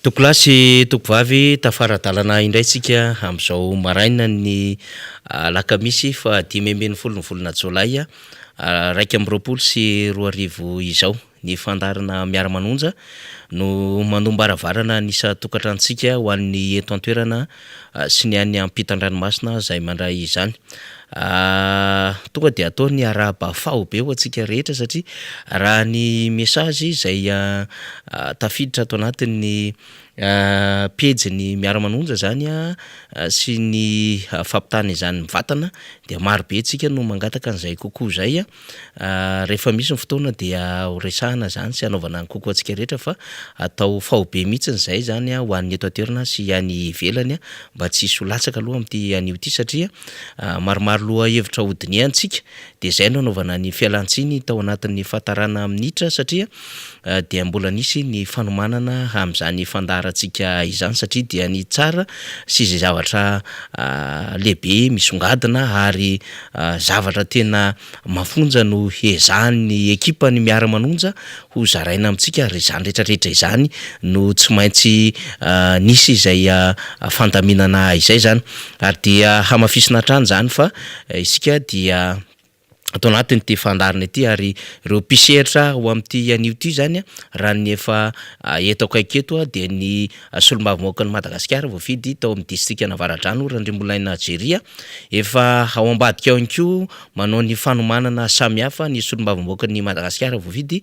Tompokolahy sy tompokovavy, tafara-dalana indray isika amin'izao marainan'ny alakamisy faha 15 ny volana jolay 2021 izao. Ny fandaharana Miara-manonja no manom-baravarana ny isan-tokantranontsika ho an'ny eto an-toerana sy ny any ampitan-dranomasina izay mandray izany. Tonga dia atao ny arahaba faobe ho antsika rehetra satria raha ny message izay tafiditra ato anatin'ny pejin'ny Miara-manonja izany sy ny fampitana izany mivantana dia maro be antsika no mangataka an'izay kokoa izay. Rehefa misy ny fotoana dia ho resahana izany sy hanaovana ny kokoa antsika rehetra fa atao faobe mihitsy izay izany ho an'ny eto an-toerana sy any ivelany mba tsy hisy ho latsaka aloha amin'ity anio ity satria maromaro lohahevitra hodinihantsika dia izay no anaovana ny fialantsiny tao anatin'ny fahatarana minitra satria dia mbola nisy ny fanomanana amin'izany fandaharantsika izany satria dia ny tsara sy izay zavatra lehibe misongadina ary zavatra tena mafonja no hezahan'ny ekipan'ny Miara-manonja ho zaraina amintsika ary izany rehetra rehetra izany no tsy maintsy nisy izay fandaminana izay izany ary dia hamafisina hatrany izany fa isika dia ato anatin'ity fandaharana ity ary ireo mpisehatra ho amin'ity anio ity izany raha ny efa eto akaiky eto dia ny solombavambahoakan'i Madagasikara voafidy tao amin'ny distrikan'Avaradrano Randriambololahina Jerry efa ao ambadika ao ihany koa manao ny fanomanana samihafa ny solombavambahoakan'i Madagasikara voafidy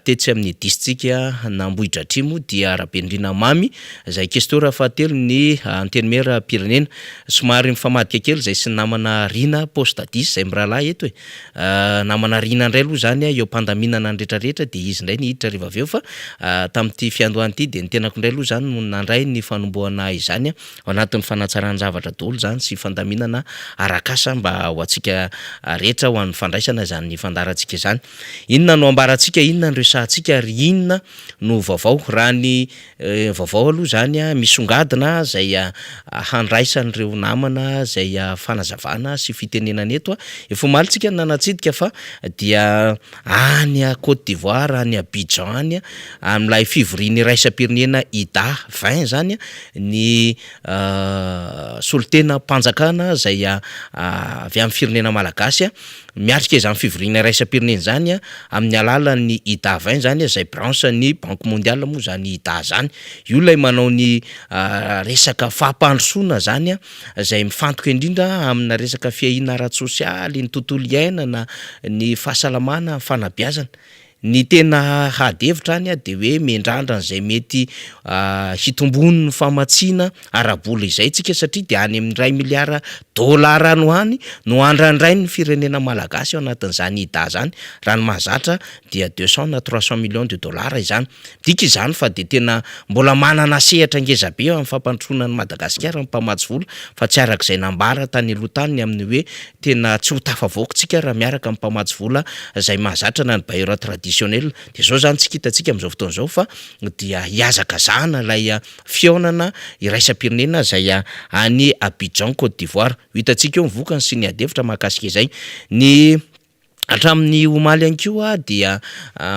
tetsy amin'ny distrikan'Ambohidratrimo dia Rabenirina Mamy izay kestora fahatelo ny Antenimierampirenena. Somary mifamadika kely izay sy ny namana Rina poste dix izay mirahalahy eto e. Namana Rina indray aloha izany eo am-pandaminana ny rehetra rehetra dia izy indray nihiditra rehefa avy eo fa tamin'ity fiandohana ity dia ny tenako indray aloha izany no nandray ny fanombohana izany ao anatin'ny fanatsaran-javatra daholo izany sy fandaminana arak'asa mba ho antsika rehetra ho an'ny fandraisana izany fandaharantsika izany. Inona no ambarantsika, inona no resahantsika ary inona no vaovao? Raha ny Vaovao aloha izany misongadina izay handraisan'ireo namana izay fanazavana sy fitenenana eto. Efa omaly tsika no nanatsidika fa dia any Côte d'Ivoire, any Abidjan any, amin'ilay fivoriana iraisam-pirenena IDA 20 izany ny solontenam-panjakana izay avy amin'ny firenena malagasy. Miatrika izany fivoriana iraisam-pirenena izany amin'ny alalan'ny IDA 20 izany izay branche ny Banque mondiale moa izany IDA izany. Io ilay manao ny resaka fampandrosoana izany izay mifantoka indrindra amina resaka fiahiana ara-tsosialy, ny tontolo iainana, ny fahasalamana, ny fanabeazana. Ny tena ady hevitra any dia hoe miandrandra an'izay mety hitombon'ny famatsiana ara-bola izay tsika satria dia any amin'ny iray miliara dolara any ho any no andrandrain'ny firenena malagasy ao anatin'izany IDA izany, raha ny mahazatra dia deux cent na trois cent millions de dollars izany. Midika izany fa dia tena mbola manana sehatra ngezabe eo amin'ny fampandrosoana an'i Madagasikara ny mpamatsy vola fa tsy araka izay nambara tany aloha tany ny amin'ny hoe Tena tsy ho tafavoaka tsika raha miaraka amin'ny mpamatsy vola izay mahazatra na ny bailleur traditionnel. Dia izao izany tsika hitantsika amin'izao fotoana izao fa dia hihazakazahana ilay fihaonana iraisam-pirenena izay any Abidjan Côte d'Ivoire. Ho hitantsika eo ny vokany sy ny adihevitra mahakasika izay. Ny hatramin'ny omaly ihany koa dia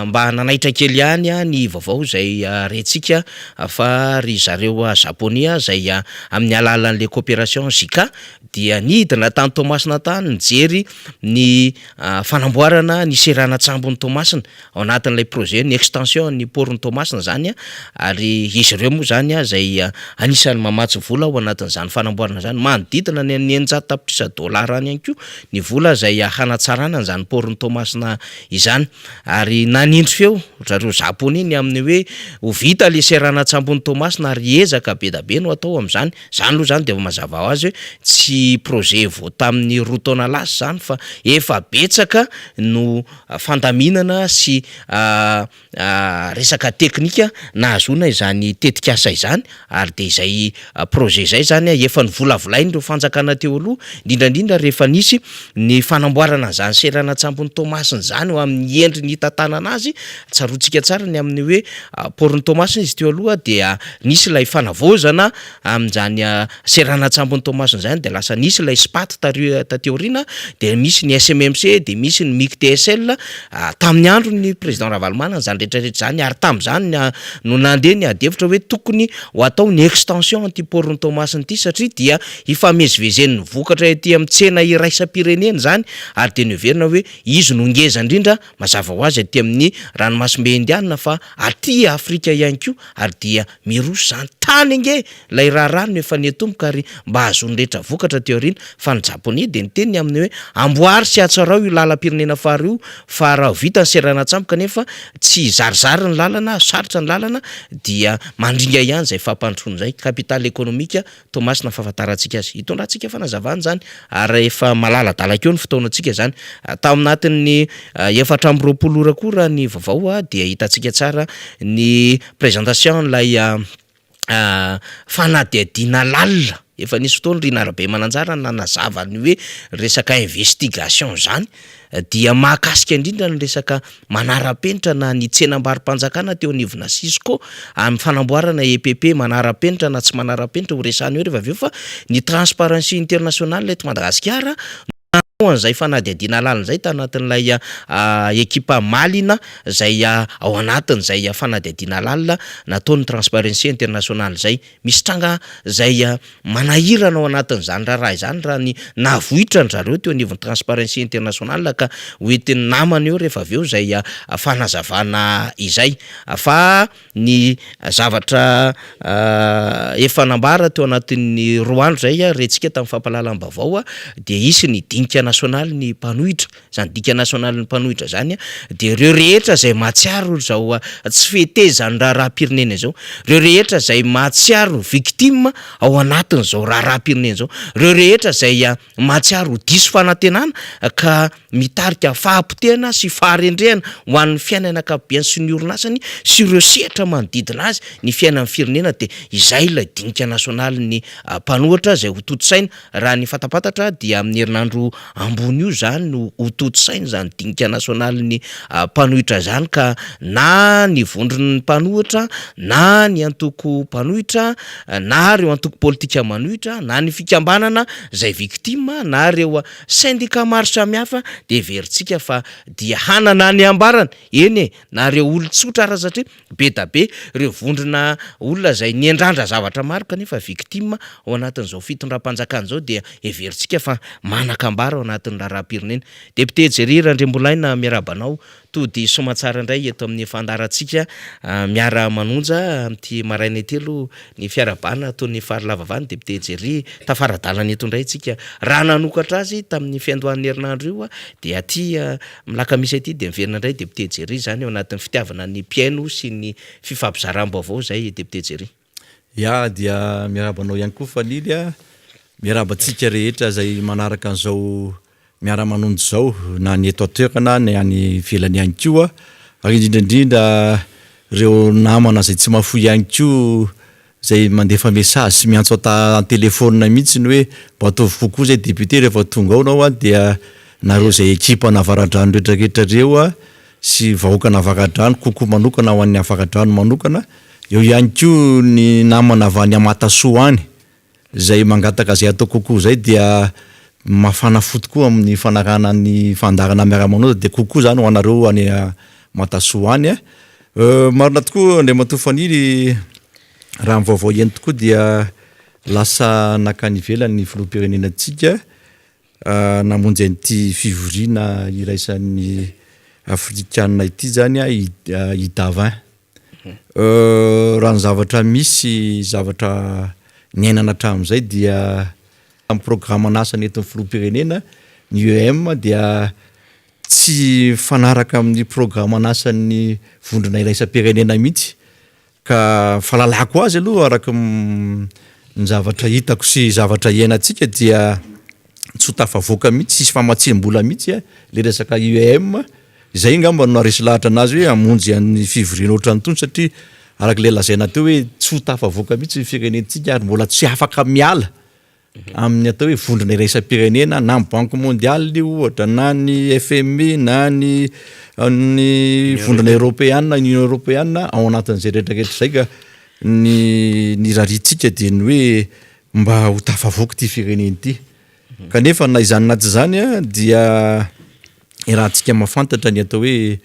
mba nanaitra kely ihany ny vaovao izay rentsika fa ry zareo Japoney izay amin'ny alalan'ilay coopération JICA dia nidina tany Toamasina tany nijery ny fanamboarana ny seranan-tsambon'i Toamasina ao anatin'ilay projet ny extension ny port-n'i Toamasina izany ary izy ireo moa izany izay anisan'ny mamatsy vola ao anatin'izany fanamboarana izany, manodidina ny 600 tapitrisa dolara any ihany koa ny vola izay hanatsarana an'izany port-n'i Toamasina izany ary nanindry feo ry zareo Japoney ny amin'ny hoe ho vita ilay seranan-tsambon'i Toamasina ary ezaka be da be no atao amin'izany. Izany aloha izany dia efa mazava ho azy hoe tsy projet vao tamin'ny roa taona lasa izany fa efa betsaka no fandaminana sy resaka teknika nahazoana izany tetikasa izany ary dia izay projet izay izany efa novolavolain'ireo fanjakana teo aloha indrindra indrindra rehefa nisy ny fanamboarana an'izany seranan-tsambo. seranan-tsambon'i Toamasina izany ho amin'ny endriny hitantanana azy. Tsaroantsika tsara ny amin'ny hoe port-n'i Toamasina izy teo aloha dia nisy ilay fanavaozana amin'izany seranan-tsambon'i Toamasina izany dia lasa nisy ilay Spat tary taty aoriana dia misy ny SMMC dia misy ny MICTSL tamin'ny andron'ny président Ravalomanana izany rehetra rehetra izany ary tamin'izany no nandeha ny adihevitra hoe tokony ho atao ny extension an'ity port-n'i Toamasina ity satria dia hifamezivezen'ny vokatra ety amin'ny tsena iraisam-pirenena izany ary dia noheverina hoe izy no ngeza indrindra mazava ho azy aty amin'ny ranomasimbe indianina fa aty Afrika ihany koa ary dia miroso izany tany ange ilay raharaha no efa niatomboka ary mba hahazoan'ny rehetra vokatra aty aoriana fa ny japoney dia niteny ny amin'ny hoe amboary sy hatsarao io lalam-pirenena faharoa io fa raha vita ny seranan-tsambo kanefa tsy zarizary ny lalana, sarotra ny lalana dia mandringa ihany izay fampandrosoana izay, capital économique Toamasina fahafantarantsika azy. Hitondrantsika fanazavana izany ary efa malaladalaka eo ny fotoanantsika izany. Tao anatin'ny 24 ora koa raha ny vaovao dia hitantsika tsara ny présentation an'ilay fanadihadiana lalina. Efa nisy fotoana Rina Rabemananjara nanazava ny hoe resaka investigation izany dia mahakasika indrindra ny resaka manara-penitra na ny tsenam-barom-panjakana teo anivona Cisco amin'ny fanamboarana EPP manara-penitra na tsy manara-penitra ho resahana eo rehefa avy eo fa ny Transparency International eto Madagasikara no nanao an'izay fanadihadiana lalina izay tanatin'ilay ekipa Malina izay ao anatin'izay fanadihadiana lalina nataon'ny Transparency International izay. Misy tranga izay manahirana ao anatin'izany raharaha izany raha ny nahavoitran-dry zareo teo anivon'ny Transparency International ka ho entin'ny namana eo rehefa avy eo izay fanazavana izay. Fa ny zavatra efa nambara teo anatin'ny roa andro izay rentsika tamin'ny fampahalalam-baovao dia hisy ny dinika nasionalin'ny mpanohitra. Izany dika nasionalin'ny mpanohitra izany dia ireo rehetra izay mahatsiaro izao tsy fetezan'ny raharaham-pirenena izao, ireo rehetra izay mahatsiaro victime ao anatin'izao raharaham-pirenena izao, ireo rehetra izay mahatsiaro ho diso fanantenana ka mitarika fahapotehana sy faharendrehana ho an'ny fiainana ankapobeny sy ny orinasany sy ireo sehatra manodidina azy ny fiainan'ny firenena dia izay ilay dinika nasionalin'ny mpanohitra izay ho tontosaina Raha ny fantapantatra dia amin'ny herinandro ambony io izany no ho tontosaina izany dinika nasionalin'ny mpanohitra izany ka na ny vondron'ny mpanohitra na ny antoko mpanohitra na ireo antoko politika manohitra na ny fikambanana izay victime na ireo sendika maro samihafa dia heverintsika fa dia hanana ny ambarany, eny e, na ireo olon-tsotra ara satria Be da be ireo vondrona olona izay niandrandra zavatra maro kanefa victime ao anatin'izao fitondram-panjakana izao dia heverintsika fa manan-kambara ao anatin'ny raharaham-pirenena. Député Jerry Randriambolaina miarahaba anao tody soamatsara indray eto amin'ny fandaharantsika miara-manonja amin'ity maraina ity aloha ny fiarahabana ataon'ny Farilavavany Député Jerry tafara-dalana eto indray isika raha nanokatra azy tamin'ny fiandohan'ny herinandro io dia aty Milakamisy aty dia miverina indray Député Jerry izany ao anatin'ny fitiavana ny mpihaino sy ny fifampizaram-baovao izay Député Jerry. Ya dia miarahaba anao ihany koa Fanily a, miarahaba antsika rehetra izay manaraka an'izao miara-manonja izao na ny eto an-toerana na any ivelany ihany koa ary indrindra indrindra ireo namana izay tsy mahafoy ihany koa Izay mandefa message sy miantso an-telephone mihitsy ny hoe mba ataovy coucou zay député rehefa tonga ao nao an dia nareo izay ekipa an'Avaradrano rehetra rehetra reo an sy vahoaka an'Avaradrano coucou manokana ho an'ny Avaradrano manokana, eo ihany koa ny namana avy any Amatasoa any izay mangataka izay atao coucou izay dia mafana fo tokoa amin'ny fanarahana ny fandaharana miara-manota dia coucou zany ho anareo any Matasoa any an. Marina tokoa Andriamatoa Faniry, raha ny vaovao heno tokoa dia lasa nankany ivelany ny filoham-pirenenantsika namonjy an'ity fivoriana iraisan'ny Afrikanina ity izany i Davin. Raha ny zavatra misy, zavatra niainana hatramin'izay dia amin'ny programan'asa nentin'ny filoham-pirenena ny UEM dia Tsy mifanaraka amin'ny programan'asan'ny vondrona iraisam-pirenena mihitsy ka fahalalako azy aloha araka ny zavatra hitako sy zavatra iainantsika dia tsy ho tafavoaka mihitsy, tsisy famatsiam-bola mihitsy le resaka IEM, izay angamba no naharesy lahatra anazy hoe hamonjy an'ny fivoriana ohatran'itony satria araka ilay lazaina teo hoe tsy ho tafavoaka mihitsy ny firenentsika ary mbola tsy afaka miala. amin'ny atao hoe vondrona iraisam-pirenena na ny banque mondiale io ohatra na ny FMI na ny ny vondrona eoropeana, union eoropeana ao anatin'izay rehetra rehetra izay ka ny ny irariantsika dia ny hoe mba ho tafavoaka ity firenena ity. Kanefa na izany na tsy izany dia iarahantsika mahafantatra ny atao hoe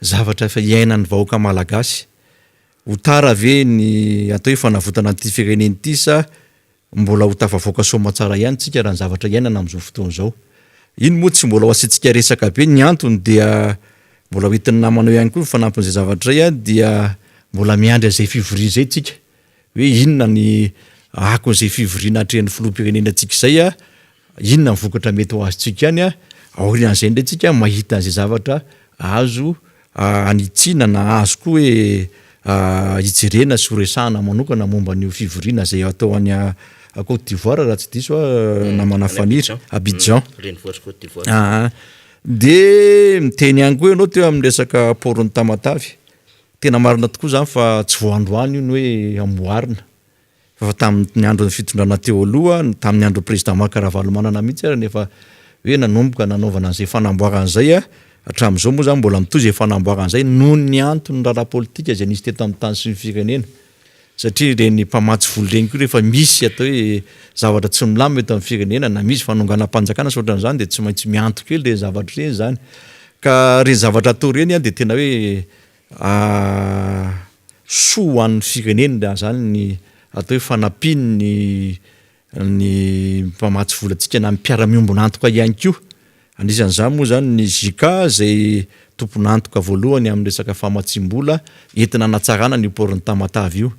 zavatra efa iainan'ny vahoaka malagasy. Ho tara ve ny atao hoe fanavotana an'ity firenena ity sa mbola ho tafavoaka soamatsara ihany tsika raha ny zavatra iainana amin'izao fotoana izao? Iny moa tsy mbola ho asiantsika resaka be, ny antony dia mbola ho entin'ny namana eo ihany koa ny fanampin'izay zavatra izay dia mbola miandry an'izay fivoriana izay tsika hoe inona ny akon'izay fivoriana atrehin'ny filoham-pirenena antsika izay, inona ny vokatra mety ho azontsika any, aorian'izay indray tsika mahita an'izay zavatra azo hanitsiana na azo koa hoe hijerena sy horesahana manokana momba an'io fivoriana izay atao any Côte d'Ivoire raha tsy diso aho namana Faniry, Abidjan. Renivohitr'i Côte d'Ivoire. Aa. Dia miteny ihany koa ianao teo amin'ny resaka port-n'i Tamatave. Tena marina tokoa izany fa tsy vao androany io ny hoe amboarina. Fa tamin'ny andron'ny fitondrana teo aloha, tamin'ny andron'ny président Marc Ravalomanana mihitsy ary no efa hoe nanomboka nanaovana an'izay fanamboarana izay, hatramin'izao moa izany mbola mitohy izay fanamboarana izay noho ny antony raharaha politika izay nisy teto amin'ny tany sy ny firenena. Satria ireny mpamatsy vola ireny koa rehefa misy atao hoe zavatra tsy milamina eto amin'ny firenena na misy fanonganam-panjakana sy ohatran'izany dia tsy maintsy mianto kely ireny zavatra ireny izany. Ka ireny zavatra atao ireny dia tena hoe Soa ho an'ny firenena izany ny atao hoe fanampian'ny ny mpamatsy vola antsika na ny mpiara-miombon'antoka ihany koa. Anisan'izany moa izany ny JICA izay tompon'antoka voalohany amin'ny resaka famatsiam-bola entina hanatsarana an'io port-n'i Tamatave io.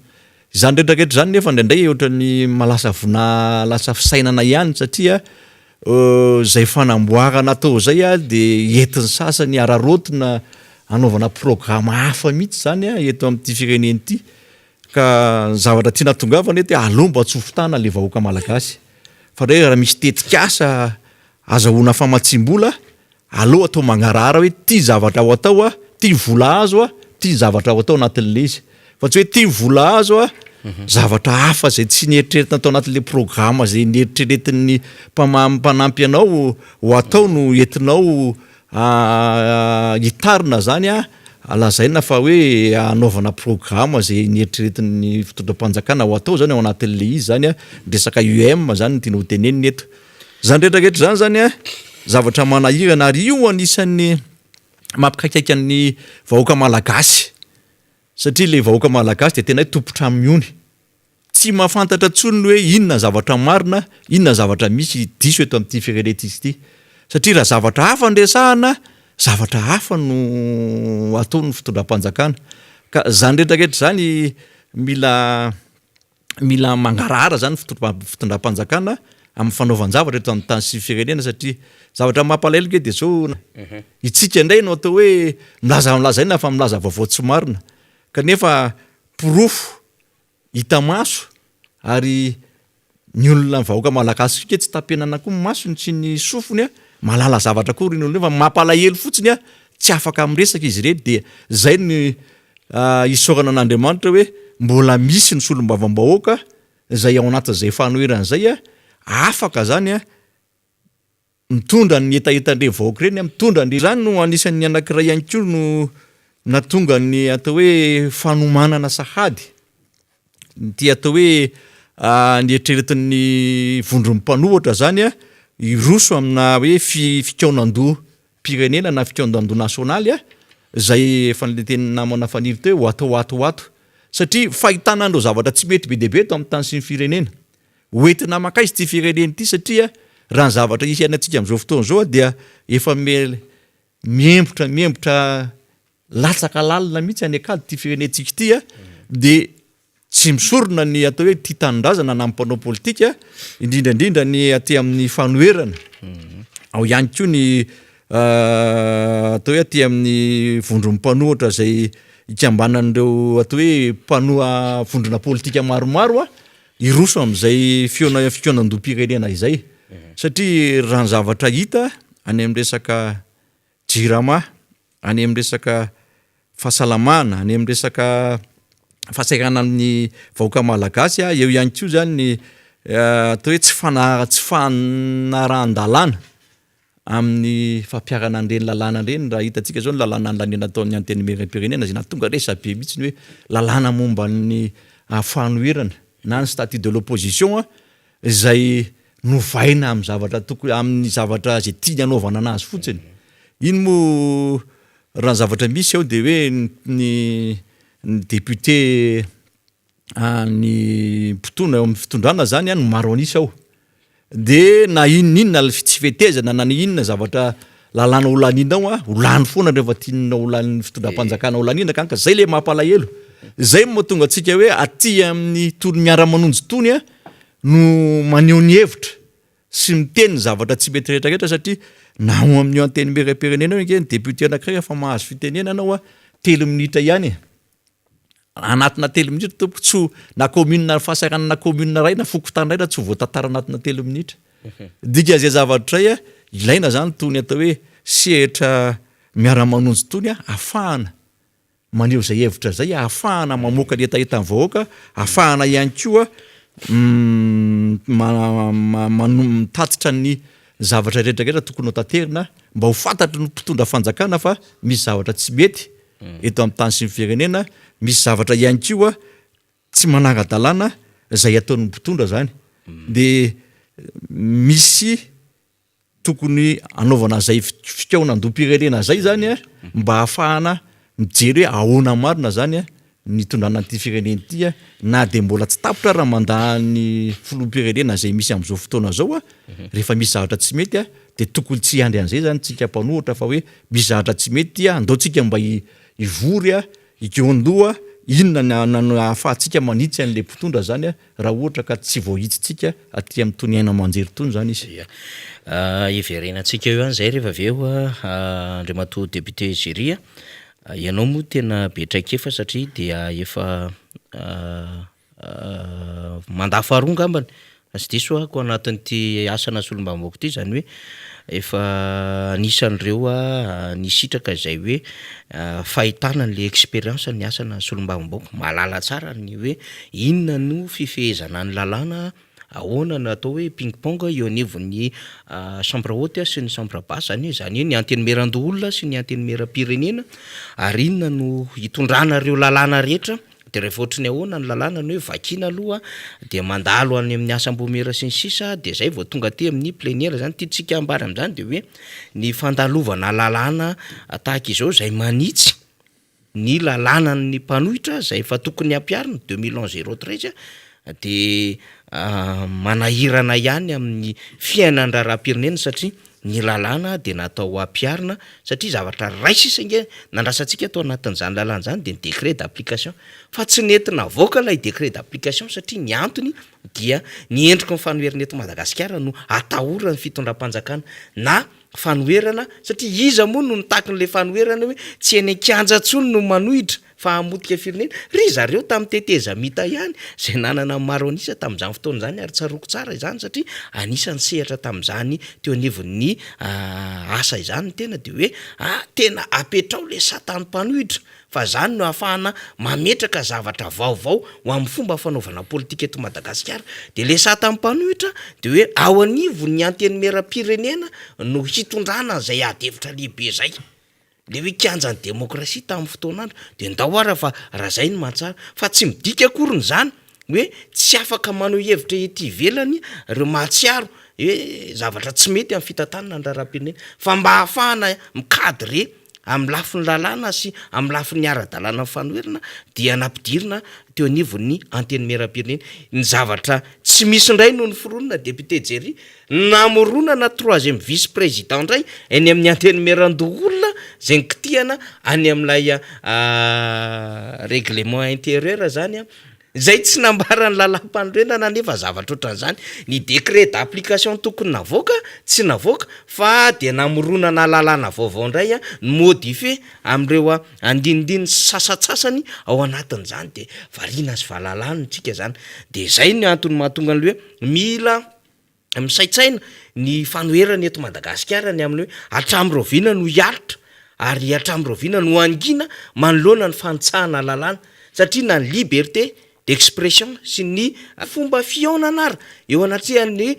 Izany rehetra rehetra izany nefa indraindray ohatran'ny mahalasa vona lasa fisainana ihany satria Izay fanamboarana atao izay dia entin'ny sasany araraotina hanaovana programa hafa mihitsy izany eto amin'ity firenena ity. Ka ny zavatra tiana hatongavana eto hoe aleo mba tsy ho fitana ilay vahoaka malagasy. Fa ndray raha misy tetikasa azahoana famatsiam-bola Aleo atao mangarahara hoe ty zavatra ho atao a, ty vola azo a, ty zavatra ho atao anatin'le izy. Fa tsy hoe ty vola azo a, zavatra hafa izay tsy nieritreretina tao anatin'le programa izay nieritreretin'ny mpama- mpanampy anao ho atao no entinao hitarina zany a, lazaina fa hoe hanaovana programa izay nieritreretin'ny fitondram-panjakana ho atao zany ao anatin'le izy zany a, ny resaka UM zany no tiana ho tenenina eto. Izany rehetra rehetra izany zany an, zavatra manahirana ary io anisan'ny mampikaikaika ny vahoaka malagasy satria ilay vahoaka malagasy dia tena hoe tompon-trano miony, tsy mahafantatra intsony ny hoe inona ny zavatra marina, inona ny zavatra misy diso eto amin'ity firenentsika ity satria raha zavatra hafa no resahana, zavatra hafa no ataon'ny fitondram-panjakana ka izany rehetra rehetra izany mila mila mangarahara zany ny fitondram-panjakana amin'ny fanaovan-javatra eto amin'ny tany sy ny firenena satria zavatra mampalahelo nge dia zao itsika indray no atao hoe milaza lazaina fa milaza vaovao tsy marina kanefa porofo hita maso ary ny olona ny vahoaka malagasy koa tsy tapenana koa ny masony sy ny sofiny a mahalala zavatra koa ireny olona ireny fa mampalahelo fotsiny a tsy afaka miresaka izy ireny dia zay ny Isaorana an'Andriamanitra hoe mbola misy ny solombavambahoaka izay ao anatin'izay fanoherana izay, afaka izany mitondra ny hetahetan'ireny vahoaka ireny, mitondra ny. Izany no anisan'ny anankiray ihany koa no nahatonga ny atao hoe fanomanana sahady ity atao hoe nieritreretin'ny vondron'ny mpanohatra izany hiroso amina hoe fikaonandoha pirenena na fikaondandoha nasionaly izay efa notenenin'ny namana Faniry teo hoe ho ato ho ato ho ato satria fahitana an'ireo zavatra tsy mety be dia be eto amin'ny tany sy ny firenena. Ho entina mankaiza ity firenena ity satria raha ny zavatra iainantsika amin'izao fotoana izao dia efa miembotra miembotra latsaka lalina mihitsy any an-kady ity firenentsika ity dia Tsy misorona ny atao hoe tia tanindrazana na ny mpanao politika, indrindra indrindra ny aty amin'ny fanoherana. Ao ihany koa ny atao hoe aty amin'ny vondron'ny mpanohitra izay ikambanan'ireo atao hoe mpanoha vondrona politika maromaro hiroso amin'izay fihaona- fikaonandoham-pirenena izay. Satria raha ny zavatra hita any amin'ny resaka Jirama, any amin'ny resaka fahasalamana, any amin'ny resaka fahasahiranan'ny vahoaka malagasy, eo ihany koa izany ny. atao hoe tsy fana- tsy fanarahan-dalàna amin'ny fampiharana an'ireny lalàna ireny, raha hitantsika izao ny lalàna nolaniana tao amin'ny Antenimierampirenena izay nahatonga resabe mihitsy ny hoe lalàna momba ny fanoherana na ny statut de l'opposition izay novaina amin'ny zavatra tokony amin'ny zavatra izay tiany hanaovana anazy fotsiny. Iny moa raha ny zavatra misy ao dia hoe ny ny député ny mpitondra eo amin'ny fitondrana zany no maro an'isa ao. Dia na inona inona tsy fetezana na inona zavatra lalàna ho laniana ao an, ho lany foana rehefa tianao ho lanin'ny fitondram-panjakana ho laniana ka, ka zay le mampalahelo. Zay no mahatonga antsika hoe aty amin'ny tony miara-manonjy tony an no maneho ny hevitra sy miteny ny zavatra tsy mety rehetra rehetra satria na ao amin'io antenimieram-pirenena io ange ny député anankiray efa mahazo fitenenana ao an, telo minitra ihany e. Anatina telo minitra tompoko tsy ho na commune fahasahiranana commune iray na fokontany iray raha tsy ho voatantara anatina telo minitra. Dikan'izay zavatra izay a, ilaina zany itony atao hoe sehatra miara-manonjy itony a, ahafahana maneho izay hevitra izay, ahafahana mamoaka ny hetahetan'ny vahoaka, ahafahana ihany koa mitatitra ny zavatra rehetra rehetra tokony ho taterina mba ho fantatry ny mpitondra fanjakana fa misy zavatra tsy mety eto amin'ny tany sy ny firenena, misy zavatra ihany koa tsy manara-dalàna izay ataon'ny mpitondra zany, de misy tokony hanaovana an'izay fikaonandoham-pirenena zay zany a, mba hahafahana mijery hoe ahoana marina zany a ny hitondrana an'ity firenena ity a, na de mbola tsy tapitra ary ny mandat-n'ny filoham-pirenena zay misy amin'izao fotoana zao a, rehefa misy zavatra tsy mety a de tokony tsy hiandry an'izay zany tsika mpanohitra fa hoe misy zavatra tsy mety ity a, andao tsika mba hivory a, hikaon-doha, inona ny no ahafahantsika manitsy an'le mpitondra zany a, raha ohatra ka tsy voahitsitsika aty amin'itony haino aman-jery itony zany izy. Ia. Hiverenantsika eo ihany izay rehefa avy eo Andriamatoa Député Jerry a. Ianao moa tena be traikefa satria dia efa mandat faharoa angambany raha tsy diso aho anatin'ity asana solombavambahoaka ity, izany hoe efa anisan'ireo nisitraka izay hoe fahitana an'ilay expérience ny asana solombavambahoaka, mahalala tsara ny hoe inona no fifehezana ny lalàna, ahoana no atao hoe ping pong eo anivon'ny chambre haute sy ny chambre basse, izany hoe izany hoe ny antenimierandoholona sy ny antenimierampirenena ary inona no hitondrana ireo lalàna rehetra. Dia rehefa ohatry ny ahoana ny lalàna ny hoe vakiana aloha dia mandalo any amin'ny asam-boamiera sy ny sisa dia zay vao tonga aty amin'ny plénière zany. Tiantsika ambara amin'izany dia hoe ny fandalovana lalàna tahaka izao izay manitsy ny lalànan'ny mpanohitra izay efa tokony hampiharina 2011 013 dia manahirana ihany amin'ny fiainan-draharaham-pirenena satria Ny lalàna dia natao hampiharina satria zavatra iray sisa ange nandrasantsika tao anatin'izany lalàna izany dia ny décret d'application fa tsy nety navoaka ilay décret d'application satria ny antony dia ny endriky ny fanoherana eto Madagasikara no atahoran'ny fitondram-panjakana na fanoherana satria iza moa no nitaky an'ilay fanoherana hoe tsy eny an-kianja intsony no manohitra fa hamotika firenena, ry zareo tamin'ny tetezamita ihany izay nanana ny maro an'isa tamin'izany fotoana izany ary tsaroako tsara izany satria anisan'ny sehatra tamin'izany teo anivon'ny asa izany ny tena dia hoe ah tena apetrao ilay satan'ny mpanohitra fa izany no ahafahana mametraka zavatra vaovao ho amin'ny fomba fanaovana politika eto Madagasikara dia ilay satan'ny mpanohitra dia hoe ao anivon'ny antenimieram-pirenena no hitondrana an'izay ady hevitra lehibe izay. Le hoe kianjan'ny demokrasia tamin'ny fotoan'andro de ndao ara fa raha zay no mahatsara, fa tsy midika akoriny zany hoe tsy afaka maneho hevitra ety ivelany reo mahatsiaro hoe zavatra tsy mety amin'ny fitantanana ny raharaham-pirenena fa mba ahafahana mi-cadrer amin'ny lafiny lalàna sy amin'ny lafiny ara-dalàna ny fanoherana dia nampidirina teo anivon'ny antenimieram-pirenena ny zavatra tsy misy indray no noforonina député Jerry Namoronana troisième vice président indray eny amin'ny antenimierandoholona izay nikitihana any amin'ilay règlement intérieur zany an, izay tsy nambaran'ny lalàmpanorenana anefa zavatra ohatran'izany, ny décret d'application tokony navoaka tsy navoaka fa dia namoronana lalàna vaovao indray an, ni-modifier amin'ireo andinindininy sasantsasany ao anatin'izany dia variana sy valalanina tsika zany, dia izay no antony mahatonga an'ilay hoe mila misaintsaina ny fanoherana eto Madagasikara ny amin'ny hoe hatramin'ny rahoviana no hiaritra ary hatramin'ny rahoviana no hangina manoloana ny fanitsahana lalàna satria na ny liberté. d'expression sy ny fomba fihaonana ary eo anatrehan'ny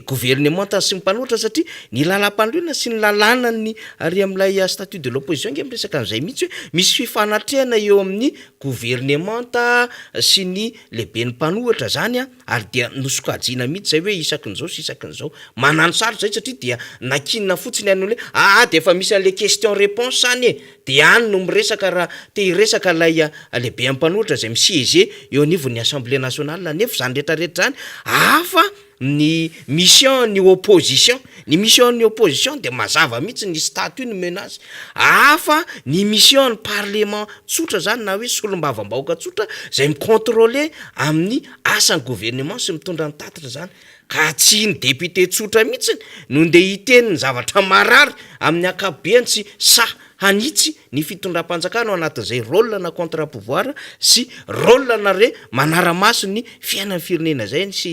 governemanta sy ny mpanohitra satria ny lalampanorenana sy ny lalànan'ny ary amin'ilay statut de l'opposition ange miresaka an'izay mihitsy hoe misy fifanatrehana eo amin'ny governemanta sy ny lehiben'ny mpanohitra zany an, ary dia nosokajiana mihitsy zay hoe isaky ny zao sy isaky ny zao. Manano sarotra zay satria dia nakinina fotsiny any hoe aa dia efa misy an'le question réponse any e, dia any no miresaka raha te hiresaka ilay lehiben'ny mpanohitra izay mi-siéger eo anivon'ny assemblée nationale, nefa izany rehetra rehetra izany hafa ny mission ny opposition, ny mission ny opposition dia mazava mihitsy ny statut nomena azy, hafa ny mission ny parlement tsotra zany na hoe solombavambahoaka tsotra izay mi-contrôler amin'ny asan'ny gouvernement sy mitondra ny tatitra zany, ka tsy ny député tsotra mihitsy no ndeha hiteny ny zavatra marary amin'ny ankapobeny sy sahy hanitsy ny fitondram-panjakana ao anatin'izay rôle na contre pouvoir sy rôle na re manara-maso ny fiainan'ny firenena izay sy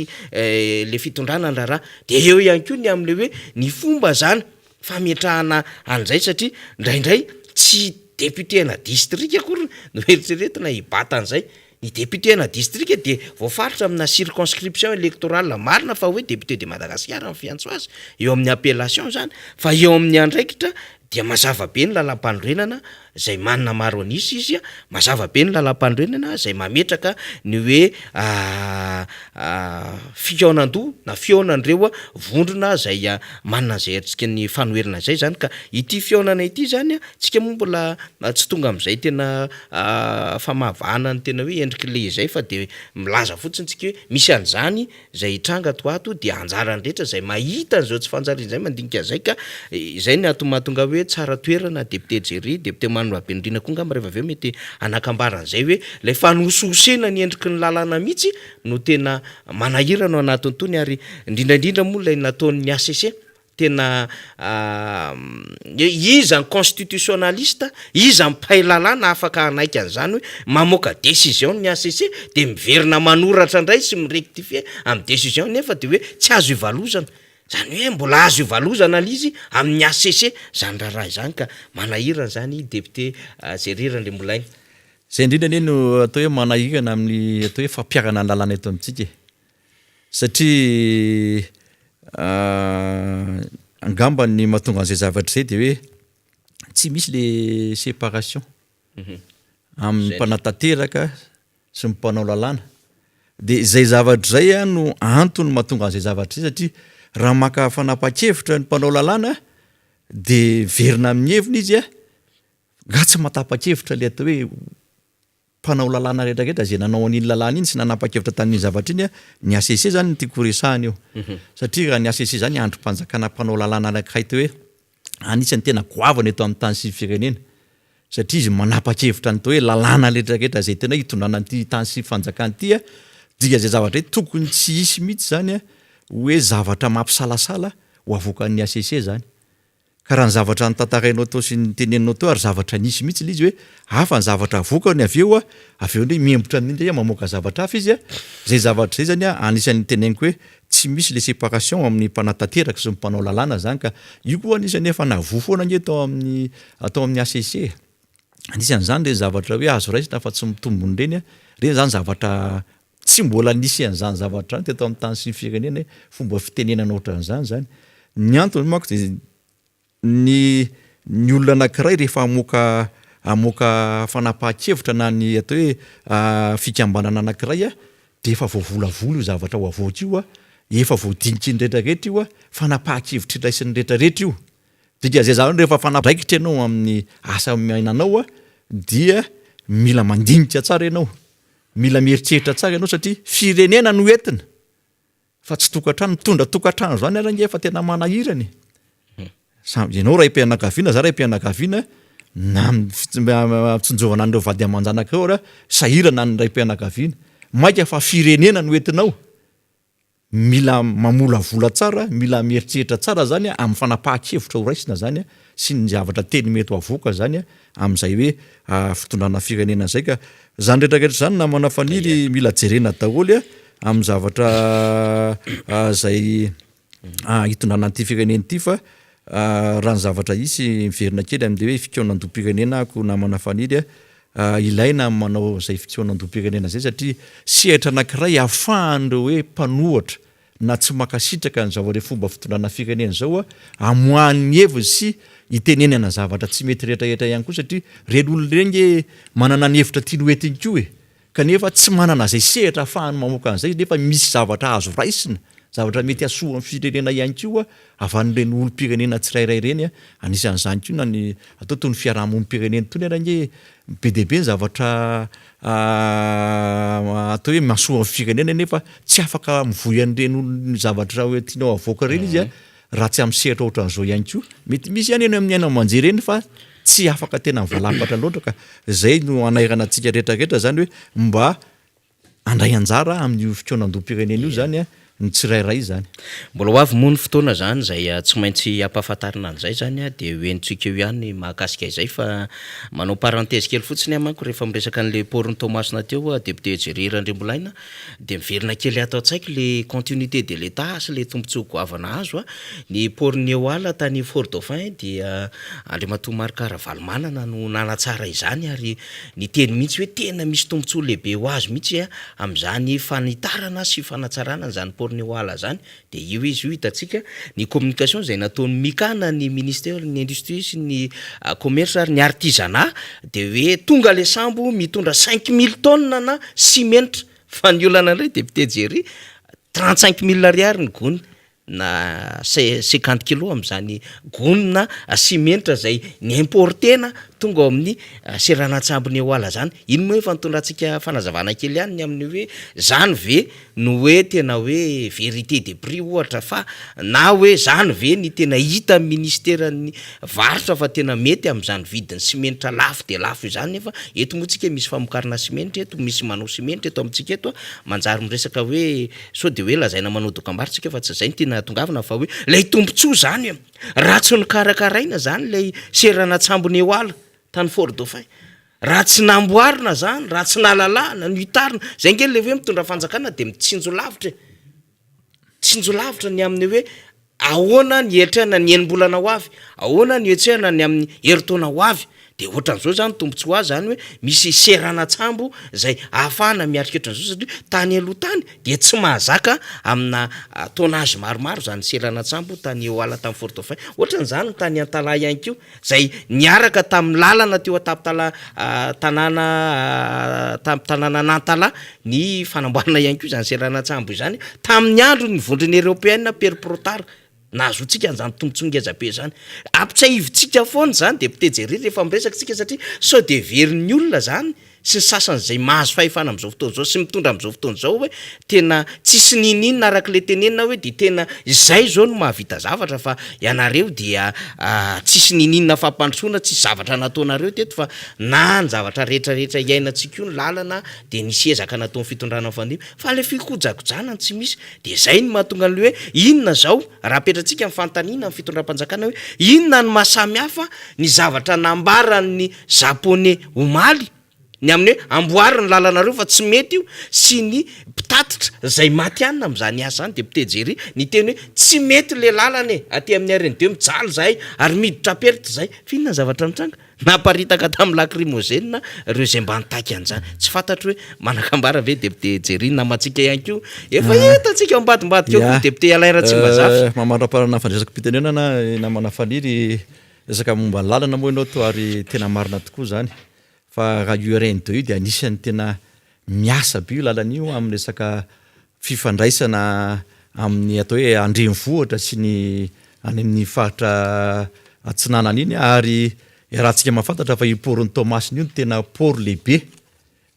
le fitondrana ny raharaha. De eo ihany koa ny amin'le hoe ny fomba zany fametrahana an'izay satria indraindray tsy député ana distrika akory no eritreretina hibata an'izay. Ny député ana distrika dia voafaritra amina circonscription électorale, marina fa hoe député de Madagasikara ny fiantso azy eo amin'ny appellation izany, fa eo amin'ny andraikitra dia mazava be ny lalampanorenana izay manana maro an'isa izy, mazava be ny lalampanorenana izay mametraka ny hoe fikaonandoha na fihaonan'ireo vondrona izay manana izay herijika ny fanoherana izay izany ka ity fihaonana ity izany, tsika moa mbola tsy tonga amin'izay tena Famahavahana ny tena hoe endrik'ilay izay fa dia milaza fotsiny tsika hoe misy an'izany izay hitranga ato ho ato dia anjaran'ny rehetra izay mahita an'izao tsy fanjariana izay mandinika an'izay ka izay ny antony mahatonga hoe tsara toerana député Jerry, député Mano Rabenirina koa angamba rehefa avy eo mety hanakambara an'izay hoe ilay fanosihosena ny endriky ny lalàna mihitsy no tena manahirana ao anatin'itony ary indrindra indrindra moa ilay nataon'ny HCC Tena iza ny constitutionnaliste, iza ny mpahay lalàna afaka hanaiky an'izany hoe mamoaka décision ny HCC dia miverina manoratra indray sy mi-rectifier amin'ny décision nefa dia hoe tsy azo ivalozana. Izany hoe mbola azo ivalozana ilay izy amin'ny HCC izany raharaha izany ka manahirana izany député Jerry Randriambolaina. Izay indrindra anie no atao hoe manahirana amin'ny atao hoe fampiharana ny lalàna eto amintsika e. Satria angamba ny mahatonga an'izay zavatra izay dia hoe tsy misy le séparation amin'ny mpanatanteraka sy ny mpanao lalàna. Dia izay zavatra izay an no antony mahatonga an'izay zavatra izay satria raha maka fanapahan-kevitra ny mpanao lalàna dia miverina amin'ny heviny izy an, nga tsy mahatapa-kevitra ilay atao hoe mpanao lalàna rehetra rehetra izay nanao an'iny lalàna iny sy nanapa-kevitra tamin'iny zavatra iny, ny HCC izany no tiako horesahina eo. Satria raha ny HCC izany andrim-panjakana mpanao lalàna anankiray teo hoe anisan'ny tena goavana eto amin'ny tany sy ny firenena. Satria izy manapa-kevitra ny atao hoe lalàna rehetra rehetra izay tena hitondrana an'ity tany sy fanjakana ity, dikan'izay zavatra izay tokony tsy hisy mihitsy izany hoe zavatra mampisalasala ho avoakan'ny HCC izany. Ka raha ny zavatra notantarainao tao sy noteneninao teo ary zavatra nisy mihitsy ilay izy hoe hafa ny zavatra avoakany avy eo a, avy eo indray miembotra amin'iny indray mamoaka zavatra hafa izy a, izay zavatra izay zany a anisan'ny teneniko hoe tsy misy le séparation amin'ny mpanatanteraka sy ny mpanao lalàna zany ka, io koa anisan'ny efa navoa foana ange tao amin'ny tao amin'ny HCC e, anisan'izany ireny zavatra hoe azo raisina fa tsy mitombina ireny a, ireny zany zavatra Tsy mbola nisy an'izany zavatra izany teto amin'ny tany sy ny firenena hoe fomba fitenenana ohatran'izany izany. Ny antony manko dia ny ny olona anankiray rehefa hamoaka hamoaka fanapahan-kevitra na ny atao hoe fikambanana anankiray dia efa voavolavola io zavatra ho avoaka io, efa voadiniky ny rehetrarehetra io, fanapahan-kevitra iraisin'ny rehetrarehetra io. Dikan'izay izany rehefa fanadraikitra ianao amin'ny asa iainanao dia mila mandinika tsara ianao. Mila mieritreritra tsara ianao satria firenena no entina fa tsy tokantrano. Mitondra tokantrano izany ary ange efa tena manahirana e. Samy ianao raim-pianakaviana, za raim-pianakaviana, na amin'ny fitsinjovana an'ireo vady aman-janaka ireo ary sahirana ny raim-pianakaviana. Mainka fa firenena no entinao. Mila mamolavola tsara, mila mieritreritra tsara zany amin'ny fanapahan-kevitra ho raisina zany sy ny zavatra teny mety ho avoaka zany amin'izay hoe fitondrana firenena zay ka. Zany rehetra rehetra zany namana Faniry mila jerena daholo amin'ny zavatra zay hitondrana an'ity firenena ity fa raha ny zavatra hisy miverina kely amin'le hoe fikaonandoham-pirenena ako namana Faniry. ilaina ny manao izay fikaonandoham-pirenena izay satria sehatra anankiray ahafahan'ireo hoe mpanohatra na tsy mankasitraka an'izao ilay fomba fitondrana firenena izao amoahany ny heviny sy itenenana zavatra tsy mety rehetrarehetra ihany koa satria ireny olona ireny nge manana ny hevitra tiany ho entiny koa e! Kanefa tsy manana izay sehatra ahafahany mamoaka an'izay izy nefa misy zavatra azo raisina, zavatra mety hahasoa ny firenena ihany koa avy amin'ireny olom-pirenena tsirairay ireny, anisan'izany koa na ny atao toy ny fiarahamonim-pirenena itony ary ange be dia be ny zavatra atao hoe mahasoa ny firenena nefa tsy afaka mivoy an'ireny olona zavatra hoe tianao havoaka ireny izy raha tsy amin'ny sehatra ohatran'izao ihany koa. Mety misy ihany eny amin'ny haino aman-jery eny fa tsy afaka tena mivalapatra loatra ka izay no hanairana antsika rehetra rehetra izany hoe mba handray anjara amin'io fikaonandoham-pirenena io izany ny tsirairay izany. Mbola ho avy moa ny fotoana izany izay tsy maintsy hampahafantarina an'izay izany dia ho henontsika eo ihany ny mahakasika izay fa manao parenthèse kely fotsiny aho manko rehefa miresaka an'ilay port-n'i Toamasina teo député Jerry Randriambolaina Dia miverina kely ato an-tsaiko le continuité de l'Etat sy le tombontsoa goavana azo a! Ny port n'i Ehoala tany Fort Dauphin dia Andriamatoa Marc Ravalomanana no nanatsara izany ary niteny mihitsy hoe tena misy tombontsoa lehibe ho azo mihitsy amin'izany fanitarana sy fanatsarana an'izany port n'i Ehoala izany. Dia io izy io hitantsika ny communication izay nataon'ny MICA na ny Ministère ny Industrie sy ny Commerce ary ny Artisanat dia hoe tonga ilay sambo mitondra 5000 tonnes na simenitra fa ny olana indray député Jerry 35000 ariary ny gony na 50 kilos amin'izany gony na simenitra izay ni-importer-na tonga ao amin'ny seranan-tsambon'i Ehoala izany. Iny moa efa nitondrantsika fanazavana kely ihany ny amin'ny hoe izany ve no hoe tena hoe vérité des prix ohatra fa na hoe zany ve ny tena hita amin'ny ministeran'ny varotra fa tena mety amin'izany vidin'ny simenitra lafo dia lafo izany nefa eto moa tsika misy famokarana simenitra eto misy manao simenitra eto amintsika eto manjary miresaka hoe sao dia hoe lazaina manao dokambarotra tsika fa tsy izay no tiana hatongavana fa hoe ilay tombotsoa zany e raha tsy nokarakaraina zany ilay seranan-tsambon'i Ehoala tany Fort Dauphin Raha tsy namboarina zany, raha tsy nalalahana, nohitarina, zay nge le hoe mitondra fanjakana de mitsinjo lavitra e, mitsinjo lavitra ny amin'ny hoe ahoana ny hiatrehana ny enim-bolana ho avy, ahoana ny hiatrehana ny amin'ny herintaona ho avy, de ohatran'izao zany tombotsoa ho azy zany hoe misy seranan-tsambo zay ahafahana miatrika ohatran'izao satria tany aloha tany dia tsy mahazaka amina tonnage maromaro zany seranan-tsambo tany Ehoala tany Fort Dauphin, ohatran'izany ny tany Antalaha ihany koa. izay niaraka tamin'ny lalana teo an-tampon-tala tanàna tampon-tanànan'Antalaha ny fanamboarana ihany koa izany seranan-tsambo izany tamin'ny andron'ny vondrona eoropeana Pierre Protard nahazoantsika an'izany tombontsoa ngeza be izany. Ampitsiahivintsika foana izany député Jerry rehefa miresaka isika satria sao dia heverin'ny olona izany sy ny sasany izay mahazo fahefana amin'izao fotoana izao sy mitondra amin'izao fotoana izao hoe tena tsisy n'inon'inona araka ilay tenenina hoe dia tena izay izao no mahavita zavatra fa ianareo dia tsisy n'inon'inona fampandrosoana, tsisy zavatra nataonareo teto fa na ny zavatra rehetra rehetra iainantsika io ny lalana dia nisy ezaka nataon'ny fitondrana nifandimby fa ilay fikojakojana no tsy misy dia izay no mahatonga an'ilay hoe inona izao raha apetratsika ny fanontaniana amin'ny fitondram-panjakana hoe inona no maha samy hafa ny zavatra nambaran'ny Japonais omaly ny amin'ny hoe amboary ny lalanareo fa tsy mety io sy ny mpitatitra izay matihanina amin'izany asa izany député Jerry niteny hoe tsy mety le lalana e aty amin'ny RN2 mijaly izahay ary miditra perte izahay fa inona ny zavatra nitranga? Naparitaka tamin'ny lacrymogène ireo izay mba nitaky an'izany tsy fantatro hoe manan-kambara ve député Jerry namantsika ihany koa efa hitantsika ao ambadimbadika ao koa député Alain Ratsimbazafy. Mamaraparana ny fandraisako am-pitenenana namana Faniry Resaka momba ny lalana moa ianao toa ary tena marina tokoa izany fa raha io RN deux io dia anisan'ny tena miasa be io lalana io amin'ny resaka fifandraisana amin'ny atao hoe andrenivohitra sy ny any amin'ny faritra atsinanana iny ary iarahantsika mahafantatra fa io port-n'i Toamasina io no tena port lehibe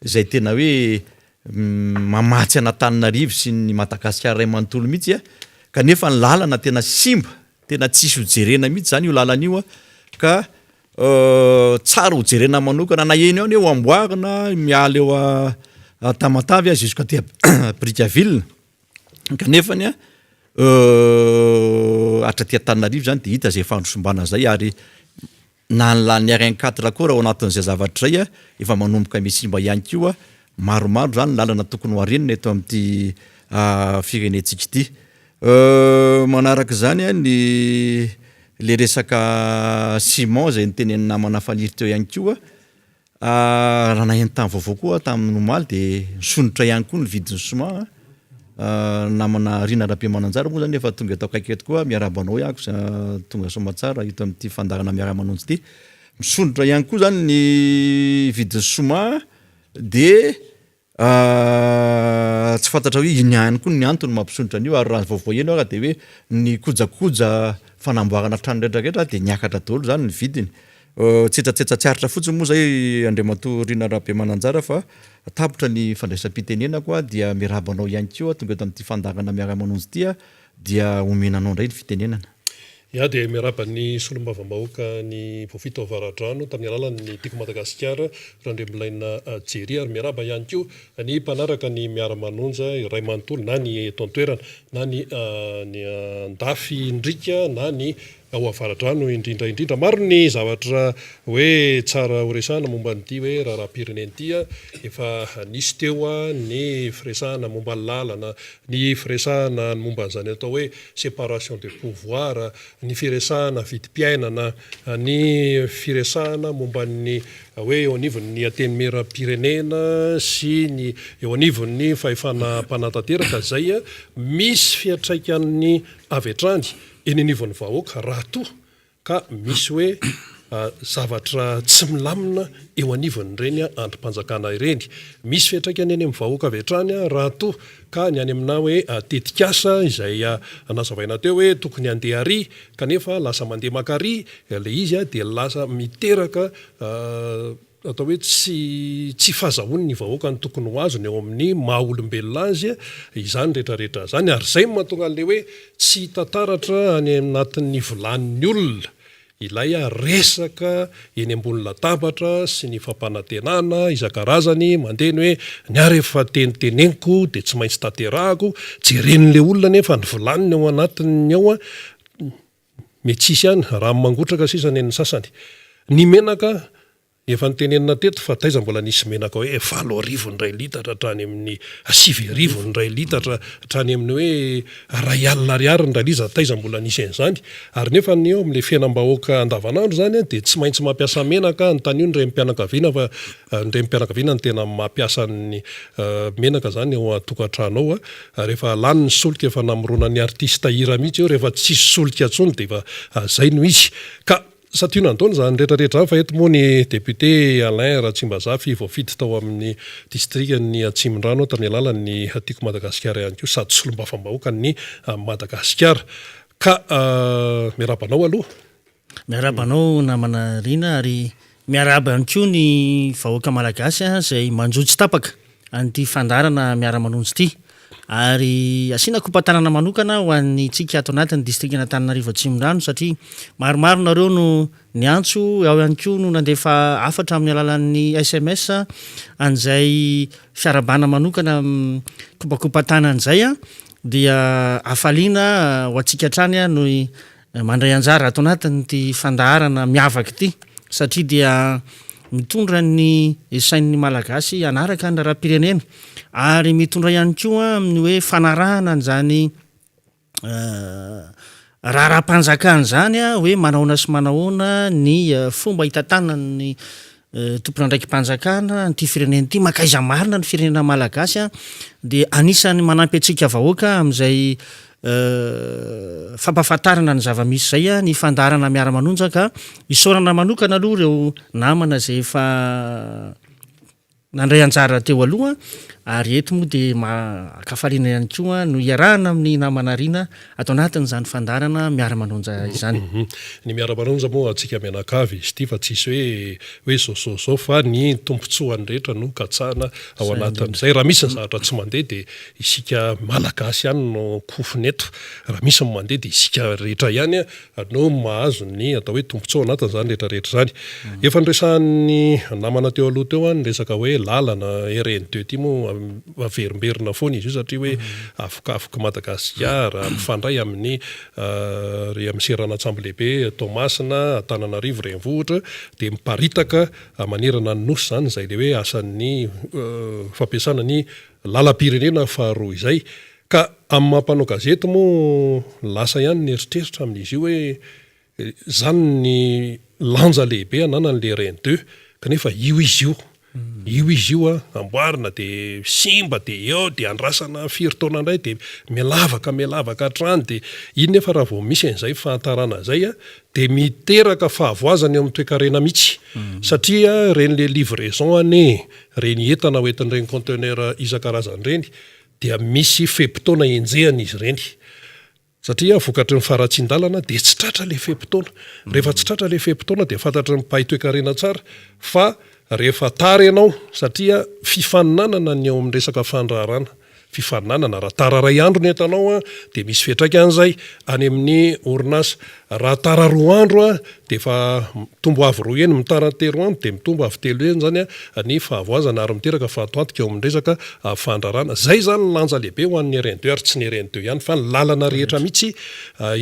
izay tena hoe mamatsy an'Antananarivo sy ny Madagasikara iray manontolo mihitsy kanefa ny lalana tena simba, tena tsisy ho jerena mihitsy izany io lalana io ka tsara ho jerena manokana na eny eo anie ho amboarina miala eo Tamatave aza jusqu'à aty Brickaville kanefany hatraty Antananarivo izany dia hita izay fandrosombana izay ary Na ny lany RN quatre koa raha ao anatin'izay zavatra izay efa manomboka misimba ihany koa, maromaro izany ny lalana tokony ho arenina eto amin'ity firenentsika ity. Manaraka izany ny le resaka ciment izay notenenin'ny namana Faniry teo ihany koa. Raha naheno tamin'ny vaovao koa aho tamin'ny omaly dia nisondrotra ihany koa ny vidin'ny ciment. Namana Rina Rabemananjara moa izany efa tonga eto akaiky eto koa, miarahaba anao ihany koa tonga soamatsara eto amin'ity fandaharana miara-manonja ity. Misondrotra ihany koa izany ny vidin'ny ciment dia Tsy fantatra hoe inona ihany koa ny antony mampisondrotra an'io ary raha ny vaovao heno ara dia hoe ny kojakoja fanamboarana trano rehetra rehetra dia niakatra daholo izany ny vidiny. Tsetsatsetsa tsy aritra fotsiny moa izay Andriamatoa Rina Rabemananjara fa tapitra ny fandraisam-pitenenako dia miarahaba anao ihany koa tonga eto amin'ity fandaharana miara-manonja ity dia omena anao indray ny fitenenana. Ya dia miarahaba ny solombavambahoaka ny voafidy tao Avaradrano tamin'ny alalan'ny Tiako Madagasikara Randriamilaina Jerry ary miarahaba ihany koa ny mpanaraka ny Miara-manonja iray manontolo na ny eto an-toerana na ny any andafy indrika na ny ao Avaradrano indrindra indrindra. Maro ny zavatra hoe tsara ho resahana momba an'ity hoe raharaham-pirenena ity. Efa nisy teo ny firesahana momba ny lalana, ny firesahana ny momba an'izany atao hoe séparation de pouvoir, ny firesahana vidim-piainana, ny firesahana momba ny hoe eo anivon'ny Antenimierampirenena sy ny eo anivon'ny fahefana mpanatanteraka izay misy fiantraikany avy hatrany eny anivon'ny vahoaka raha toa ka misy hoe zavatra tsy milamina eo anivon'ireny andrim-panjakana ireny. Misy fiantraikany eny amin'ny vahoaka avy hatrany raha toa ka ny any aminà hoe tetikasa izay nazavaina teo hoe tokony handeha ary kanefa lasa mandeha maka ary ilay izy dia lasa miteraka atao hoe tsy tsy fazahoan'ny vahoaka ny tokony ho azony eo amin'ny maha olombelona azy izany rehetra rehetra izany ary izay no mahatonga an'ilay hoe tsy hita taratra any anatin'ny vilanin'ny olona ilay resaka eny ambony latabatra sy ny fampanantenana isan-karazany mandeha ny hoe ny ahy rehefa teniteneniko dia tsy maintsy tanterahako, jeren'ilay olona anefa ny vilaniny ao anatin'ny ao Mety tsy hisy ihany, rano mangotraka sisa nen'ny sasany. Ny menaka, efa notenenina teto fa taiza mbola nisy menaka hoe 8000 ny iray litatra hatrany amin'ny 9000 ny iray litatra hatrany amin'ny hoe 1000 ariary ny iray litatra, taiza mbola nisy an'izany. Ary nefa ny eo amin'ilay fiainam-bahoaka andavanandro izany dia tsy maintsy mampiasa menaka, anontanio ny renim-pianakaviana fa ny renim-pianakaviana no tena mampiasa ny menaka izany ao an-tokantrano ao. Rehefa lany ny solika efa namoronan'ny artiste hira mihitsy eo, rehefa tsisy solika intsony dia efa zay no izy. Ka santionany daholo izany rehetra rehetra izany fa eto moa ny député Alain Ratsimbazafy voafidy tao amin'ny distrikan'i Atsimondrano tamin'ny alalan'ny Tiako Madagasikara ihany koa sady solombavambahoakan'i Madagasikara. Ka miarahaba anao aloha. Miarahaba anao namana Rina ary miarahaba ihany koa ny vahoaka malagasy izay manjohy tsy tapaka an'ity fandaharana miara-manonja ity. Ary asiana kopa-tanana manokana ho an'ny tsika ato anatin'ny distrikan'Antananarivo Atsimondrano satria maromaro nareo no niantso, ao ihany koa no nandefa hafatra amin'ny alalan'ny sms an'izay fiarahabana manokana kopakopa-tanana izay dia hafaliana ho antsika hatrany no Mandray anjara ato anatin'ity fandaharana miavaka ity satria dia mitondra ny sain'ny Malagasy hanaraka ny raharaham-pirenena ary mitondra ihany koa amin'ny hoe fanarahana an'izany raharaham-panjakana izany hoe manahoana sy manahoana ny fomba hitantanan'ny tompon'andraiki-panjakana an'ity firenena ity, mankaiza marina ny firenena malagasy an, dia anisan'ny manampy antsika vahoaka amin'izay fampahafantarana ny zava-misy izay ny fandaharana miara-manonja ka isaorana manokana aloha ireo namana izay efa Nandray anjara teo aloha ary eto moa dia ankafaliana ihany koa no iarahana amin'ny namana Rina ato anatin'izany fandaharana Miara-manonja izany. Ny Miara-manonja moa antsika mianakavy izy ity fa tsisy hoe hoe zao zao zao fa ny tombontsoan'ny rehetra no katsahina ao anatin'izay. Raha misy ny zavatra tsy mandeha dia isika Malagasy ihany no kofona eto. Raha misy ny mandeha dia isika rehetra ihany no mahazo ny atao hoe tombontsoa ao anatin'izany rehetra rehetra izany. Efa noresahan'ny namana teo aloha teo ny resaka hoe lalana RN deux ity moa averimberina foana izy io satria hoe avokavok'i Madagasikara, mifandray amin'ny ry amin'ny seranan-tsambo lehibe Toamasina, Antananarivo renivohitra dia miparitaka manerana ny Nosy izany izay ilay hoe asan'ny fampiasana ny lalam-pirenena faharoa izay. Ka amin'ny maha mpanao gazety moa lasa ihany ny eritreritra amin'izy io hoe izany ny lanja lehibe ananan'ilay RN deux. Kanefa io izy io, io izy io an, amboarina dia simba dia eo dia andrasana firy taona indray dia mihalavaka mihalavaka hatrany dia iny nefa raha vao misy an'izay fahatarana izay an, dia miteraka fahavoazana eo amin'ny toekarena mihitsy satria ireny le livraison anie, ireny entana hoentin'ireny conteneur isan-karazany ireny dia misy fe-potoana enjehana izy ireny. Satria vokatry ny faharatsian-dalana dia tsy tratra ilay fe-potoana. Rehefa tsy tratra ilay fe-potoana dia fantatry ny mpahay toekarena tsara fa rehefa tara ianao, satria fifaninanana ny eo amin'ny resaka fandraharana, fifaninanana, raha tara iray andro ny entanao dia misy fiantraikany izay any amin'ny orinasa, raha tara roa andro dia efa mitombo avo roa heny, mitara telo andro dia mitombo avo telo heny izany ny fahavoazana ary miteraka fahatoantika eo amin'ny resaka fandrarana. Izay izany ny lanja lehibe ho an'ny RN deux ary tsy ny RN deux ihany fa ny lalana rehetra mihitsy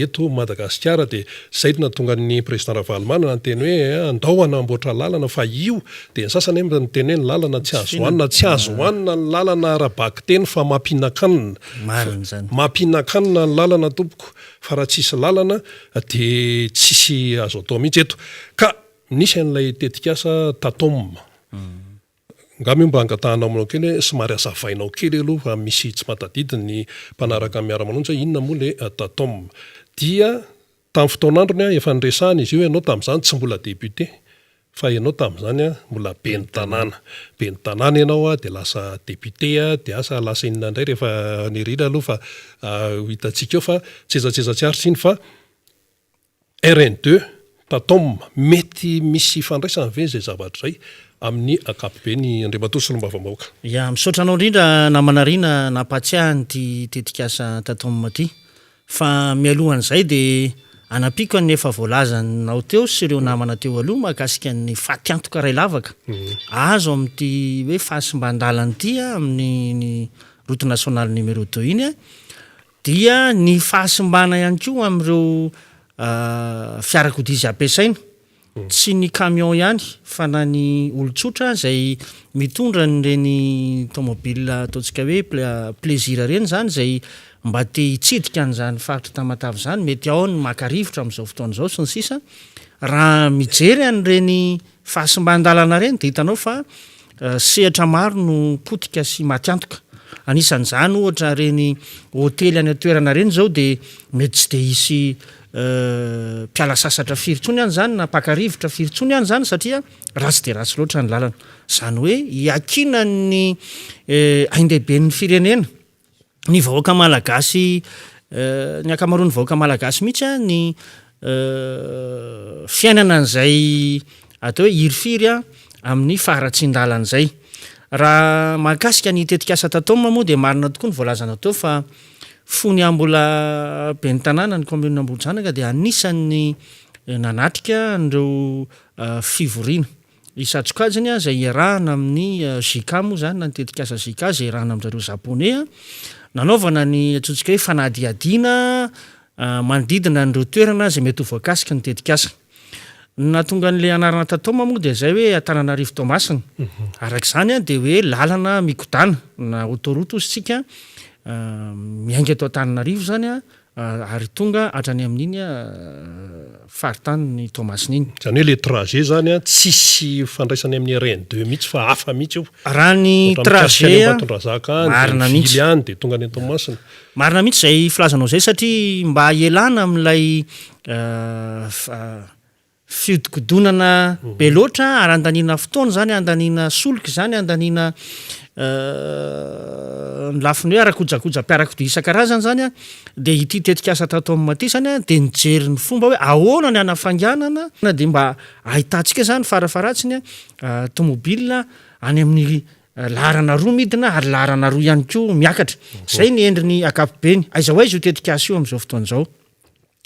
eto Madagasikara dia izay no nahatonga ny Président Ravalomanana niteny hoe andao hanamboatra lalana fa io dia ny sasany anefa niteny hoe ny lalana tsy azo hohanina, tsy azo hohanina ny lalana ara-bakiteny fa mampihinan-kanina. Marina izany. Mampihinan-kanina ny lalana tompoko fa raha tsisy lalana dia tsisy azo atao mihitsy eto. Ka nisy an'ilay tetikasa Tatom. Angamba io mba angatahanao aminao kely hoe somary azavainao kely aloha fa misy tsy mahatadidy ny mpanaraka ny miara-manonja hoe inona moa ilay Tatom. Dia tamin'ny fotoan'androny efa niresahana izy io, ianao tamin'izany tsy mbola député. Fa ianao tamin'izany an, mbola ben'ny tanàna. Ben'ny tanàna ianao an, dia lasa député an, dia asa lasa inona indray rehefa any aoriana aloha fa ho hitantsika eo fa tsetsatsetsa tsy aritra iny fa RN deux, Tatom, mety misy ifandraisany ve izay zavatra izay amin'ny ankapobeny Andriamatoa Solombavambahoaka? Ya, misaotra anao indrindra namana Rina nampahatsiahy an'ity tetikasa Tatom ity. Fa mialohan'izay dia anampiako an'ny efa voalazanao teo sy ireo namana teo aloha mahakasika ny fatiantoka iray lavaka azo amin'ity hoe fahasimban-dalana ity amin'ny route nationale numéro deux iny dia ny fahasimbana ihany koa amin'ireo fiarakodia izay ampiasaina. Tsy ny camion ihany fa na ny olon-tsotra izay mitondra an'ireny tomobile ataontsika hoe plaisir ireny izany izay mba te hitsidika an'izany faritra Tamatave izany, mety ao ny maka rivotra amin'izao fotoana izao sy ny sisa, raha mijery an'ireny fahasimban-dalana ireny dia hitanao fa Sehatra maro no potika sy maty antoka. Anisan'izany ohatra ireny hotely any an-toerana ireny izao dia mety tsy dia hisy mpiala sasatra firy intsony any izany na mpaka rivotra firy intsony any izany satria ratsy dia ratsy loatra ny lalana. Izany hoe iankinan'ny ain-dehiben'ny firenena. ny vahoaka malagasy, ny ankamaroan'ny vahoaka malagasy mihitsy an, ny fiainana an'izay atao hoe hirifiry amin'ny faharatsian-dalana izay. Raha mahakasika ny tetikasa Tatoma moa dia marina tokoa ny voalazanao teo fa fony aho mbola ben'ny tanàna ny kaominina Ambohijanaka dia anisan'ny nanatrika an'ireo fivoriana. Isan-tsokajiny izay iarahana amin'ny JICA moa izany na ny tetikasa JICA izay iarahana amin-dry zareo Japoney nanaovana ny antsointsika hoe fanadihadiana manodidina an'ireo toerana izay mety ho voakasiky ny tetikasa. Ny nahatonga an'ilay anarana Tatoma moa dia izay hoe Antananarivo Toamasina. Araka izany dia hoe lalana mikodana na autoroute hozy tsika miainga eto Antananarivo izany Ary tonga hatrany amin'iny faritanin'i Toamasina iny. Izany hoe ilay trajet izany an, tsisy ifandraisany amin'ny RN deux mihitsy fa hafa mihitsy io. Raha ny Ohatra mikasika trajet any an, Ambatondrazaka any, dia marina mivily mihitsy. any dia tonga any Toamasina. Marina mihitsy izay filazanao izay satria mba hialana amin'ilay Fiodikodonana be loatra ary andaniana fotoana izany, andaniana solika izany, andaniana ny lafiny hoe ara-kojakojam-piarakodia isan-karazany izany an, dia ity tetikasa tato amin'ny Mati izany an, dia nijery ny fomba hoe ahoana ny hanafainganana dia mba ahitantsika izany farafaharatsiny an, tomobile any amin'ny laharana roa midina ary laharana roa ihany koa miakatra. Izay ny endriny ankapobeny. Aiza ho aiza io tetikasa io amin'izao fotoana izao?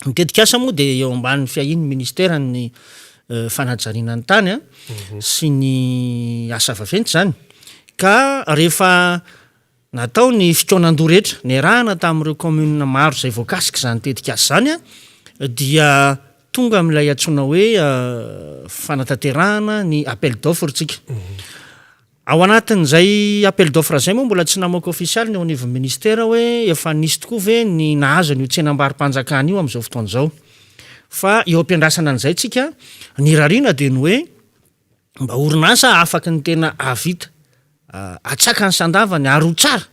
Ny tetikasa moa dia eo ambanin'ny fiahian'ny ministeran'ny fanajariana ny tany sy ny asa vaventy izany. Ka rehefa natao ny fikaonandoha rehetra niarahana tamin'ireo kaominina maro izay voakasik'izany tetikasa izany dia tonga amin'ilay antsoina hoe fanatanterahana ny appel d'offre tsika. Ao anatin'izay appel d'offre izay moa mbola tsy namoaka ofisialy ny eo anivon'ny ministera hoe efa nisy tokoa ve ny nahazo an'io tsenambaro-panjakana io amin'izao fotoana izao. Fa eo am-piandrasana an'izay tsika, ny irariana dia ny hoe. mba orinasa afaky ny tena hahavita hatsaka ny sandavany ary ho tsara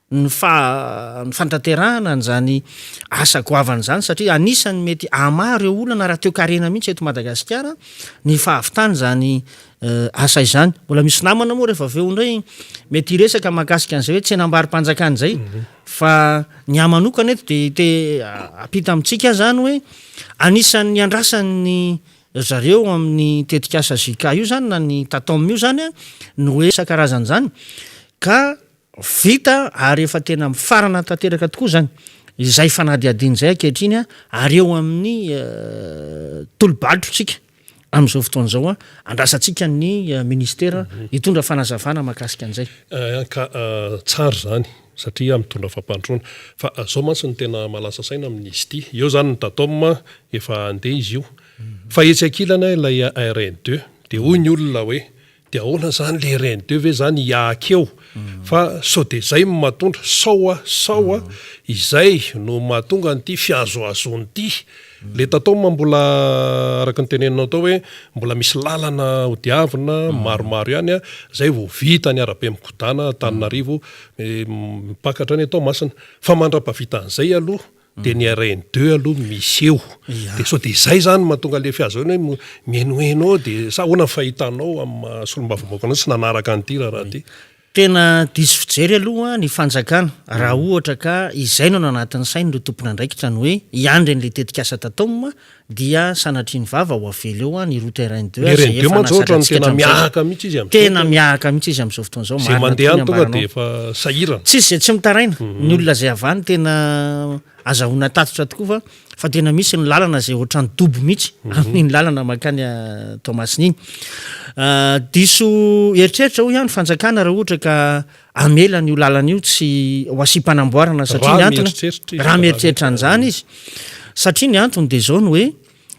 ny fa ny fanatanterahana an'izany asa goavana izany satria anisan'ny mety hamaha ireo olana ara-toekarena mihitsy eto Madagasikara ny fahavitana izany asa izany. Mbola misy namana moa rehefa avy eo indray mety hiresaka mahakasika an'izay hoe tsenam-barom-panjakana izay fa ny ahy manokana eto dia te hampita amintsika aho izany hoe anisan'ny andrasan'ny zareo amin'ny tetikasa JK io izany na ny Tatom io izany ny hoe isan-karazany izany ka Vita ary efa tena mifarana tanteraka tokoa izany izay fanadihadiana izay ankehitriny ary eo amin'ny tolo-barotra isika amin'izao fotoana izao andrasantsika ny ministera hitondra fanazavana mahakasika an'izay. Ka tsara izany satria mitondra fampandrosoana. Fa izao mantsy no tena mahalasa saina amin'izy ity. Eo izany ny Tatom efa handeha izy io. Fa etsy ankilany ilay RN deux dia hoy ny olona hoe De ahoana zany le RN deux ve zany hiahaka eo fa sao de zay no mahatondra sao a sao a izay no mahatonga an'ity fihazohazoana ity le tatom mbola araka ny teneninao tao hoe mbola misy lalana ho diavina maromaro ihany a zay vao vita ny arabe mikodana Antananarivo mipaka hatrany Toamasina fa mandrapavitan'izay aloha Dia ny RN deux aloha misy eo. Dia sao dia izay izany no mahatonga an'ilay fihazoana hoe mihenoheno eo dia sa ahoana ny fahitanao amin'ny maha solombavambahoaka anao tsy nanaraka an'ity raharaha ity? Tena diso fijery aloha ny fanjakana raha ohatra ka izay no anatin'ny sain'ireo tompon'andraikitra ny hoe hiandry an'ilay tetikasa Tatom dia sanatria ny vava ho avela eo ny route RN deux izay efa nahazatra antsika hatramin'izao. Tena miahaka mihitsy izy amin'izao fotoana izao, marina tokoa ny ambaranao. Tsisy izay tsy mitaraina, ny olona izay avy any tena azahoana tatitra tokoa fa fa tena misy ny lalana izay ohatran'ny dobo mihitsy amin'iny lalana mankany Toamasina iny. Diso eritreritra hoy aho ny fanjakana raha ohatra ka hamela an'io lalana io tsy ho asiam-panamboarana satria ny antony raha mieritreritra an'izany izy satria ny antony dia izao ny hoe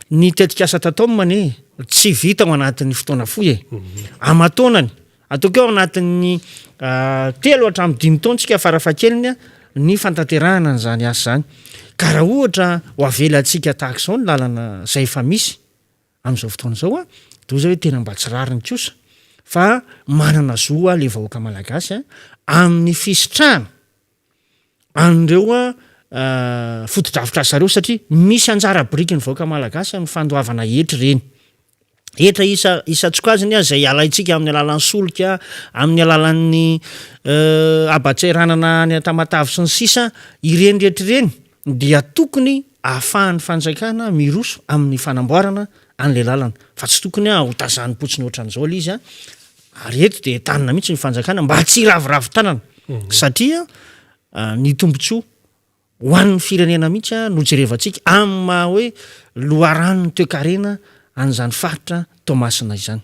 ny tetikasa Tatom anie tsy vita ao anatin'ny fotoana fohy e aman-taonany ataoko hoe ao anatin'ny telo hatramin'ny dimy taona tsika farafahakeliny ny fantanterahana an'izany asa izany ka raha ohatra ho avelantsika tahaka izao ny lalana izay efa misy Amin'izao fotoana izao dia hoy zay hoe tena mba tsy rariny kosa fa manana zo le vahoaka malagasy amin'ny fisitrahana an'ireo fotodrafitrasa ireo satria misy anjara birikin'ny vahoaka malagasy amin'ny fandoavana hetra ireny. Hetra isa isan-tsokajiny izay alaintsika amin'ny alalan'ny solika, amin'ny alalan'ny haban-tseranana any Tamatave sy ny sisa, ireny rehetra ireny dia tokony ahafahan'ny fanjakana miroso amin'ny fanamboarana an'ilay lalana fa tsy tokony ho tazanim-potsiny ohatran'izao ilay izy ary eto dia entanina mihitsy ny fanjakana mba tsy hiraviravy tanana satria ny tombontsoa ho an'ny firenena mihitsy no jerevantsika amin'ny maha hoe loharanon'ny toekarena an'izany faritra Toamasina izany.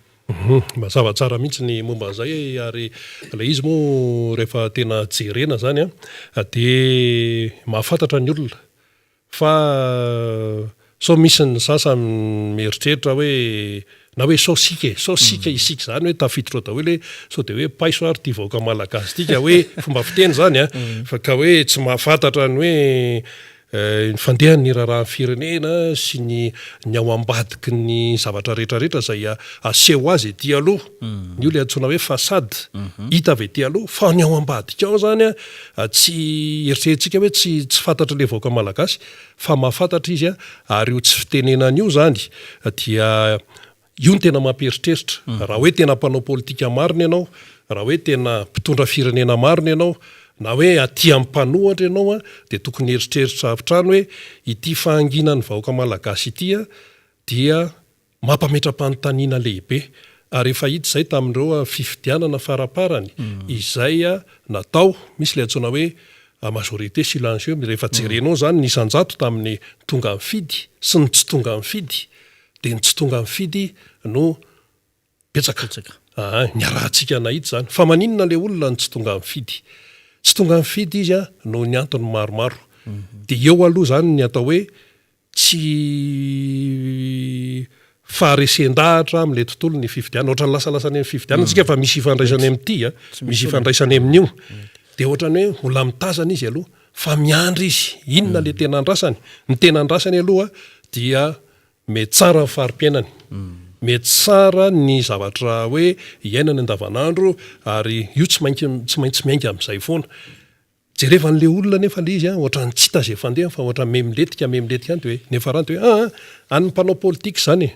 Mazava tsara mihitsy ny momba an'izay ary ilay izy moa rehefa tena jerena izany dia mahafantatra ny olona fa sao misy ny sasany mieritreritra hoe na hoe sao isika e, sao isika isika izany hoe tafiditra ao daholo hoe sao dia hoe paiso ary ity vahoaka malagasy ity ka hoe fomba fiteny izany an, fa ka hoe tsy mahafantatra ny hoe Ny fandehan'ny raharahan'ny firenena sy ny ny ao ambadiky ny zavatra rehetra rehetra izay aseho azy ety aloha, io ilay antsoina hoe façade, hita avy ety aloha, fa ny ao ambadika ao izany an, tsy eritreretintsika hoe tsy tsy fantatr'ilay vahoaka malagasy fa mahafantatra izy ary io tsy fitenenana io izany dia Io no tena mampieritreritra. Raha hoe tena mpanao politika marina ianao, raha hoe tena mpitondra firenena marina ianao, na hoe aty amin'ny mpanohatra ianao dia tokony hieritreritra avy hatrany hoe ity fahanginan'ny vahoaka malagasy ity dia mampametra-panontaniana lehibe. Ary efa hita izay tamin'ireo fifidianana faraparany izay natao, misy ilay antsoina hoe majorité silencieuse, rehefa jerenao izany ny isan-jato tamin'ny tonga nifidy sy ny tsy tonga nifidy Dia ny tsy tonga mifidy no betsaka. Aa, niarahantsika nahita izany. Fa maninona ilay olona no tsy tonga mifidy? Tsy tonga mifidy izy noho ny antony maromaro. Dia eo aloha izany ny atao hoe tsy faharesen-dahatra amin'ilay tontolo ny fifidianana. Ohatran'ny lasalasa any amin'ny fifidianana isika fa misy ifandraisany amin'ity a, misy ifandraisany amin'io. Dia ohatran'ny hoe mbola mitazana izy aloha fa miandry izy. Inona ilay tena andrasany? Ny tena andrasany aloha dia Mihatsara ny fari-piainany. Mihatsara ny zavatra hoe iainana andavanandro ary io tsy maintsy tsy maintsy miainga amin'izay foana. Jereva an'ilay olona anefa ilay izy an, ohatran'ny tsy hita izay fandehany fa ohatran'ny miha-milentika miha-milentika any dia hoe ny hiafarany dia hoe aa an'ny mpanao politika izany e!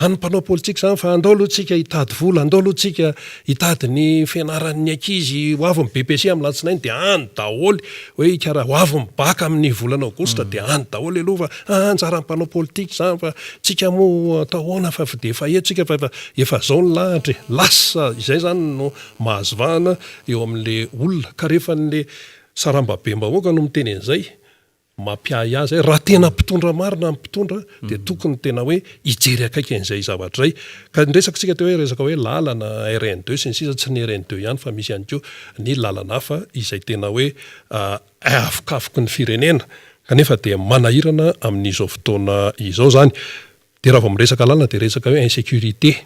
An'ny mpanao politika izany fa andao aloha tsika hitady vola, andao aloha tsika hitady ny fianaran'ny ankizy, ho avy ny BEPC amin'ny alatsinainy dia any daholo hoe hikara, ho avy ny bac amin'ny volana aogositra dia any daholo aloha fa aa anjaran'ny mpanao politika izany fa tsika moa atao ahoana fa dia efa eto tsika fa efa efa izao ny lahatra e! Lasa izay izany no mahazo vahana eo amin'ilay olona ka rehefa an'ilay sarambabem-bahoaka no miteny an'izay Mampiahiahy izay. Raha tena mpitondra marina ny mpitondra dia tokony tena hoe hijery akaiky an'izay zavatra izay. Ka ny resaka tsika teo hoe resaka hoe lalana, RN deux sy ny sisa, tsy ny RN deux ihany fa misy ihany koa ny lalana hafa izay tena hoe avokavoky ny firenena kanefa dia manahirana amin'izao fotoana izao izany. Dia raha vao miresaka lalana dia resaka hoe insécurité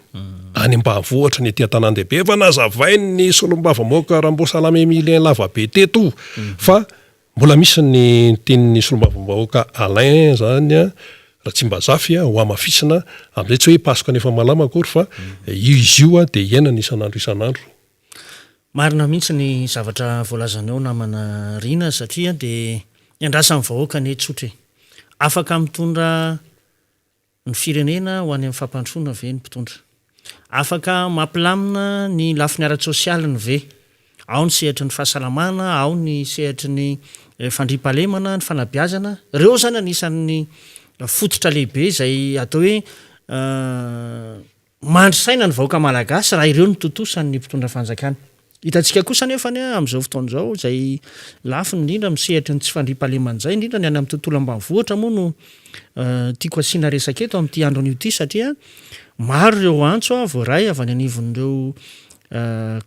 any ambanivohitra ny aty an-tanàn-dehibe. Efa nazavain'ny solombavambahoaka Ramboasalama Emilien lavabe teto fa Mbola misy ny tenin'ny solombavambahoaka Alain zany Ratsimbazafy ho hamafisina amin'izay, tsy hoe hipasoka ny efa malama akory fa izy io dia iainana isan'andro isan'andro. Marina mihitsy ny zavatra voalazanao namana Rina satria dia iandrasan'ny vahoaka anie tsotra e! Afaka mitondra ny firenena ho any amin'ny fampandrosoana ve ny mpitondra? Afaka mampilamina ny lafiny ara-tsosialiny ve? Ao ny sehatry ny fahasalamana, ao ny sehatry ny fandriampahalemana, ny fanabeazana. Ireo izany anisan'ny fototra lehibe izay atao hoe Mandry saina ny vahoaka malagasy raha ireo no tontosan'ny mpitondra fanjakana. Hitantsika kosa anefa anie amin'izao fotoana izao izay lafiny indrindra amin'ny sehatry ny tsy fandriampahalemana izay, indrindra ny any amin'ny tontolo ambanivohitra moa no tiako asiana resaka eto amin'ity andro anio ity satria maro ireo antso voaray avy any anivon'ireo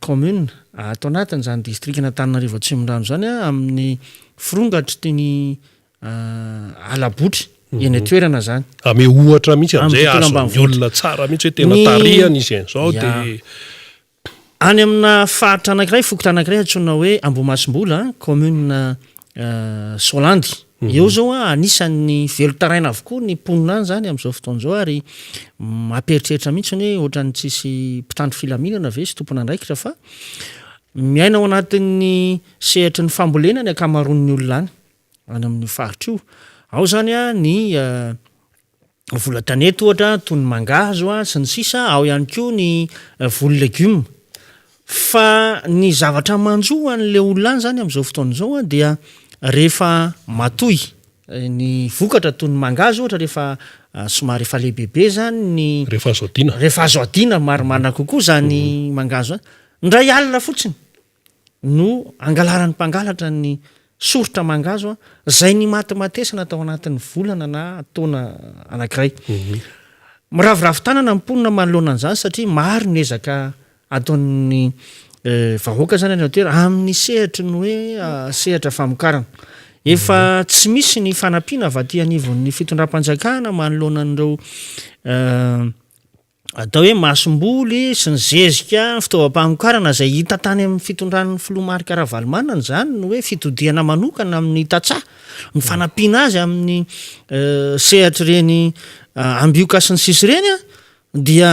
commune ato anatin'izany distrikan'Antananarivo Atsimondrano izany amin'ny firongatry ny Ala-botry eny an-toerana zany. Ame ohatra mihitsy amin'izay azon'ny olona tsara mihitsy hoe tena tarihana izy an'izao dia. Any amina faritra anankiray, fokontany anankiray antsoina hoe Ambohimasimbola, commune Soalandy. Eo zao anisan'ny velon-taraina avokoa ny mponina any zany amin'izao fotoana izao ary mampieritreritra mihitsy ny hoe ohatran'ny tsisy mpitandro filaminana ve sy tompon'andraikitra fa miaina ao anatin'ny sehatry ny fambolena ny ankamaroan'ny olona any. any amin'io faritra io. Ao izany ny vola tanety ohatra toy ny mangahazo sy ny sisa, ao ihany koa ny voly legioma. Fa ny zavatra manjo an'ilay olona any izany amin'izao fotoana izao dia rehefa matoy ny vokatra toy ny mangahazo ohatra rehefa somary efa lehibebe izany ny Rehefa azo adiana. Rehefa azo adiana marimarina kokoa izany mangahazo izany, indray alina fotsiny no angalaran'ny mpangalatra ny soritra mangahazo izay nimatimatesana tao anatin'ny volana na taona anankiray. Miraviravy tanana ny mponina manoloana an'izany satria maro ny ezaka ataon'ny vahoaka izany any an-toerana amin'ny sehatry ny hoe sehatra famokarana. Efa tsy misy ny fanampiana avy aty anivon'ny fitondram-panjakana manoloana an'ireo Atao hoe masomboly sy ny zezika, ny fitaovam-pamokarana izay hita tany amin'ny fitondran'ny filoha Marc Ravalomanana izany ny hoe fitodihana manokana amin'ny tantsaha, ny fanampiana azy amin'ny sehatr'ireny ambioka sy ny sisa ireny dia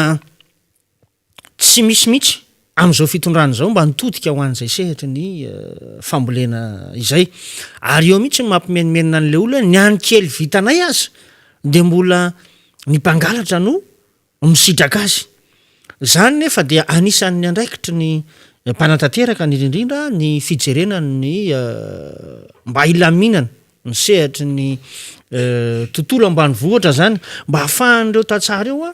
tsy misy mihitsy amin'izao fitondrana izao mba nitodika ho an'izay sehatry ny fambolena izay. Ary eo mihitsy no mampimenomenona an'ilay olona hoe ny any kely vitanay aza dia mbola ny mpangalatra no misitraka azy. Izany nefa dia anisan'ny andraikitry ny mpanatanteraka indrindra indrindra ny fijerena ny mba hilaminana ny sehatry ny tontolo ambanivohitra izany mba hahafahan'ireo tantsaha ireo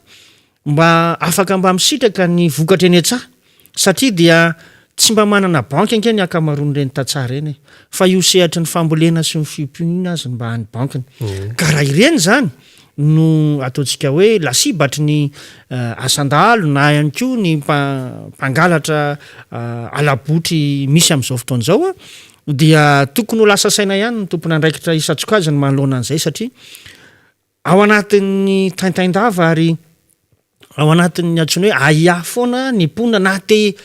Mba afaka mba misitraka ny vokatra eny an-tsaha satria dia tsy mba manana banky ange ny ankamaroan'ireny tantsaha ireny e! Fa io sehatry ny fambolena sy ny fiompiana azy no mba any bankiny. Ka raha ireny izany no ataontsika hoe lasibatry ny asan-dahalo na ihany koa ny mpangalatra ala-botry misy amin'izao fotoana izao dia tokony ho lasa saina ihany ny tompon'andraikitra isan-tsokajiny manoloana an'izay satria Ao anatin'ny taintain-dava ary ao anatin'ny antsoina hoe ahiahy foana ny mponina na te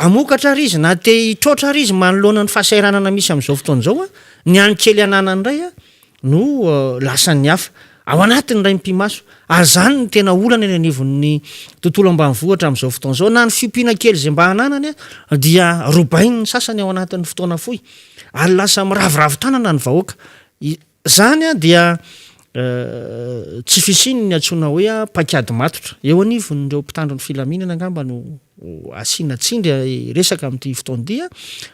hamokatra ary izy na te hitroatra ary izy manoloana ny fahasahiranana misy amin'izao fotoana izao, ny any kely ananany indray no lasan'ny hafa. Ao anatin'ny iray mipi-maso. Ary izany no tena olana eny anivon'ny tontolo ambanivohitra amin'izao fotoana izao. Na ny fiompiana kely izay mba ananany dia robain'ny sasany ao anatin'ny fotoana fohy. Ary lasa miraviravy tanana ny vahoaka. Izany dia tsy fisian'ny antsoina hoe paikady matotra. Eo anivon'ireo mpitandro ny filaminana angamba no asiana tsindry resaka amin'ity fotoana ity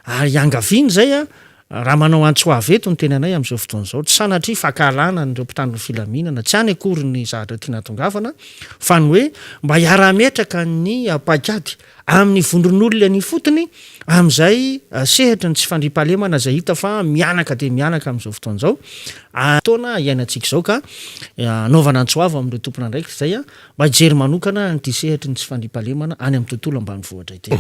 ary iangaviana izay Raha manao antso avo eto ny tenanay amin'izao fotoana izao, tsy sanatria fankahalana an'ireo mpitandro ny filaminana, tsy any akory ny zavatra tiana hatongavana, fa ny hoe mba hiara-hametraka ny paikady amin'ny vondron'olona eny ifotony amin'izay sehatry ny tsy fandriampahalemana izay hita fa mihanaka dia mihanaka amin'izao fotoana izao, fotoana iainantsika izao ka anaovana antso avo amin'ireo tompon'andraikitra izay Mba hijery manokana an'ity sehatry ny tsy fandriampahalemana any amin'ny tontolo ambanivohitra ity.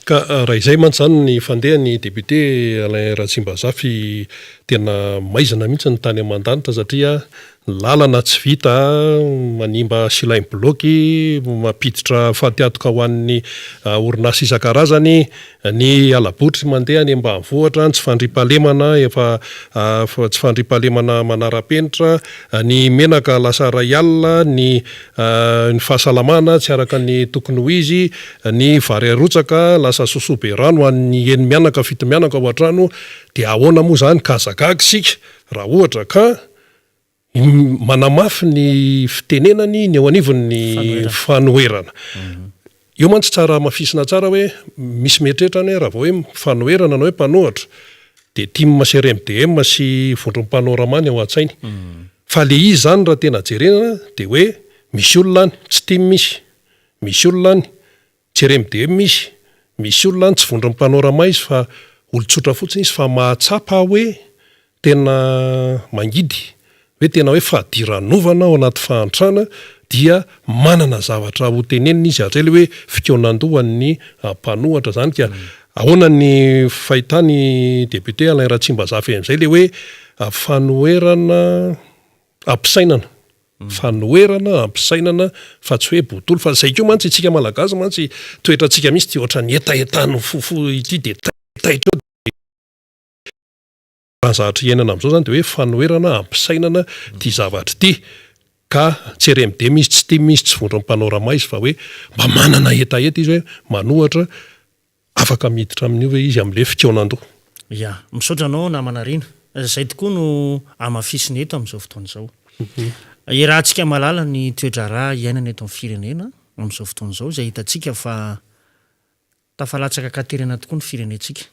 Ka raha izay mantsy izany ny fandehan'ny député Alain Ratsimbazafy tena maizina mihitsy ny tany aman-danitra satria ny lalana tsy vita, manimba silainy bloky, mampiditra fatiantoka ho an'ny orinasa isan-karazany, Ny hala-botry mandeha any ambanivohitra, ny tsy fandriampahalemana efa tsy fandriampahalemana manara-penitra, ny menaka lasa iray alina, ny ny fahasalamana tsy araka ny tokony ho izy, ny vary arotsaka lasa sosoa be rano ho an'ny eni-mianaka fito-mianaka ao an-trano, dia ahoana moa izany ka aza gaga isika raha ohatra ka Manamafy ny fitenenany ny eo anivon'ny fanoherana. Eo mantsy tsara hamafisina tsara hoe misy mieritreritra any hoe raha vao hoe fanoherana na hoe mpanohatra dia tim sy RMDM sy vondron'ny panorama ny ao an-tsainy. Fa le izy izany raha tena jerena dia hoe misy olona any tsy tim izy, misy olona any Tsy RMDM izy, misy olona any tsy vondron'ny panorama izy fa olon-tsotra fotsiny izy fa mahatsapa hoe tena mangidy, hoe tena hoe fadiranovana ao anaty fahantrana dia manana zavatra ho tenenina izy ary zay le hoe fikaonandohan'ny mpanohatra zany ka ahoana ny fahitany député Alain Ratsimbazafy an'izay le hoe fanoherana ampisainana Fanoherana, ampisainana fa tsy hoe botolo fa zay koa mantsy itsika malagasy mantsy toetrantsika mihitsy ty ohatran'ny hetahetan'ny fofo ity de taitra eo de raha ny zavatra iainana amin'izao zany de hoe fanoherana ampisainana ty zavatra ity ka tsy RMDM izy tsy tim izy tsy vondron'ny panorama izy fa hoe mba manana hetaheta izy hoe manohatra Afaka miditra amin'io ve izy amin'ilay fikaonandoha? Ya, misaotra anao namana Rina. Izay tokoa no hamafisina eto amin'izao fotoana izao. Iarahantsika mahalala ny toe-draharaha iainana eto amin'ny firenena amin'izao fotoana izao, izay hitantsika fa tafalatsaka an-katerena tokoa ny firenentsika.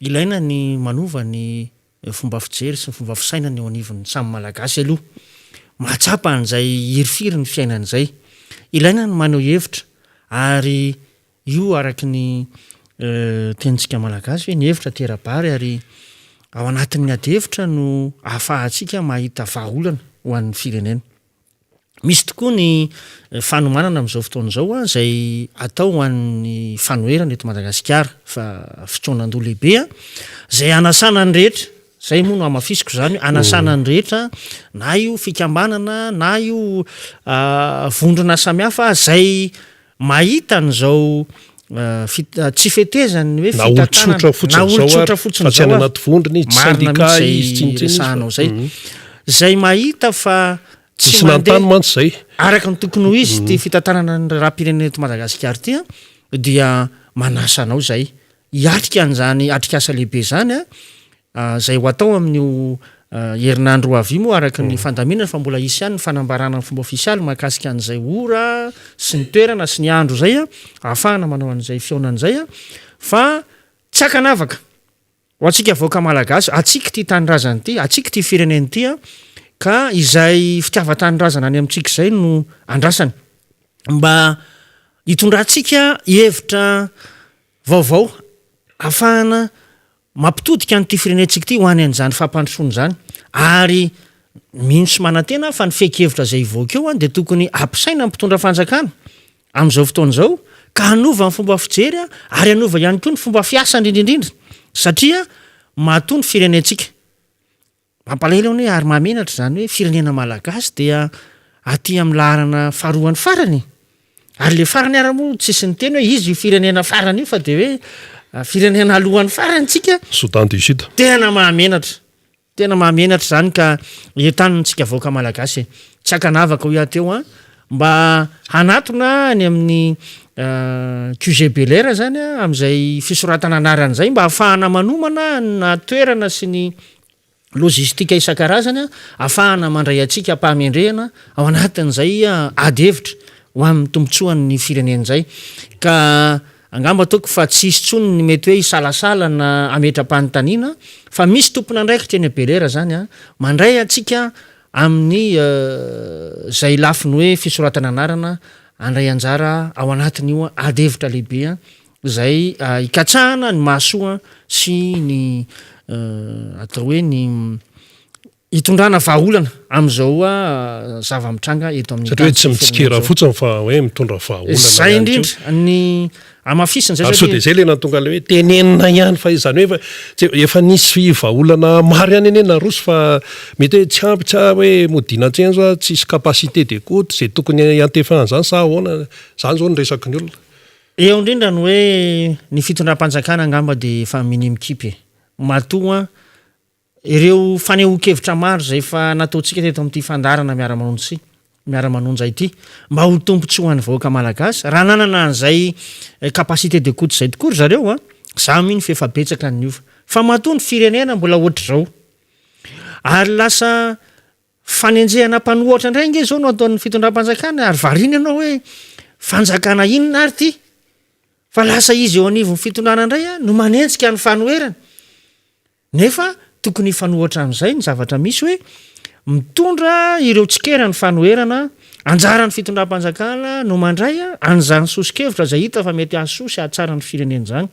Ilaina ny manova ny fomba fijery sy ny fomba fisainana eo anivon'ny samy Malagasy aloha. Mahatsapa an'izay hirifiry ny fiainana izay. Ilaina ny maneho hevitra ary Io araky ny tenintsika malagasy hoe ny hevitra tera-bary ary ao anatin'ny ady hevitra no ahafahantsika mahita vahaolana ho an'ny firenena. Misy tokoa ny fanomanana amin'izao fotoana izao izay atao ho an'ny fanoherana eto Madagasikara fa fikaonandoha lehibe izay hanasana ny rehetra, izay moa no hamafisiko izany hoe hanasana ny rehetra na io fikambanana na io vondrona samihafa izay Mahita an'izao tsy fetezan'ny hoe Na olon-tsotra fitantanana, fotsiny na izao olon-tsotra ary, fotsiny fa tsy izao any ary, anaty vondrona izy, tsy marina syndicat mihitsy izy, izay tsinontsinona izy fa resahanao izay, izay mahita fa tsy Nisy mandeha nanontany mantsy izay. araka ny tokony ho izy ity fitantanana ny raharaham-pirenena eto Madagasikara ity an, dia manasa anao izay hiatrika an'izany atrikasa lehibe izany an, Izay ho atao amin'io herinandro ho avy io moa araka ny fandaminana fa mbola hisy ihany ny fanambarana amin'ny fomba ofisialy mahakasika an'izay ora sy ny toerana sy ny andro izay ahafahana manao an'izay fihaonana izay fa tsy ankanavaka ho antsika vahoaka malagasy, antsika ity tanindrazana ity, antsika ity firenena ity ka izay fitiavan-tanindrazana any amintsika izay no andrasana mba hitondrantsika hevitra vaovao ahafahana Mampitodika an'ity firenentsika ity ho any an'izany fampandrosoana izany ary mino sy manantena aho fa ny fehin-kevitra izay hivoaka eo dia tokony hampisaina ny mpitondra fanjakana amin'izao fotoana izao ka hanova ny fomba fijery ary hanova ihany koa ny fomba fiasa indrindra indrindra satria matoa ny firenentsika Mampalahelo anie ary mahamenatra izany hoe firenena malagasy dia aty amin'ny laharana faharoan'ny farany e! Ary le farany ara moa tsisy niteny hoe iza io firenena farany io fa dia hoe firenena alohan'ny farany tsika. Soudan du Sud. Tena mahamenatra, tena mahamenatra izany ka entanina antsika vahoaka malagasy e! tsy ankanavaka hoy aho teo an, mba hanatona any amin'ny QG Bel'Air zany amin'izay fisoratana anarana izay mba hahafahana manomana na toerana sy ny lojistika isan-karazany ahafahana mandray antsika am-pahamendrehana ao anatin'izay ady hevitra ho amin'ny tombontsoan'ny firenena izay. Ka angamba ataoko fa tsy hisy intsony ny mety hoe hisalasala na hametra-panontaniana fa misy tompon'andraikitra eny Bel'Air izany mandray antsika amin'ny izay lafiny hoe fisoratana anarana handray anjara ao anatin'io ady hevitra lehibe izay hikatsahana ny mahasoa sy ny atao hoe ny hitondrana vahaolana amin'izao zava-mitranga eto amin'ny Satria hoe tsy mitsikera fotsiny fa hoe mitondra vahaolana ihany koa. Izay indrindra ny hamafisina izay satria. Ary sao dia izay ilay nahatonga an'ilay hoe tenenina ihany fa izany hoe efa efa nisy vahaolana maro ihany anie naroso fa mety hoe tsy ampy tsa hoe modiana tsenzo a, tsisy capacité d'écoute izay tokony hiantefana an'izany sa ahoana? Izany izao no resaky ny olona. Eo indrindra ny hoe ny fitondram-panjakana angamba dia efa minia mikipy e. Matoa ireo fanehoan-kevitra maro izay efa nataontsika teto amin'ity fandaharana Miara-manonja sy Miara-manonja ity mba ho tombontsoan'ny vahoaka malagasy, raha nanana an'izay capacité d'écoute izay tokoa ry zareo an, za mino fa efa betsaka ny niova. Fa matoa ny firenena mbola ohatr'izao ary lasa Fanenjehana mpanohatra indray ange izao no ataon'ny fitondram-panjakana ary variana ianao hoe fanjakana inona ary ity? Fa lasa izy eo anivon'ny fitondrana indray no manenjika ny fanoherana. Nefa tokony hifanohatra amin'izay ny zavatra misy hoe mitondra ireo tsikera ny fanoherana, anjaran'ny fitondram-panjakana no mandray an'izany soso-kevitra izay hita fa mety hahasoa sy hahatsara ny firenena izany.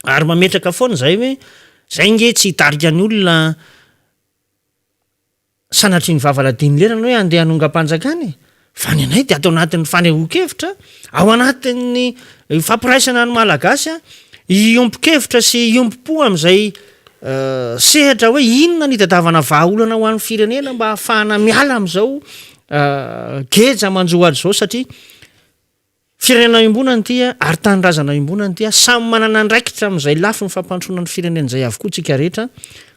Ary mametraka foana izay hoe izay ange tsy hitarika ny olona Sanatria ny vava ladin'ny lerany hoe handeha hanongam-panjakana e! Fa ny anay dia ato anatin'ny fanehoan-kevitra, ao anatin'ny fampiraisana ny Malagasy, hiombon-kevitra sy hiombom-po amin'izay sehatra hoe inona no hitadiavana vahaolana ho an'ny firenena mba hahafahana miala amin'izao geja manjo azy izao satria Firenena iombonana ity ary tanindrazana iombonana ity, samy manana andraikitra amin'izay lafiny fampandrosoana ny firenena izay avokoa tsika rehetra,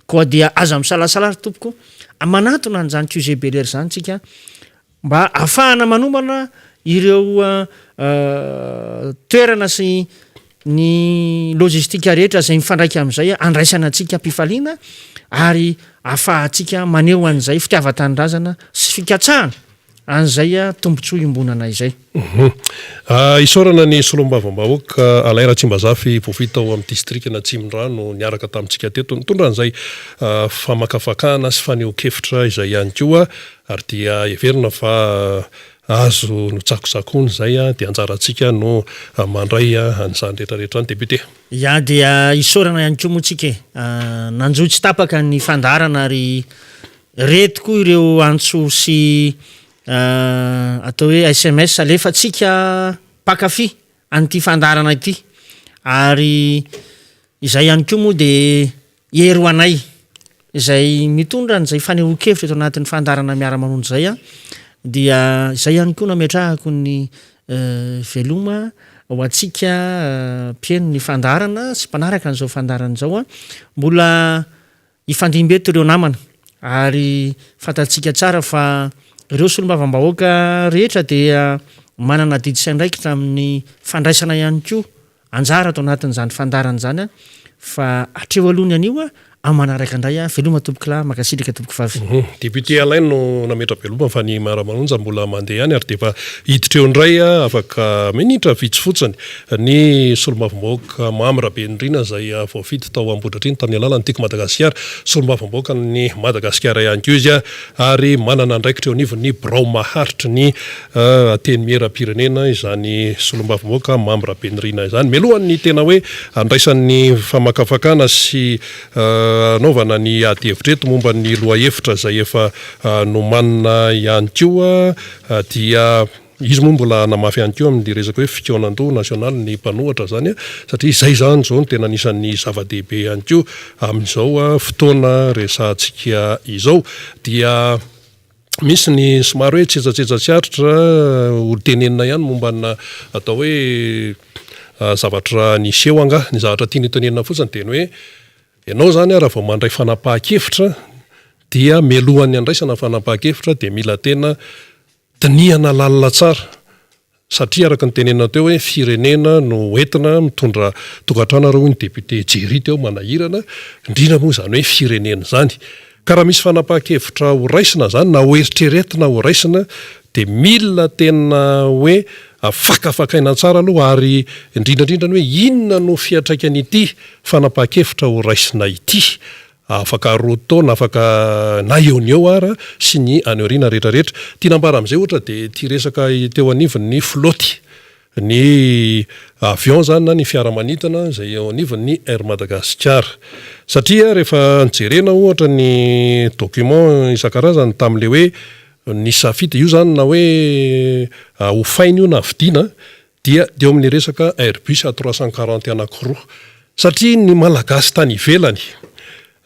koa dia aza misalasala ry tompoko, manantona an'izany QG Bel Air izany tsika mba ahafahana manomana ireo toerana sy ny logistique rehetra izay mifandraika amin'izay andraisana antsika am-pifaliana ary ahafahantsika maneho an'izay fitiavan-tanindrazana sy fikatsahana an'izay tombontsoa iombonana izay. Isaorana ny Solombavambahoaka Alain Ratsimbazafy voafidy tao amin'ny distrikan'Atsimondrano niaraka tamintsika teto nitondra an'izay famakafakana sy fanehoan-kevitra izay ihany koa ary dia heverina fa azo notsakosakoana izay dia anjarantsika no mandray an'izany rehetra rehetra izany. Député. Ya dia isaorana ihany koa moa tsika e! Nanjohy tsy tapaka ny fandaharana ary Reto koa ireo antso sy atao hoe sms alefantsika mpankafy an'ity fandaharana ity ary izay ihany koa moa dia hery ho anay izay mitondra an'izay fanehoan-kevitra eto anatin'ny fandaharana miara-manonja izay dia izay ihany koa no ametrahako ny veloma ho antsika mpihaino ny fandaharana sy mpanaraka an'izao fandaharana izao. Mbola Hifandimby eto ireo namana ary fantatsika tsara fa ireo solombavambahoaka rehetra dia manana adidy sy andraikitra amin'ny fandraisana ihany koa anjara ato anatin'izany fandaharana izany fa hatreo aloha ny anio amin'ny manaraka indray veloma tompokolahy mankasitraka tompokovavy. Député Alain no nametra-beloma fa ny Maramanonja mbola mandeha ihany ary dia efa hiditra eo indray afaka minitra vitsy fotsiny ny solombavambahoaka Mamy Rabenirina izay voafidy tao Ambohidratrimo tamin'ny alalan'ny Tiako Madagasikara, solombavambahoakan'i Madagasikara ihany koa izy ary manana andraikitra eo anivon'ny birao maharitry ny Antenimierampirenena izany solombavambahoaka Mamy Rabenirina izany. Mialohan'ny tena hoe handraisan'ny famakafakana sy hanaovana ny adihevitra eto momba ny lohahevitra izay efa nomanina ihany koa dia Izy moa mbola hanamafy ihany koa amin'ny resaka hoe fikaonandoha nasionaly ny mpanohatra izany satria izay izany izao no tena anisan'ny zava-dehibe ihany koa amin'izao fotoana resahantsika izao. Dia misy ny somary hoe tsetsatsetsa tsy aritra ho tenenina ihany momba ny atao hoe zavatra niseho angaha. Ny zavatra tiany hotenenina fotsiny dia ny hoe ianao izany raha vao mandray fanapahan-kevitra. dia mialohan'ny handraisana fanapahan-kevitra dia mila tena dinihana lalina tsara satria araka ny tenenina teo hoe firenena no entina mitondra tokantrano ary hoy ny député Jerry teo manahirana indrindra moa izany hoe firenena izany. Ka raha misy fanapahan-kevitra ho raisina izany na ho eritreretina ho raisina dia mila tena hoe fakafakaina tsara aloha ary indrindra indrindra ny hoe inona no fiantraikan'ity fanapahan-kevitra ho raisina ity afaka roa taona, afaka na eo no eo ara sy ny any aoriana rehetra rehetra. Tiana ambara amin'izay ohatra dia ity resaka teo anivon'ny flotte, ny avion izany na ny fiaramanidina izay eo anivon'ny Air Madagascar. Satria rehefa nojerena ohatra ny document isan-karazany tamin'ilay hoe nisafidy, io izany na hoe hofaina io na vidiana dia teo amin'ny resaka Airbus A 340 anankiroa. Satria ny Malagasy tany ivelany,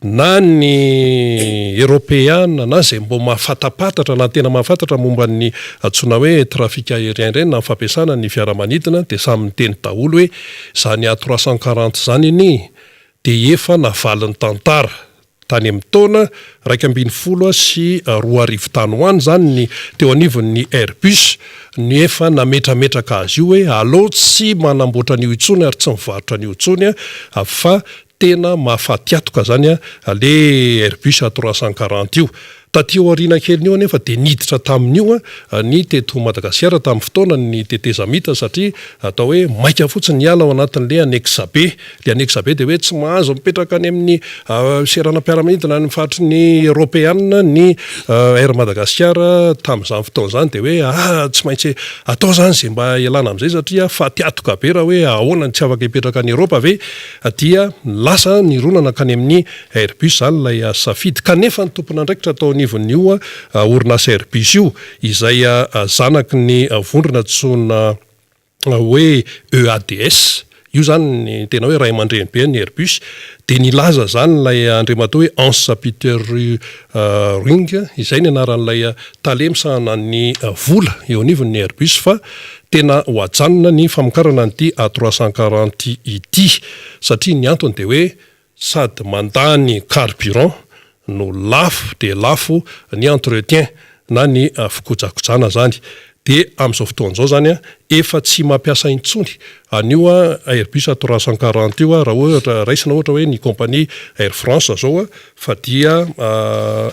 na ny Eropeana, na izay mbo mahafatapatatra na tena mahafantatra momba ny antsoina hoe trafic aérien ireny na ny fampiasana ny fiaramanidina dia samy niteny daholo hoe izany A 340 izany anie dia efa navalin'ny tantara Tany amin'ny taona 2011 tany ho any izany ny teo anivon'ny Airbus no efa nametrametraka azy io hoe aleo tsy manamboatra an'io intsony ary tsy mivarotra an'io intsony fa tena mahafatiatoka izany le Airbus A 340 io. Taty aoriana kelin'io anefa dia niditra tamin'io ny teto Madagasikara tamin'ny fotoanan'ny tetezamita satria atao hoe maika fotsiny hiala ao anatin'ilay annexe B. Ilay annexe B dia hoe tsy mahazo mipetraka any amin'ny seranam-piaramanidina any amin'ny faritry ny Eoropeana ny Air Madagasikara tamin'izany fotoana izany dia hoe ah tsy maintsy atao izany izay mba hialana amin'izay satria fatiatoka be raha hoe ahoana no tsy afaka hipetraka any Eoropa ve dia lasa nirona nankany amin'ny Airbus izany ilay safidy. Kanefa ny tompon'andraikitra tao anivon'io orinasa Airbus io, izay zanaky ny vondrona antsoina hoe EADS, io izany ny tena hoe ray aman-drenibe ny Airbus, dia nilaza izany ilay andriamatoa hoe Hans Peter Rung, izay ny anaran'ilay tale misahana ny vola eo anivon'ny Airbus fa tena ho ajanona ny famokarana an'ity A 340 ity satria ny antony dia hoe Sady mandany carburant no lafo dia lafo ny entretien na ny fikojakojana zany. Dia amin'izao fotoana izao zany efa tsy mampiasa intsony an'io Airbus A 340 io raha ohatra raisina ohatra hoe ny compagnie Air France zao fa dia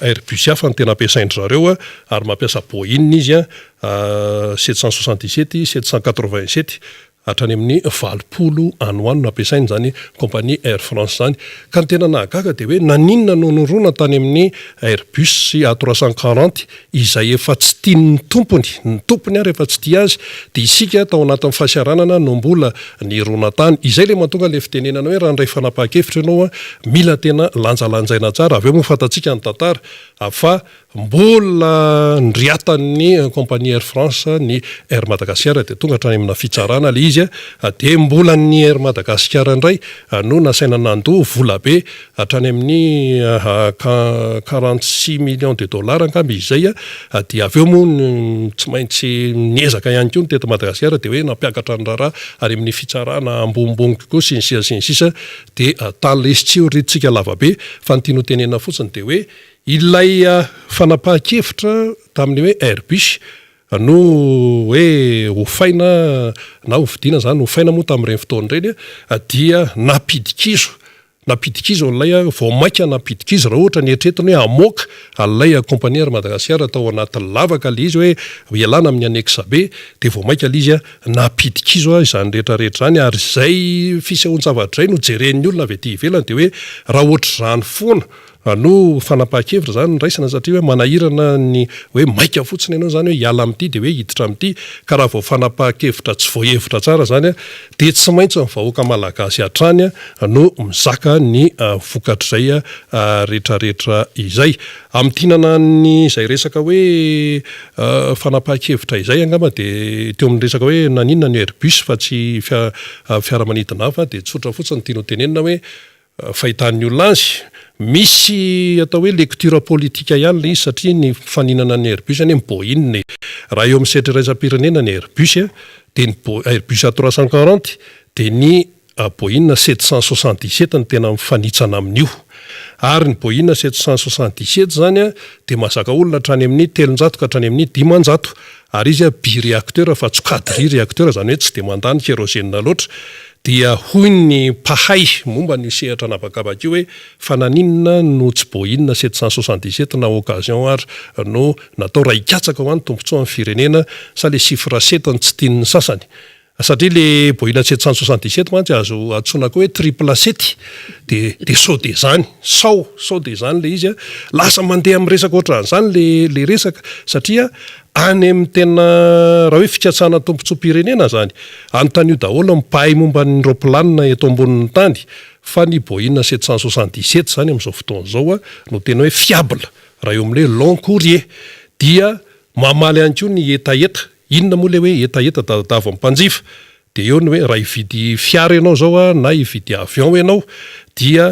Airbus hafa no tena ampiasain-dry zareo ary mampiasa Boeing izy 777, 787. Hatrany amin'ny 80 any ho any no ampiasaina izany compagnie Air France izany. Ka ny tena nahagaga dia hoe naninona no nirona tany amin'ny Airbus A 340 izay efa tsy tian'ny tompony, ny tompony ary efa tsy tia azy, dia isika tao anatin'ny fahasiaranana no mbola nirona tany. Izay ilay mahatonga ilay fitenenana hoe raha handray fanapahan-kevitra ianao, mila tena lanjalanjaina tsara. Avy eo moa fantatsika ny tantara fa Mbola nriatan'ny compagnie Air France ny Air Madagasikara dia tonga hatrany amina fitsarana ilay izy dia mbola ny Air Madagasikara indray no nasaina nandoa vola be hatrany amin'ny 46 millions de dollars angamba izy izay dia avy eo moa tsy maintsy niezaka ihany koa ny teto Madagasikara dia hoe nampiakatra ny raharaha ary amin'ny fitsarana ambonimbony kokoa sy ny sisa sy ny sisa dia tany ilay izy tsy ho ridintsika lava be fa ny tiana ho tenenina fotsiny dia hoe Ilay fanapahan-kevitra tamin'ny hoe Airbus no hoe hofaina na hovidiana izany, hofaina moa tamin'ireny fotoana ireny dia nampidi-kizo, nampidi-kizo an'ilay, vao mainka nampidi-kizo raha ohatra ny eritreretina hoe hamoaka an'ilay compagnie Air Madagascar tao anatin'ny lavaka ilay izy hoe hialana amin'ny annexe B dia vao mainka ilay izy nampidi-kizo izany rehetra rehetra izany ary izay fisehoan-javatra izay no jeren'ny olona avy aty ivelany dia hoe raha ohatr'izany foana No fanapahan-kevitra izany raisina satria hoe manahirana ny hoe maika fotsiny ianao izany hoe hiala amin'ity dia hoe hiditra amin'ity ka raha vao fanapahan-kevitra tsy voahevitra tsara izany dia tsy maintsy ny vahoaka malagasy hatrany no mizaka ny vokatr'izay retraretra izay. Amintinana an'izay resaka hoe fanapahan-kevitra izay angamba dia teo amin'ny resaka hoe naninona ny Airbus fa tsy fiaramanidina hafa dia tsotra fotsiny ny tiana ho tenenina hoe Fahitan'ny olona azy, misy atao hoe lecture politique ihany ilay izy satria ny mifaninana ny Airbus anie ny Boeing e. Raha eo amin'ny sehatra iraisam-pirenena ny Airbus dia ny Airbus A 340 dia ny Boeing 777 no tena mifanitsana amin'io. Ary ny Boeing 777 izany dia mahazaka olona hatrany amin'ny 300 ka hatrany amin'ny 500. Ary izy bi-réacteur fa tsy quadri-réacteur, izany hoe tsy dia mandany kérosène loatra. Dia hoy ny mpahay momba an'io sehatra an'habakabaka io hoe fa naninona no tsy Boeing 777 na occasion ary no natao raha hikatsaka ho an'ny tombontsoan'ny firenena sa le chiffre sept no tsy tian'ny sasany? Satria le Boeing 777 mantsy azo antsoina koa hoe triple sept de de sao de zany, sao, sao de zany le izy an, lasa mandeha amin'ny resaka ohatran'izany le le resaka satria any amin'ny tena raha hoe fikatsahana tombontsoam-pirenena zany, anontanio daholo ny mpahay momba ny raopilanina eto ambonin'ny tany fa ny Boeing 777 zany amin'izao fotoana izao an no tena hoe fiable raha eo amin'ilay long courrier dia mamaly ihany koa ny hetaheta Inona moa ilay hoe hetaheta dadadavo amin'ny mpanjifa? Dia eo ny hoe raha hividy fiara ianao izao an, na hividy avion ianao, dia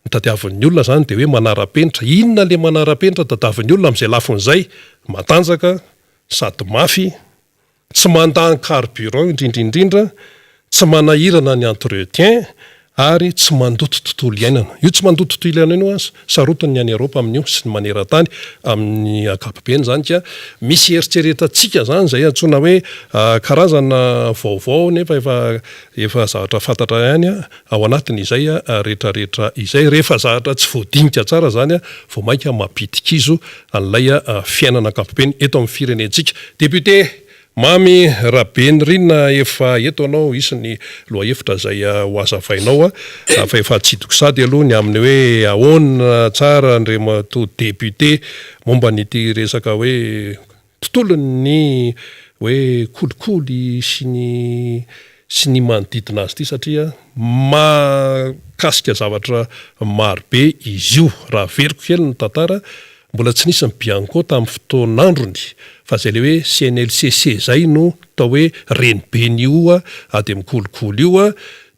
ny tadiavin'ny olona izany dia hoe manara-penitra. Inona ilay manara-penitra tadiavin'ny olona amin'izay lafiny izay? Matanjaka, sady mafy, tsy mandany carburant indrindra indrindra, tsy manahirana ny entretien ary tsy mandoto tontolo iainana. Io tsy mandoto tontolo iainana io aza, sarotiny ny any Eropa amin'io sy ny maneran-tany amin'ny ankapobeny izany ka misy eritreretantsika izany izay antsoina hoe karazana vaovao nefa efa efa zavatra fantatra ihany ao anatin'izay rehetrarehetra izay. Rehefa zavatra tsy voadinika tsara izany vao mainka mampidi-kizo an'ilay fiainana ankapobeny eto amin'ny firenentsika. Député Mamy Rabenirina efa eto anao hisy ny lohahevitra izay ho hazavainao fa efa atsidiko sady aloha ny amin'ny hoe ahoana tsara Andriamatoa député momba an'ity resaka hoe tontolon'ny hoe kolikoly sy ny sy ny manodidina azy ity satria mahakasika zavatra marobe izy io. Raha averiko kely ny tantara Mbola tsy nisy ny Bianco tamin'ny fotoan'androny fa zay le hoe CNLCC zay no atao hoe reniben'io ady amin'ny kolikoly io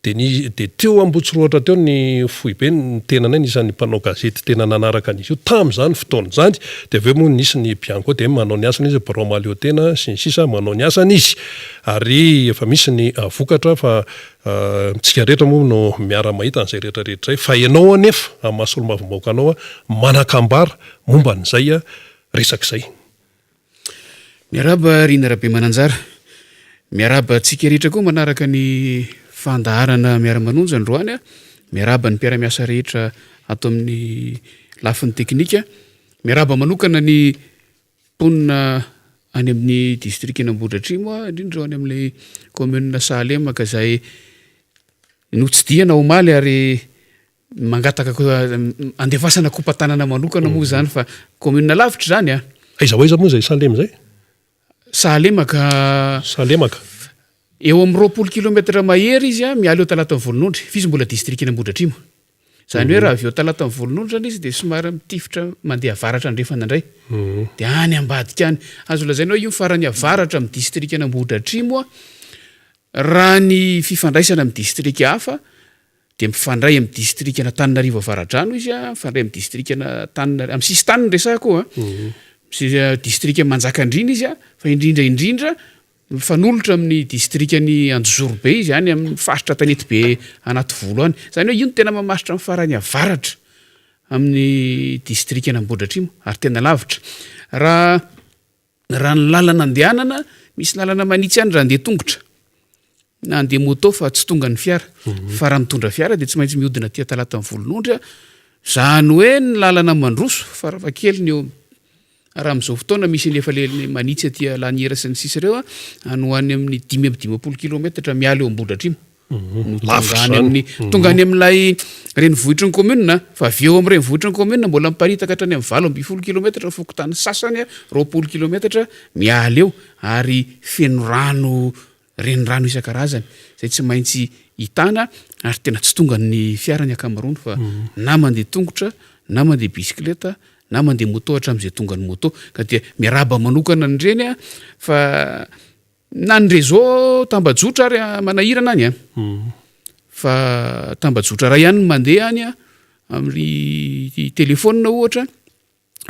de ny de teo Ambohitsirohotra teo ny foibe ny tenanay anisan'ny mpanao gazety tena nanaraka an'izy io tamin'izany fotoana izany de avy eo moa nisy ny Bianco de manao ny asany izy birao mahaleo tena sy ny sisa manao ny asany izy ary efa misy ny vokatra fa Antsika rehetra moa no miara-mahita an'izay rehetra rehetra izay, fa ianao anefa amin'ny maha solombavambahoaka anao manan-kambara momba an'izay resaka izay. Miarahaba Rina Rabemananjara. Miarahaba antsika rehetra koa manaraka ny fandaharana Miara-manonja androany. Miarahaba ny mpiara-miasa rehetra ato amin'ny lafiny teknika. Miarahaba manokana ny Mponina any amin'ny distrikan'Ambohidratrimo, indrindra any amin'ilay commune Sahalemaka izay notsidihana omaly ary mangataka andefasana kopa-tanana manokana moa izany fa commune lavitra izany a. Aiza ho aiza moa izay Sahalema izay? Sahalemaka. Sahalemaka. Eo amin'ny 20 kilomètre mahery izy miala eo Talatan'ny Volonondry, fa izy mbola distrikan'Ambohidratrimo. Izany hoe raha avy eo Talatan'ny Volonondry izany izy dia somary mitifitra mandeha avaratra andrefana indray. Dia any ambadika any. Azo lazaina hoe io farany avaratra amin'ny distrikan'Ambohidratrimo. Raha ny fifandraisana amin'ny distrika hafa dia mifandray amin'ny distrikan'Antananarivo Avaradrano izy, mifandray amin'ny distrikan'Antananarivo, amin'ny sisin-tany no resahako an, distrika Manjakandriana izy fa indrindra indrindra Mifanolotra amin'ny distrikan'i Anjozorobe izy, any amin'ny faritra Antanetibe Anativolo any. Izany hoe io no tena mamaritra ny farany avaratra amin'ny distrikan'Ambohidratrimo ary tena lavitra. Raha raha ny lalana andehanana, misy lalana manitsy any raha handeha tongotra na handeha moto fa tsy tonga ny fiara. Fa raha mitondra fiara dia tsy maintsy mihodina aty Talatan'ny Volonondry. Izany hoe ny lalana mandroso farafahakeliny eo Raha amin'izao fotoana misy ny efa le manitsy aty Laniera sy ny sisa ireo a, any ho any amin'ny 55 kilometatra miala eo Ambohidratrimo. No tonga any amin'ny tonga any amin'ilay renivohitry ny commune fa avy eo amin'ny renivohitry ny commune mbola miparitaka hatrany amin'ny 18 kilometatra ny fokontany sasany a, 20 kilometatra miala eo ary feno rano renirano isan-karazany izay tsy maintsy hitana ary tena tsy tonga ny fiara ny ankamaroany fa na mandeha tongotra na mandeha bisikileta na mandeha moto hatramin'izay tonga ny moto ka dia miarahaba manokana an'ireny a fa na ny réseau tambajotra ary manahirana any a fa tambajotra iray ihany no mandeha any a amin'ny telefaonina ohatra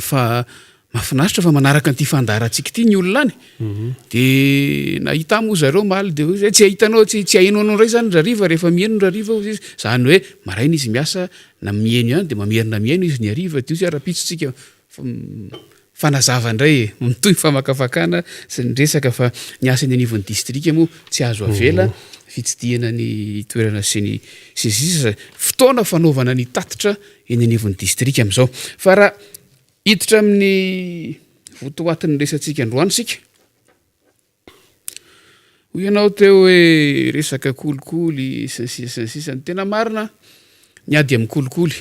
fa. Mahafinaritra fa manaraka an'ity fandaharantsika ity ny olona any. Dia nahita ahy moa zareo omaly dia hoy izy hoe tsy ahitanao, tsy tsy ahenoanao indray izany rariva rehefa miheno ny rariva hoy izy. Izany hoe maraina izy miasa na miheno ihany dia mamerina mihaino izy ny hariva dia hoy izy hoe rahampitso tsika mifanazava indray e. Mitohy ny famakafakana sy ny resaka fa ny asa eny anivon'ny distrika moa tsy azo avela, fitsidihana ny toerana sy ny sy ny sisa. Fotoana fanaovana ny tatitra eny anivon'ny distrika amin'izao. Fa raha Hiditra amin'ny votoatin'ny resatsika androany isika. Hoy ianao teo hoe resaka kolikoly sy ny sisa sy ny sisa. Ny tena marina, ny ady amin'ny kolikoly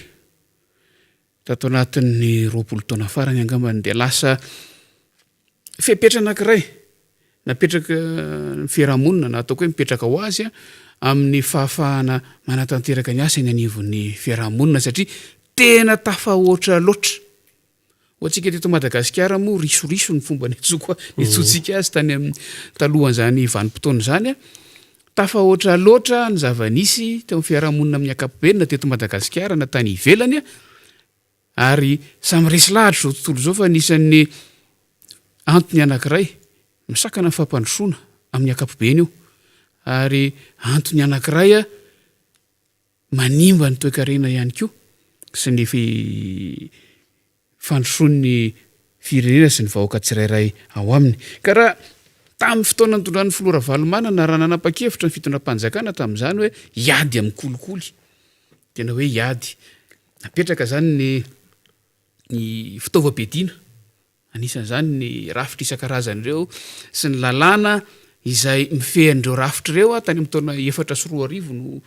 tato anatin'ny 20 taona farany angambany dia lasa fepetra anankiray napetraka ny fiarahamonina na ataoko hoe mipetraka ho azy amin'ny fahafahana manatanteraka ny asa eny anivon'ny fiarahamonina satria tena tafahoatra loatra. Ho antsika teto Madagasikara moa risoriso ny fomba niantsoako niantsoantsika azy tany amin'ny talohan'izany vanim-potoana izany. Tafahoatra loatra ny zava-nisy teo amin'ny fiarahamonina amin'ny ankapobeny na teto Madagasikara na tany ivelany. Ary samy resy lahatra izao tontolo izao fa anisan'ny antony anankiray misakana ny fampandrosoana amin'ny ankapobeny io. Ary antony anankiray manimba ny toekarena ihany koa sy ny fandrosoan'ny firenena sy ny vahoaka tsirairay ao aminy. Ka raha tamin'ny fotoana nitondran'ny filoha Ravalomanana raha nanapa-kevitra ny fitondram-panjakana tamin'izany hoe hiady amin'ny kolikoly, tena hoe hiady, Napetraka izany ny ny fitaovam-piadiana, anisan'izany ny rafitra isan-karazany ireo sy ny lalàna izay mifehy an'ireo rafitra ireo. Tany amin'ny taona 2004 no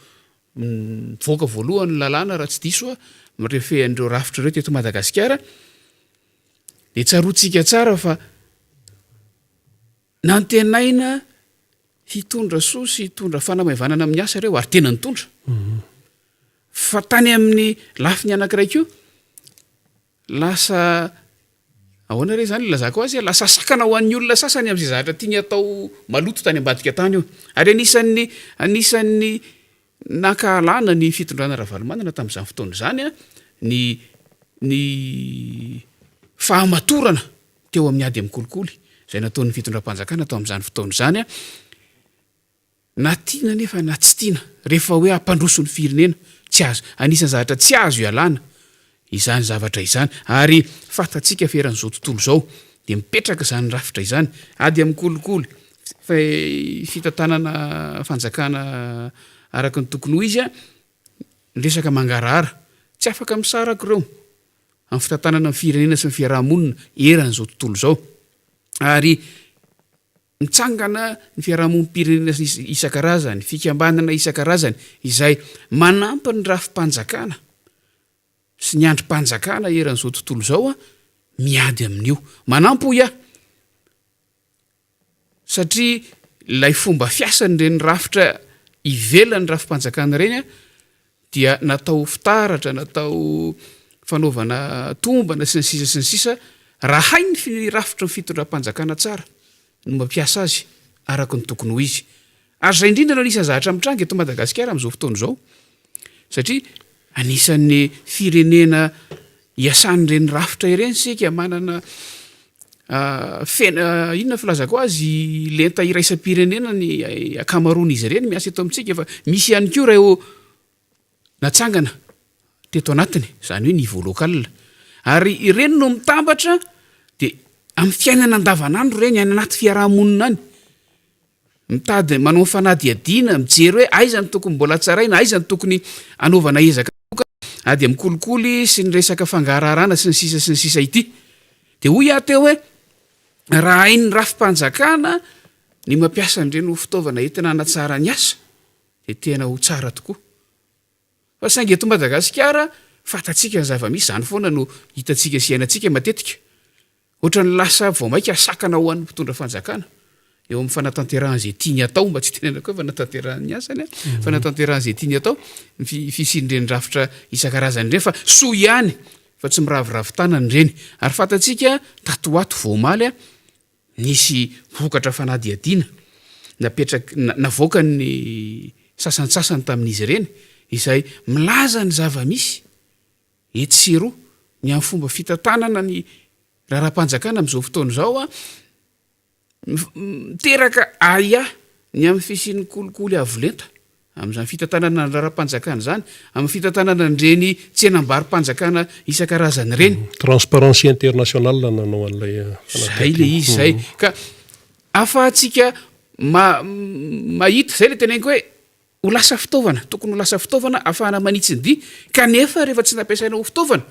nivoaka voalohany ny lalàna raha tsy diso aho, mirefehy an'ireo rafitra ireo teto Madagasikara. Dia tsaroantsika tsara fa nantenaina hitondra soa sy hitondra fanamaivanana amin'ny asa ireo ary tena nitondra. Fa tany amin'ny lafiny anankiray koa, lasa ahoana re izany ilazako azy e, lasa sakana ho an'ny olona sasany amin'izay zavatra tiany hatao maloto tany ambadika tany io. Ary anisan'ny anisan'ny nankahalana ny fitondrana Ravalomanana tamin'izany fotoana izany ny ny fahamatorana teo amin'ny ady amin'ny kolikoly izay nataon'ny fitondram-panjakana tao amin'izany fotoana izany. Na tiana anefa na tsy tiana, rehefa hoe hampandroso ny firenena, tsy azo, anisan'ny zavatra tsy azo ialana izany zavatra izany, ary fantatsika fa eran'izao tontolo izao dia mipetraka izany rafitra izany, ady amin'ny kolikoly, fitantanana fanjakana araka ny tokony ho izy, ny resaka mangarahara, tsy afaka misaraka ireo amin'ny fitantanana ny firenena sy ny fiaraha-monina eran'izao tontolo izao, ary. Mitsangana ny fiarahamonim-pirenena isan-karazany, fikambanana isan-karazany izay manampy ny rafi-panjakana sy ny andrim-panjakana eran'izao tontolo izao miady amin'io. Manampy hoy aho satria ilay fomba fiasan'ireny rafitra ivelan'ny rafi-panjakana ireny dia natao fitaratra, natao fanaovana tombana sy ny sisa sy ny sisa, raha hay ny rafitry ny fitondram-panjakana tsara no mampiasa azy araka ny tokony ho izy. Ary izay indrindra no anisan'ny zavatra mitranga eto Madagasikara amin'izao fotoana izao, satria anisan'ny firenena iasan'ireny rafitra ireny isika, manana fena, inona filazako azy, lenta iraisam-pirenena ny ankamaroan'izy ireny miasa eto amintsika fa misy ihany koa ireo natsangana teto anatiny, izany hoe niveau local. Ary ireny no mitambatra dia amin'ny fiainana andavanandro ireny, any anaty fiaraha-monina any. Mitady, manao fanadihadiana, mijery hoe aiza no tokony mbola hatsaraina, aiza no tokony hanaovana ezaka manokana, ady amin'ny kolikoly sy ny resaka fangaraharana sy ny sisa sy ny sisa ity. Dia hoy aho teo hoe raha hain'ny rafi-panjakana ny mampiasa an'ireny ho fitaovana entina hanatsara ny asa dia tena ho tsara tokoa. Fa saingy eto Madagasikara, fantatsika ny zava-misy, izany foana no hitantsika sy iainantsika matetika. Ohatran'ny lasa vao mainka sakana ho an'ny mpitondra fanjakana eo amin'ny fanatanterahana izay tiany atao, mba tsy hitenenako hoe fanatanterahany ny asany, fanatanterahana izay tiany atao, ny fisian'ireny rafitra isan-karazany ireny, fa soa ihany fa tsy miraviravy tanana ireny. Ary fantatsika tato ho ato vao omaly, Nisy vokatra fanadihadiana napetraky, navoakan'ny sasantsasany tamin'izy ireny, izay milaza ny zava-misy etsy sy eroa ny amin'ny fomba fitantanana ny raharaham-panjakana amin'izao fotoana izao an, miteraka ahiahy ny amin'ny fisian'ny kolikoly avo lenta amin'izany fitantanana ny raharaham-panjakana izany, amin'ny fitantanana an'ireny tsenam-baro-panjakana isan-karazany ireny. Transparency International nanao an'ilay fanadihadiana. Izay ilay izy izay. Ka ahafahantsika mahita, izay ilay teneniko hoe ho lasa fitaovana, tokony ho lasa fitaovana ahafahana manitsy ny dia, kanefa rehefa tsy nampiasaina ho fitaovana,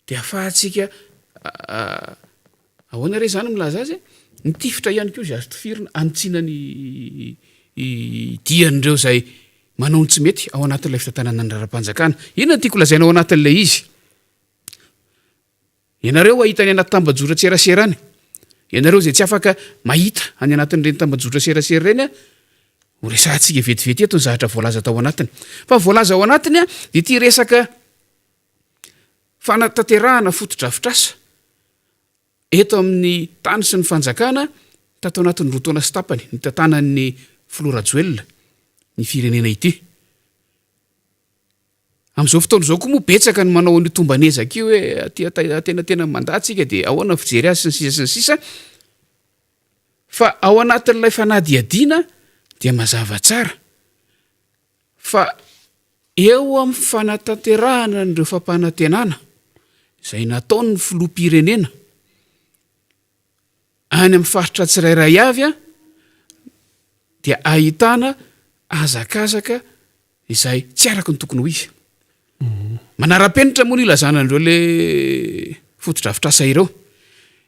Dia ahafahantsika ahoana re izany milaza azy e? Mitifitra ihany koa izay azo tifirina hanitsiana ny dian'ireo izay manao ny tsy mety ao anatin'ilay fitantanana ny raharaham-panjakana. Inona no tiako lazaina ao anatin'ilay izy? Ianareo hahita any anaty tambajotran-tserasera any, ianareo izay tsy afaka mahita any anatin'ireny tambajotran-tserasera ireny, ho resahantsika vetivety eto ny zavatra voalaza tao anatiny. Fa ny voalaza ao anatiny dia ity resaka Fanatanterahana fotodrafitrasa eto amin'ny tany sy ny fanjakana tato anatin'ny roa taona sy tapany nitantanan'ny filoha Rajoelina ny firenena ity. Amin'izao fotoana izao koa moa betsaka ny manao an'io tomban'ezaka io hoe aty antenatenan'ny mandat tsika dia ahoana ny fijery azy sy ny sisa sy ny sisa. Fa ao anatin'ilay fanadihadiana dia mazava tsara fa Eo amin'ny fanatanterahana an'ireo fampanantenana izay nataon'ny filoham-pirenena any amin'ny faritra tsirairay avy dia ahitana hazakazaka izay tsy araka ny tokony ho izy. Manara-penitra moa ny ilazana an'ireo le fotodrafitrasa ireo.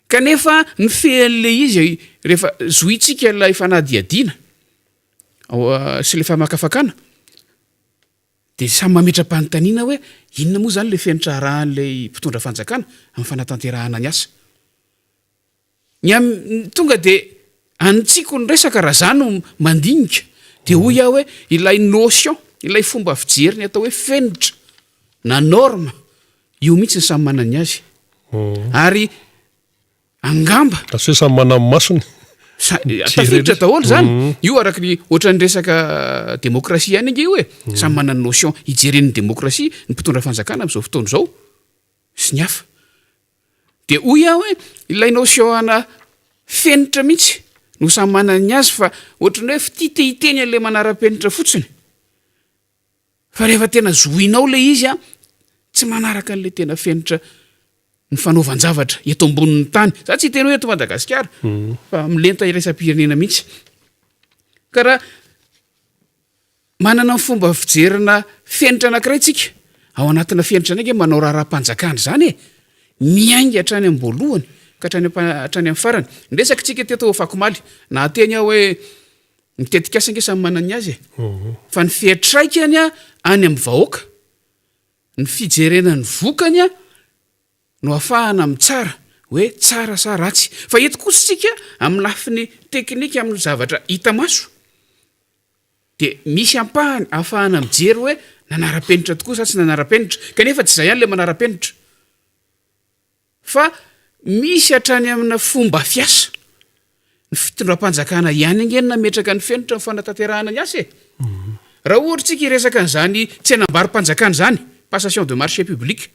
Kanefa ny fean'ilay izy rehefa zohintsika ilay fanadihadiana sy ilay famakafakana dia samy mametra-panontaniana hoe inona moa izany ilay fenitra arahan'ilay mpitondra fanjakana amin'ny fanatanterahana ny asa. Ny am- tonga dia anitsiako ny resaka raha za no mandinika dia hoy aho hoe ilay notion, ilay fomba fijery ny atao hoe fenitra na norme io mihitsy ny samy manana ny azy. Ary Angamba. Lasa hoe samy manana ny masony. Sa- tafiditra daholo zany. Mhm. Io araky ny ohatran'ny resaka demokrasia ihany ange io e. Mhm. Samy manana ny notion hijereny ny demokrasia ny mpitondra fanjakana amin'izao fotoana izao sy ny hafa. Dia hoy aho hoe ilay notion ana fenitra mihitsy no samy manana ny azy fa ohatran'ny hoe fitia te hiteny an'ilay manara-penitra fotsiny. Fa rehefa tena zohinao ilay izy an, tsy manaraka an'ilay tena fenitra ny fanaovan-javatra eto ambonin'ny tany. Za tsy hiteny hoe eto Madagasikara fa amin'ny lenta iraisam-pirenena mihitsy. Ka raha manana ny fomba fijerina fenitra anankiray tsika, ao anatina fenitra indray ange manao raharaham-panjakana izany e, miainga hatrany am-boalohany ka hatrany hatrany amin'ny farany. Niresaka tsika teto afakomaly, nahateny aho hoe Ny tetikasa ange samy manana ny azy e. Fa ny fiantraikany any amin'ny vahoaka, ny fijerena ny vokany no ahafahana mitsara hoe tsara sa ratsy. Fa eto kosa isika amin'ny lafiny teknika amin'ny zavatra hita maso dia misy ampahany ahafahana mijery hoe nanara-penitra tokoa sa tsy nanara-penitra. Kanefa tsy izay ihany ilay manara-penitra. Fa misy hatrany amina fomba fiasa. Ny fitondram-panjakana ihany ange no nametraka ny fenitra amin'ny fanatanterahana ny asa e! Raha ohatra isika hiresaka an'izany tsenam-baro-panjakana izany, passation de marché public,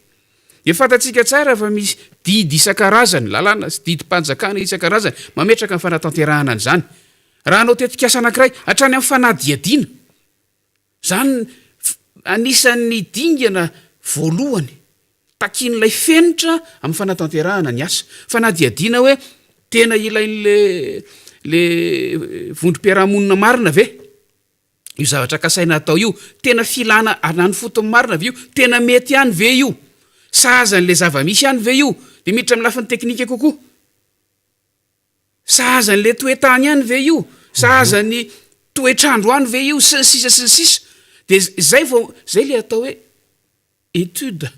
dia fantatsika tsara fa misy didy isan-karazany, lalàna sy didim-panjakana isan-karazany mametraka ny fanatanterahana an'izany. Raha hanao tetikasa anankiray, hatrany amin'ny fanadihadiana, Izany anisan'ny dingana voalohany takian'ilay fenitra amin'ny fanatanterahana ny asa. Fanadihadiana hoe tena ilain'le le vondrom-piarahamonina marina ve io zavatra kasaina hatao io? Tena filana any fotony marina ve io? Tena mety ihany ve io? Sahaza an'ilay zava-misy ihany ve io? Dia miditra amin'ny lafiny teknika kokoa. Sahaza an'ilay toe-tany ihany ve io? Sahaza ny toetr'andro any ve io? Sy ny sisa sy ny sisa. Dia izay vao, izay ilay atao hoe étude.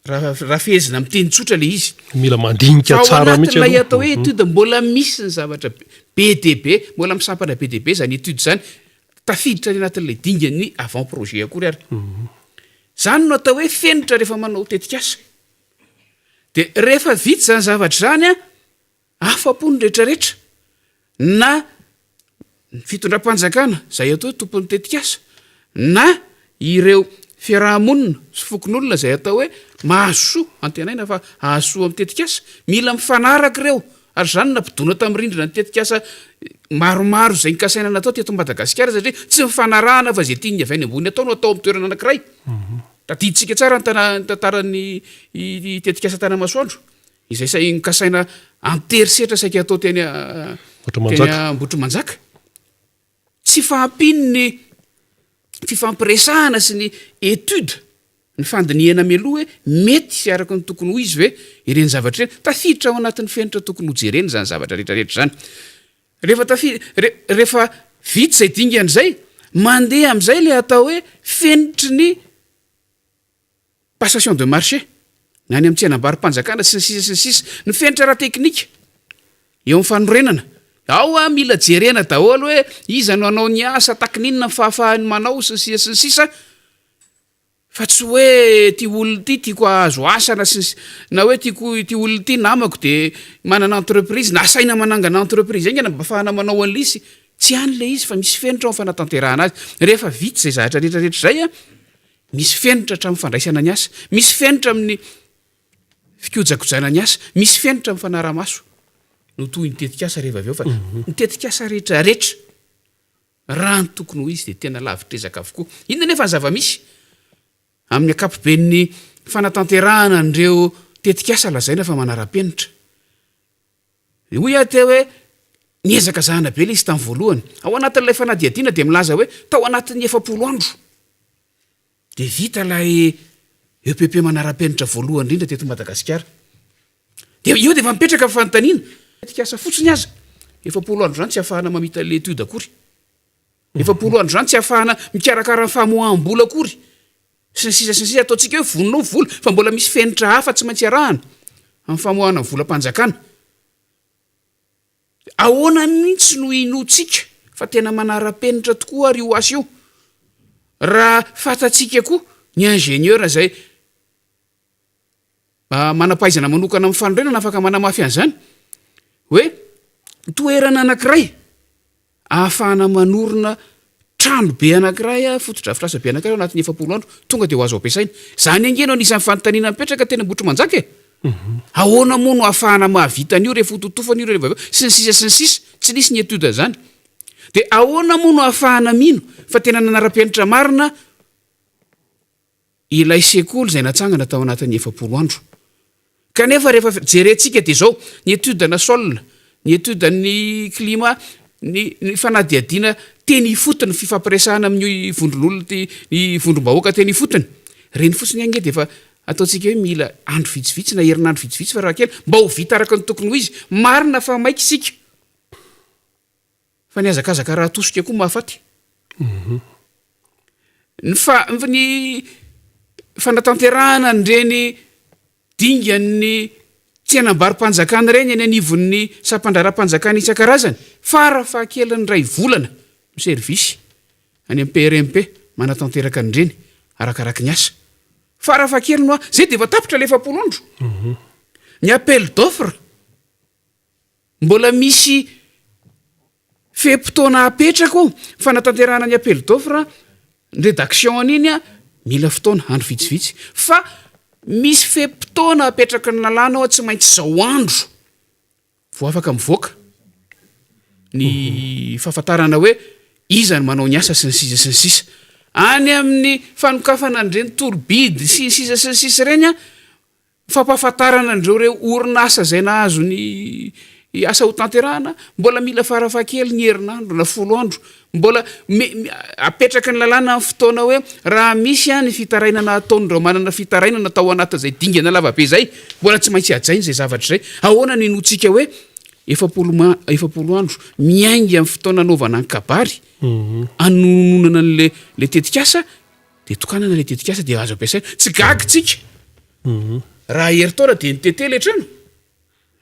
Raha, raha fehezina amin'ny teny tsotra ilay izy. Mila mandinika Fa ao tsara mihitsy anatin'ilay aloha. atao hoe étude mbola misy ny zavatra be dia be, mbola misampana be dia be izany étude izany, tafiditra any anatin'ilay dingan'ny avant projet akory ary. Izany no atao hoe fenitra rehefa manao tetikasa. Dia rehefa vita izany zavatra izany an, afa-po ny rehetrarehetra, na ny fitondram-panjakana izay atao hoe tompon'ny tetikasa, na ireo fiaraha-monina sy fokonolona izay atao hoe Mahazo soa, antenaina fa hahazo soa amin'ny tetikasa. Mila mifanaraka ireo, ary izany no nampidona tamin'ny rindrina ny tetikasa maromaro izay nokasaina natao teto Madagasikara satria tsy nifanarahana fa izay tian'ny avy any ambony atao no atao amin'ny toerana anankiray. Tadidintsika tsara ny tana- ny tantaran'ny tetikasa Tanamasoandro izay say nokasaina an-terisetra saika hatao teny teny Ambohitrimanjaka. Tsy fahampian'ny fifampiresahana sy ny étude, ny fandinihana mialoha hoe mety sy araka ny tokony ho izy ve ireny zavatra ireny. Tafiditra ao anatin'ny fenitra tokony hojerena izany zavatra rehetra rehetra izany. Rehefa tafi-, re-, rehefa vita izay dingana izay, mandeha amin'izay ilay atao hoe fenitry ny Passation de marché, ny any amin'ny tsenam-barom-panjakana sy ny sisa sy ny sisa. Ny fenitra ara-teknika eo amin'ny fanorenana. Ao a, mila jerena daholo hoe iza no hanao ny asa, takin'inona ny fahafahany manao sy ny sisa sy ny sisa, fa tsy hoe ity olona ity tiako hahazo asa na sy ny sisa, na hoe tiako ity olona ity namako dia manana entreprise, na asaina manangana entreprise haingana mba ahafahana manao an'ilay izy. Tsy any ilay izy fa misy fenitra ao amin'ny fanatanterahana azy. Rehefa vita izay zavatra rehetra rehetra izay a, Misy fenitra hatramin'ny fandraisana ny asa, misy fenitra amin'ny fikojakojana ny asa, misy fenitra amin'ny fanaraha-maso no tohin'ny tetikasa rehefa avy eo fa ny tetikasa rehetra rehetra raha ny tokony ho izy dia tena lavitr'ezaka avokoa. Inona anefa ny zava-misy amin'ny ankapoben'ny fanatanterahana an'ireo tetikasa lazaina fa manara-penitra? Hoy aho teo hoe niezaka zahana be ilay izy tamin'ny voalohany. Ao anatin'ilay fanadihadiana dia milaza hoe tao anatin'ny 40 andro dia vita ilay EPP manara-penitra voalohany indrindra teto Madagasikara. Dia eo dia efa mipetraka ny fanontaniana. Tetikasa fotsiny aza, 40 andro izany tsy ahafahana mamita ilay étude akory. 40 andro izany tsy ahafahana mikarakara ny famoaham-bola akory. Sy ny sisa sy ny sisa Ataontsika hoe vonona ao ny vola fa mbola misy fenitra hafa tsy maintsy arahana amin'ny famoahana ny volam-panjakana. Ahoana mihitsy no inoantsika fa tena manara-penitra tokoa ary io asa io? Raha fantatsika koa ny ingénieur izay manam-pahaizana manokana amin'ny fanorenana afaka manamafy an'izany hoe toerana anankiray ahafahana manorina trano be anankiray, fotodrafitrasa be anankiray ao anatin'ny 40 andro, tonga dia ho azo ampiasaina. Izany ange no anisan'ny fanontaniana mipetraka teny Ambohitrimanjaka e! Ahoana moa no ahafahana mahavita an'io rehefa hototofana io rehefa avy eo, sy ny sisa sy ny sisa, tsy nisy ny étude an'izany. Dia ahoana moa no ahafahana mino fa tena nanara-penitra marina ilay sekoly izay natsangana tao anatin'ny 40 andro. Kanefa rehefa jerentsika dia izao, ny étude na sol, ny étude ny climat, ny ny fanadihadiana teny ifotony, fifampiresahana amin'ny vondron'olona ty, ny vondrom-bahoaka teny ifotony, ireny fotsiny ange dia efa ataontsika hoe mila andro vitsivitsy na herinandro vitsivitsy farafahakeliny mba ho vita araka ny tokony ho izy. Marina fa maika isika. Fa ny hazakazaka raha atosika koa mahafaty. Ny fa ny fanatanterahana an'ireny dingan'ny tsenam-barom-panjakana ireny eny anivon'ny sampan-draharaham-panjakana isan-karazany, fara fahakeliny iray volana ny service any amin'ny PRMP manatanteraka an'ireny arakaraky ny asa. Fara fahakeliny hoa, zay dia efa tapitra ilay 40 andro. Ny appel d'offre. Mbola misy fe-potoana apetraka ao, fanatanterahana ny appel d'offre, ny rédaction an'iny mila fotoana, andro vitsivitsy. Fa misy fe-potoana apetraky ny lalàna ao tsy maintsy izao andro vao afaka mivoaka ny fahafantarana hoe iza no manao ny asa sy ny sisa sy ny sisa. Any amin'ny fanokafana an'ireny tolo-bidy sy ny sisa sy ny sisa ireny, Fampahafantarana an'ireo ireo orinasa izay nahazo ny asa ho tanterahana, mbola mila farafahakeliny herinandro na folo andro. Mbola apetraky ny lalàna amin'ny fotoana hoe raha misy ny fitarainana ataon'ireo manana fitarainana tao anatin'izay dingana lavabe izay, mbola tsy maintsy hajaina izay zavatra izay. Ahoana no inoantsika hoe 40 ma- 40 andro miainga amin'ny fotoana anaovana ny kabary, anononana an'ilay ilay tetikasa, Dia tokanana ilay tetikasa dia azo ampiasaina. Tsy gaga tsika raha herintaona dia nitete ilay trano.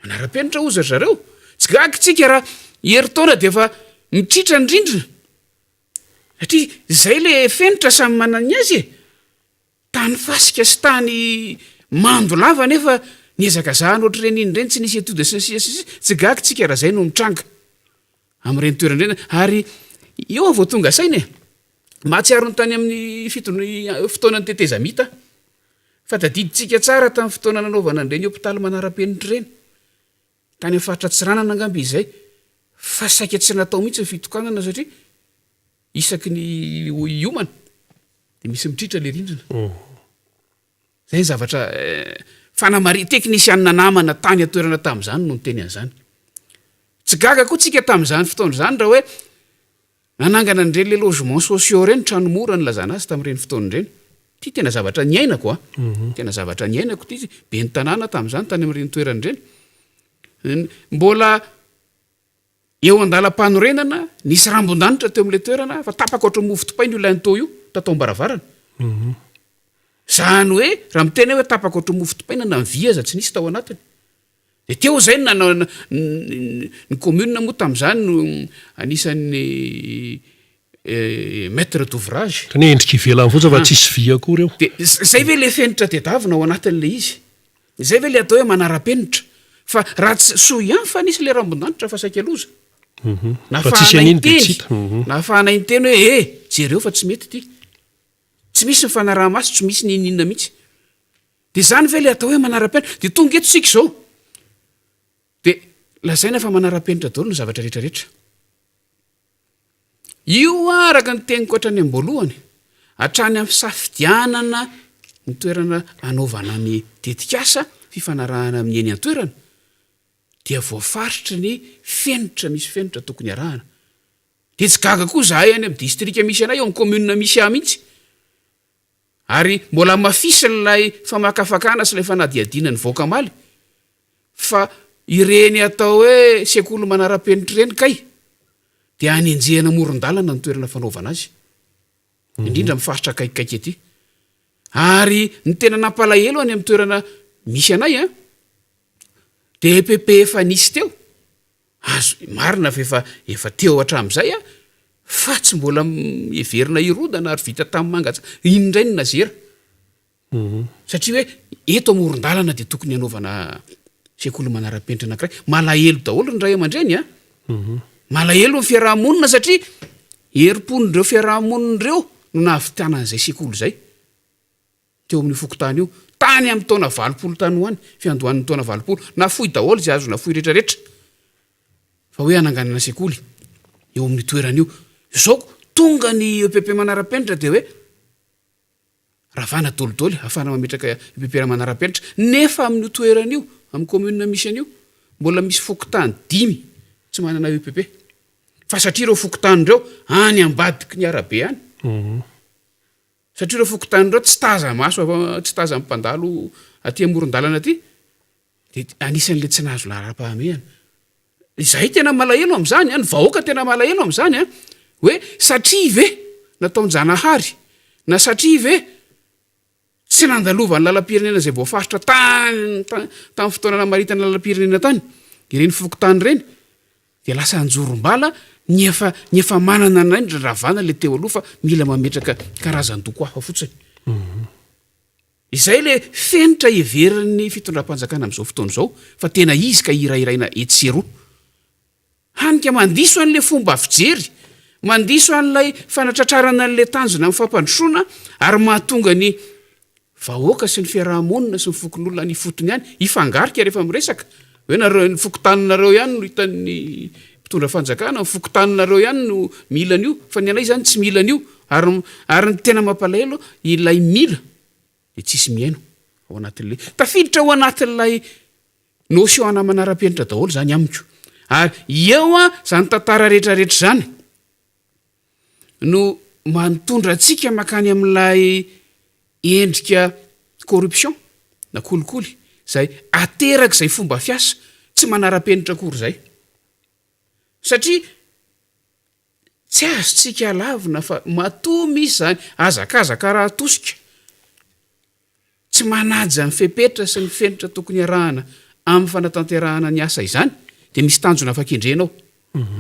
Manara-penitra hozy ry zareo. Tsy gaga tsika raha herintaona dia efa mitritra ny rindrina. Satria izay ilay fenitra samy manana ny azy e. Tany fasika sy tany mando lava nefa nihazakazahana ohatr'ireny iny ireny, tsy nisy étude sy ny sisa sy ny sisa. Tsy gaga tsika raha izay no mitranga amin'ireny toerana ireny. Ary eo aho vao tonga saina e. Mahatsiaro ny tany amin'ny fitondr- fotoanan'ny tetezamita aho. Fa tadidintsika tsara tamin'ny fotoana nanaovana an'ireny hopitaly manara-penitra ireny, tany amin'ny faritra Antsiranana angamba izay, fa saika tsy natao mihitsy ny fitokanana satria isaky ny hiomana dia misy mitritra ilay rindrina. Izay ny zavatra fanamari-, teknisianina namana tany an-toerana tamin'izany no niteny an'izany. Tsy gaga koa tsika tamin'izany fotoana izany raha hoe nanangana an'ireny le logements sociaux ireny, trano mora nilazana azy tamin'ireny fotoana ireny. Ity tena zavatra niainako an! Tena zavatra niainako ity, ben'ny tanàna tamin'izany tany amin'ireny toerana ireny. Mbola Eo an-dalam-panorenana, nisy rambon-danitra teo amin'ilay toerana fa tapaka ohatran'ny mofo dipaina io linteau io tatao am-baravarana. Izany hoe raha miteny aho hoe tapaka ohatran'ny mofo dipaina na ny vy aza tsy nisy tao anatiny. Dia teo izay no nanao ny commune moa tamin'izany no anisan'ny maître d'ouvrage. Ohatran'ny hoe endrika ivelany fotsiny fa tsisy vy akory eo. Dia izay ve ilay fenitra tedavina ao anatin'ilay izy? Izay ve ilay atao hoe manara-penitra? Fa raha tsy, soa ihany fa nisy ilay rambon-danitra fa saika loza. Raha tsisy Nahafahana an'iny dia niteny, tsy hita. nahafahana niteny hoe eh, jereo fa tsy mety ity. Tsy misy ny fanaraha-maso, tsy misy n'inon'inona mihitsy. Dia izany ve ilay atao hoe manara-penitra? Dia tonga eto isika izao, dia lazaina fa manara-penitra daholo ny zavatra rehetra rehetra. Io araka ny teniko hatrany am-boalohany, hatrany amin'ny fisafidianana ny toerana hanaovana ny tetikasa fifanarahana amin'ny eny an-toerana dia voafaritry ny fenitra, misy fenitra tokony arahana. Dia tsy gaga koa izahay any amin'ny distrika misy anay, eo amin'ny commune misy ahy mihitsy. Ary mbola hamafisin'ilay famakafakana sy ilay fanadihadiana nivoaka omaly fa ireny atao hoe sekoly manara-penitra ireny kay dia anenjehana amoron-dalana ny toerana fanaovana azy, indrindra amin'ny faritra akaikikaiky aty. Ary ny tena nampalahelo any amin'ny toerana misy anay an, dia EPP efa nisy teo, Azo, marina fa efa efa teo hatramin'izay aho fa tsy mbola heverina hirodana ary vita tamin'ny mangatsa, iny indray no nazera. Satria hoe eto amoron-dalana dia tokony hanaovana sekoly manara-penitra anankiray. Malahelo daholo ny ray aman-dreny an! Malahelo ny fiaraha-monina satria herim-pon'ireo fiaraha-monina ireo no nahavitana an'izay sekoly izay. teo amin'io fokontany io, tany amin'ny taona 80 tany ho any, fiandohan'ny taona 80, nafoy daholo izay azo nafoy rehetrarehetra, fa hoe hananganana sekoly eo amin'io toerana io. Izao tonga ny EPP manara-penitra dia hoe ravana dolidoly ahafahana mametraka EPP manara-penitra, nefa amin'io toerana io, amin'ny commune misy an'io, mbola misy fokontany dimy tsy manana EPP, fa satria ireo fokontany ireo any ambadiky ny arabe any. Satria ireo fokontany ireo tsy taza-maso tsy tazan'ny mpandalo aty amoron-dalana aty dia anisan'ilay tsy nahazo laharam-pahamehana. Izahay tena malahelo amin'izany an, ny vahoaka tena malahelo amin'izany an, hoe satria ve nataon-janahary na satria ve tsy nandalovan'ny lalam-pirenena izay voafaritra tany tamin'ny fotoana namaritana lalam-pirenena tany ireny fokontany ireny Dia lasa anjorom-bala ny efa ny efa manana anay ny ravana le teo aloha fa mila mametraka karazan-doko hafa fotsiny. Izay le fenitra heverin'ny fitondram-panjakana amin'izao fotoana izao fa tena izy ka hirahiraina etsy sy eroa. Hany ka mandiso an'le fomba fijery, mandiso an'ilay fanatratrarana an'le tanjona amin'ny fampandrosoana ary mahatonga ny vahoaka sy ny fiaraha-monina sy ny fokonolona any ifotony any hifangarika rehefa miresaka hoe nareo ny fokontaninareo ihany no hitan'ny mpitondra fanjakana, ny fokontaninareo ihany no mila an'io fa ny anay izany tsy mila an'io ary ary ny tena mampalahelo ilay mila dia tsisy mihaino ao anatin'ilay tafiditra ao anatin'ilay notion ana manara-penitra daholo izany amiko ary eo an izany tantara rehetrarehetra izany no manitondra antsika mankany amin'ilay endrika corruption na kolikoly izay aterak'izay fomba fiasa tsy manara-penitra akory izay. Satria tsy azontsika lavina fa matoa misy izany hazakazaka raha atosika Tsy manaja ny fepetra sy ny fenitra tokony arahana amin'ny fanatanterahana ny asa izany dia misy tanjona hafa kendrena ao.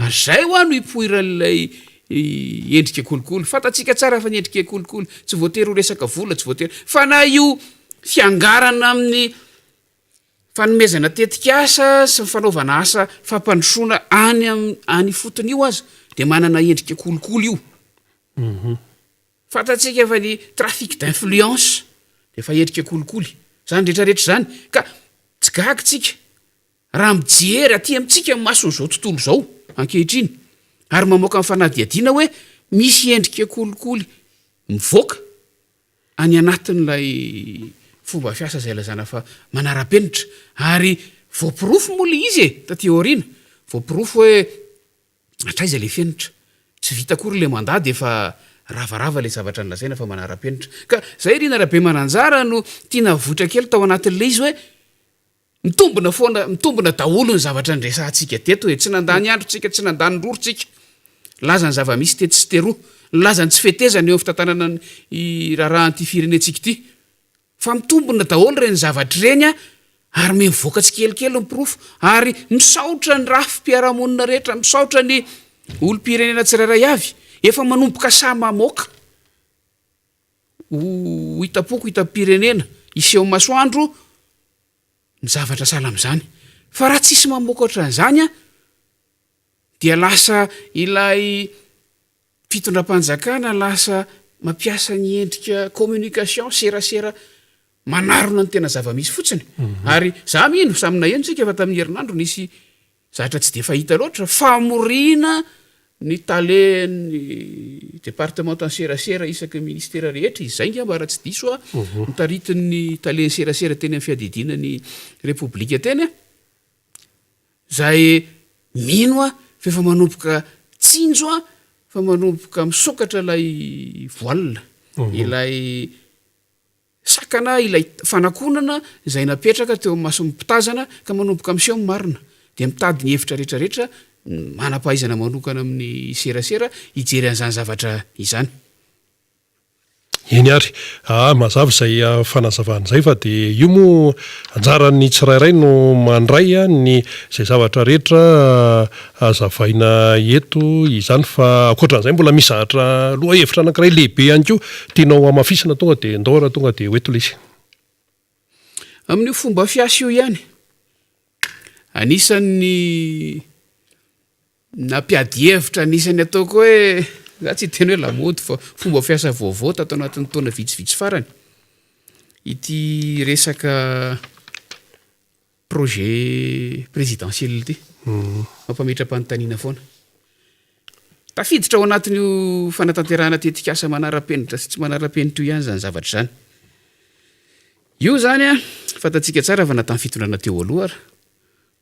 Ary izay hoa no ipoiran'ilay endrika kolikoly. Fantatsika tsara fa ny endrika kolikoly tsy voatery ho resaka vola, tsy voatery fa na io fiangarana amin'ny fanomezana tetikasa sy ny fanaovana asa fampandrosoana any any ifotony io aza dia manana endrika kolikoly io. Fantatsika fa ny trafic d'influence. Efa endrika kolikoly izany rehetra rehetra izany ka tsy gaga tsika raha mijery aty amintsika ny mason'izao tontolo izao ankehitriny ary mamoaka ny fanadihadiana hoe misy endrika kolikoly mivoaka any anatin'ilay fomba fiasa izay lazaina fa manara-penitra ary voaporofo moa ilay izy e taty aoriana, voaporofo hoe Hatraiza ilay fenitra? Tsy vita akory ilay mandat dia efa ravarava ilay zavatra nolazaina fa manara-penitra. Ka izay ry Rabemananjara no tiana avoitra kely tao anatin'ilay izy hoe mitombina foana, mitombina daholo ny zavatra niresahantsika teto e! Tsy nandany andro tsika, tsy nandany roro tsika. Nilaza ny zava-misy tetsy sy teroa. Nilaza ny tsy fetezana eo amin'ny fitantanana ny raharahan'ity firenentsika ity. Fa mitombina daholo ireny zavatra ireny an, ary miha mivoaka tsikelikely ny porofo, ary misaotra ny rafi-piarahamonina rehetra, misaotra ny olom-pirenena tsirairay avy, efa manomboka sahy mamoaka ho hitam-poko, hitam-pirenena, hiseho masoandro ny zavatra sahala amin'izany. Fa raha tsisy mamoaka ohatran'izany an, dia lasa ilay Fitondram-panjakana lasa mampiasa ny endrika communication, serasera manarona ny tena zava-misy fotsiny. Ary za mino, samy naheno tsika fa tamin'ny herinandro nisy zatra tsy dia fahita loatra, famoriana ny talen'ny departementan'ny serasera isaky ny ministera rehetra, izay ngamba raha tsy diso aho, notaritin'ny talen'ny serasera teny amin'ny fiadidiana ny Repoblika teny. Izay mino aho fa efa manomboka tsinjo aho fa manomboka misokatra ilay voile, ilay sakana, ilay fanakonana izay napetraka teo amin'ny mason'ny mpitazana ka manomboka miseho ny marina. Dia mitady ny hevitra rehetra rehetra ny manam-pahaizana manokana amin'ny serasera hijery an'izany zavatra izany. Eny ary. Aa mazava izay fanazavana izay fa dia io moa anjaran'ny tsirairay no mandray ny izay zavatra rehetra hazavaina eto izany fa ankoatran'izay mbola misy zavatra lohahevitra anankiray lehibe ihany koa tianao hamafisina tonga dia ndao raha tonga dia ho eto ilay izy. Amin'io fomba fiasa io ihany, anisan'ny Nampiady hevitra anisan'ny ataoko hoe, za tsy hiteny hoe lamaody fa fomba fiasa vaovao tato anatin'ny taona vitsivitsy farany ity resaka projet présidentiel ity. Mampametra-panontaniana foana. Tafiditra ao anatin'io fanatanterahana tetikasa manara-penitra sy tsy manara-penitra io ihany izany zavatra izany. Io izany an, fantatsika tsara fa na tamin'ny fitondrana teo aloha ary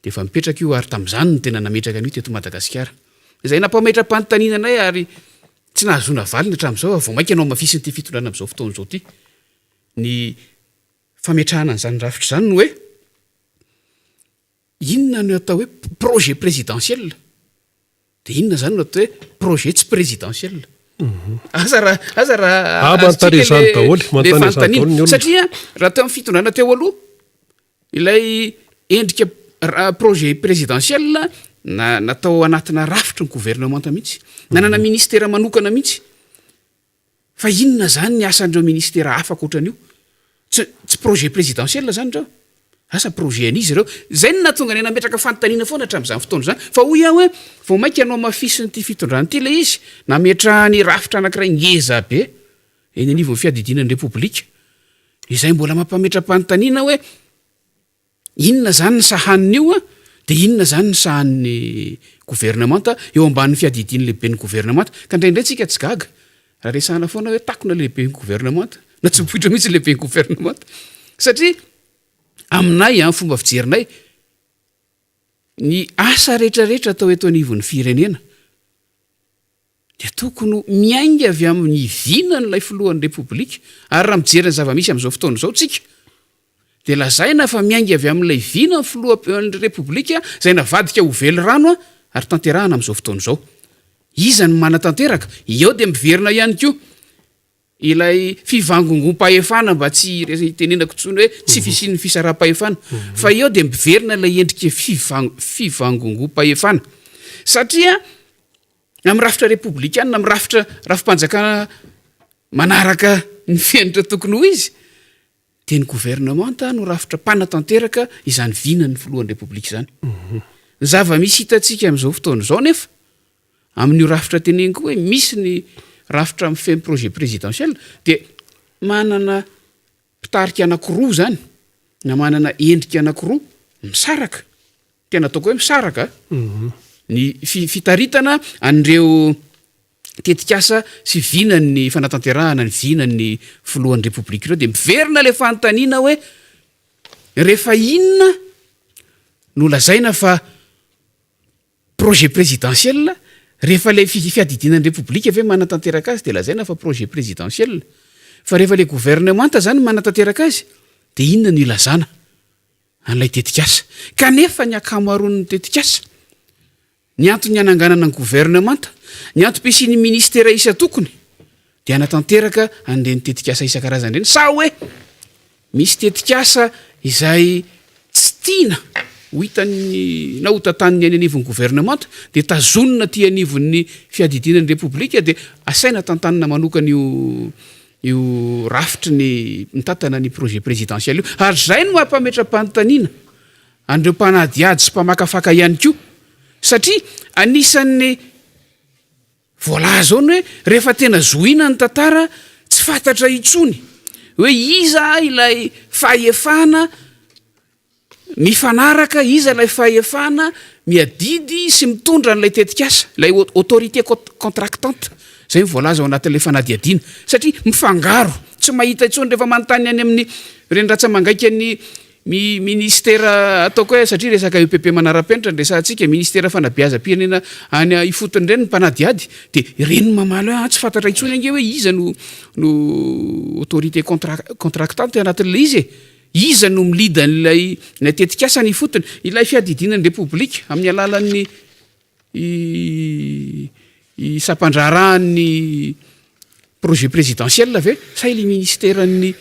Dia efa mipetraka io ary tamin'izany no tena nametraka an'io teto Madagasikara. Izay nampametra-panontaniana anay ary tsy nahazoana valiny hatramin'izao fa vao mainka nohamafisin'ity fitondrana amin'izao fotoana izao ity ny fametrahana an'izany rafitra izany ny hoe inona no atao hoe projet présidentiel? Dia inona izany no atao hoe projet tsy présidentiel? Asa raha asa raha Ah, manontany azontsika izany le daholo, le manontany izany daholo fanontaniana. ny olona. Satria raha teo amin'ny fitondrana teo aloha, ilay endrika projet présidentiel na natao anatina rafitry ny governemanta mihitsy, nanana ministera manokana mihitsy. Fa inona izany ny asan'ireo ministera hafa ankoatran'io? Tsy tsy projet présidentiel izany ireo? Asa projet an'iza ireo? Izay no nahatonga anay nametraka fanontaniana foana hatramin'izany fotoana izany. Fa hoy aho hoe vao mainka nohamafisin'ity fitondrana ity ilay izy, nametrahany rafitra anankiray ngeza be eny anivon'ny fiadidiana ny Repoblika, izay mbola mampametra-panontaniana hoe Inona izany ny sahanin'io an? Dia inona izany ny sahanin'ny governemanta eo ambanin'ny fiadidian'ny lehiben'ny governemanta? Ka indraindray tsika tsy gaga raha resahana foana hoe takona lehiben'ny governemanta na tsy mipoitra mihitsy ny lehiben'ny governemanta. Satria aminay an, fomba fijerinay, ny asa rehetrarehetra atao eto anivon'ny firenena dia tokony ho miainga avy amin'ny vinan'ilay filohan'ny Repoblika, ary raha mijery ny zava-misy amin'izao fotoana izao tsika, dia lazaina fa miainga avy amin'ilay vina ny filohan'ny Repoblika izay navadika ho velirano ary tanterahana amin'izao fotoana izao. Iza no manatanteraka? Eo dia miverina ihany koa ilay fivangongoam-pahefana mba tsy hitenenako intsony hoe tsy fisian'ny fisaraham-pahefana, fa eo dia miverina ilay endrika fivangongoam-pahefana satria Amin'ny rafitra repoblikana, amin'ny rafitra rafi-panjakana manaraka ny fenitra tokony ho izy, dia ny governemanta no rafitra mpanatanteraka izany vinan'ny filohan'ny Repoblika izany. Ny zava-misy hitantsika amin'izao fotoana izao nefa, amin'io rafitra teneniko hoe misy ny rafitra mifehy ny projet présidentiel, dia manana. mpitarika anankiroa izany na manana endrika anankiroa misaraka, tena ataoko hoe misaraka ny fitaritana an'ireo tetikasa sy vinan'ny fanatanterahana ny vinan'ny filohan'ny Repoblika ireo dia miverina ilay fanontaniana hoe rehefa inona no lazaina fa projet présidentiel, rehefa ilay fiadidiana ny Repoblika ve manatanteraka azy dia lazaina fa projet présidentiel, fa rehefa ilay gouvernemanta izany manatanteraka azy dia inona no ilazana an'ilay tetikasa? Kanefa ny ankamaroan'ny tetikasa, ny antony hananganana ny gouvernemanta, ny antom-pisian'ny ministera isan-tokony dia hanatanteraka an'ireny tetikasa isan-karazany ireny, sa hoe misy tetikasa izay tsy tiana ho hitan'ny na ho tantanin'ny any anivon'ny governemanta dia tazonina aty anivon'ny fiadidiana ny Repoblika dia asaina tantanina manokana io io rafitry ny mitantana ny projet présidentiel io. Ary izay no mampametra-panontaniana an'ireo mpanadihady sy mpamakafaka ihany koa satria anisan'ny Voalaza ao ny hoe rehefa tena zohiana ny tantara tsy fantatra intsony hoe iza ilay fahefana mifanaraka, iza ilay fahefana miadidy sy mitondra an'ilay tetikasa, ilay autorité contractante, izay no voalaza ao anatin'ilay fanadihadiana satria mifangaro, tsy mahita intsony rehefa manontany any amin'ny ireny ratsa-mangaikan'ny Mi ministera ataoko hoe satria resaka EPP manara-penitra no resahantsika, ministera fanabeazam-pirenena any ifotony ireny ny mpanadihady dia ireny no mamaly hoe ah tsy fantatra intsony ange hoe iza no no autorité contra- contractante anatin'ilay izy e! Iza no mi-lead an'ilay ilay tetikasa any ifotony? Ilay fiadidiana ny Repoblika amin'ny alalan'ny i i sampan-draharahan'ny projet présidentiel ve sa ilay ministeran'ny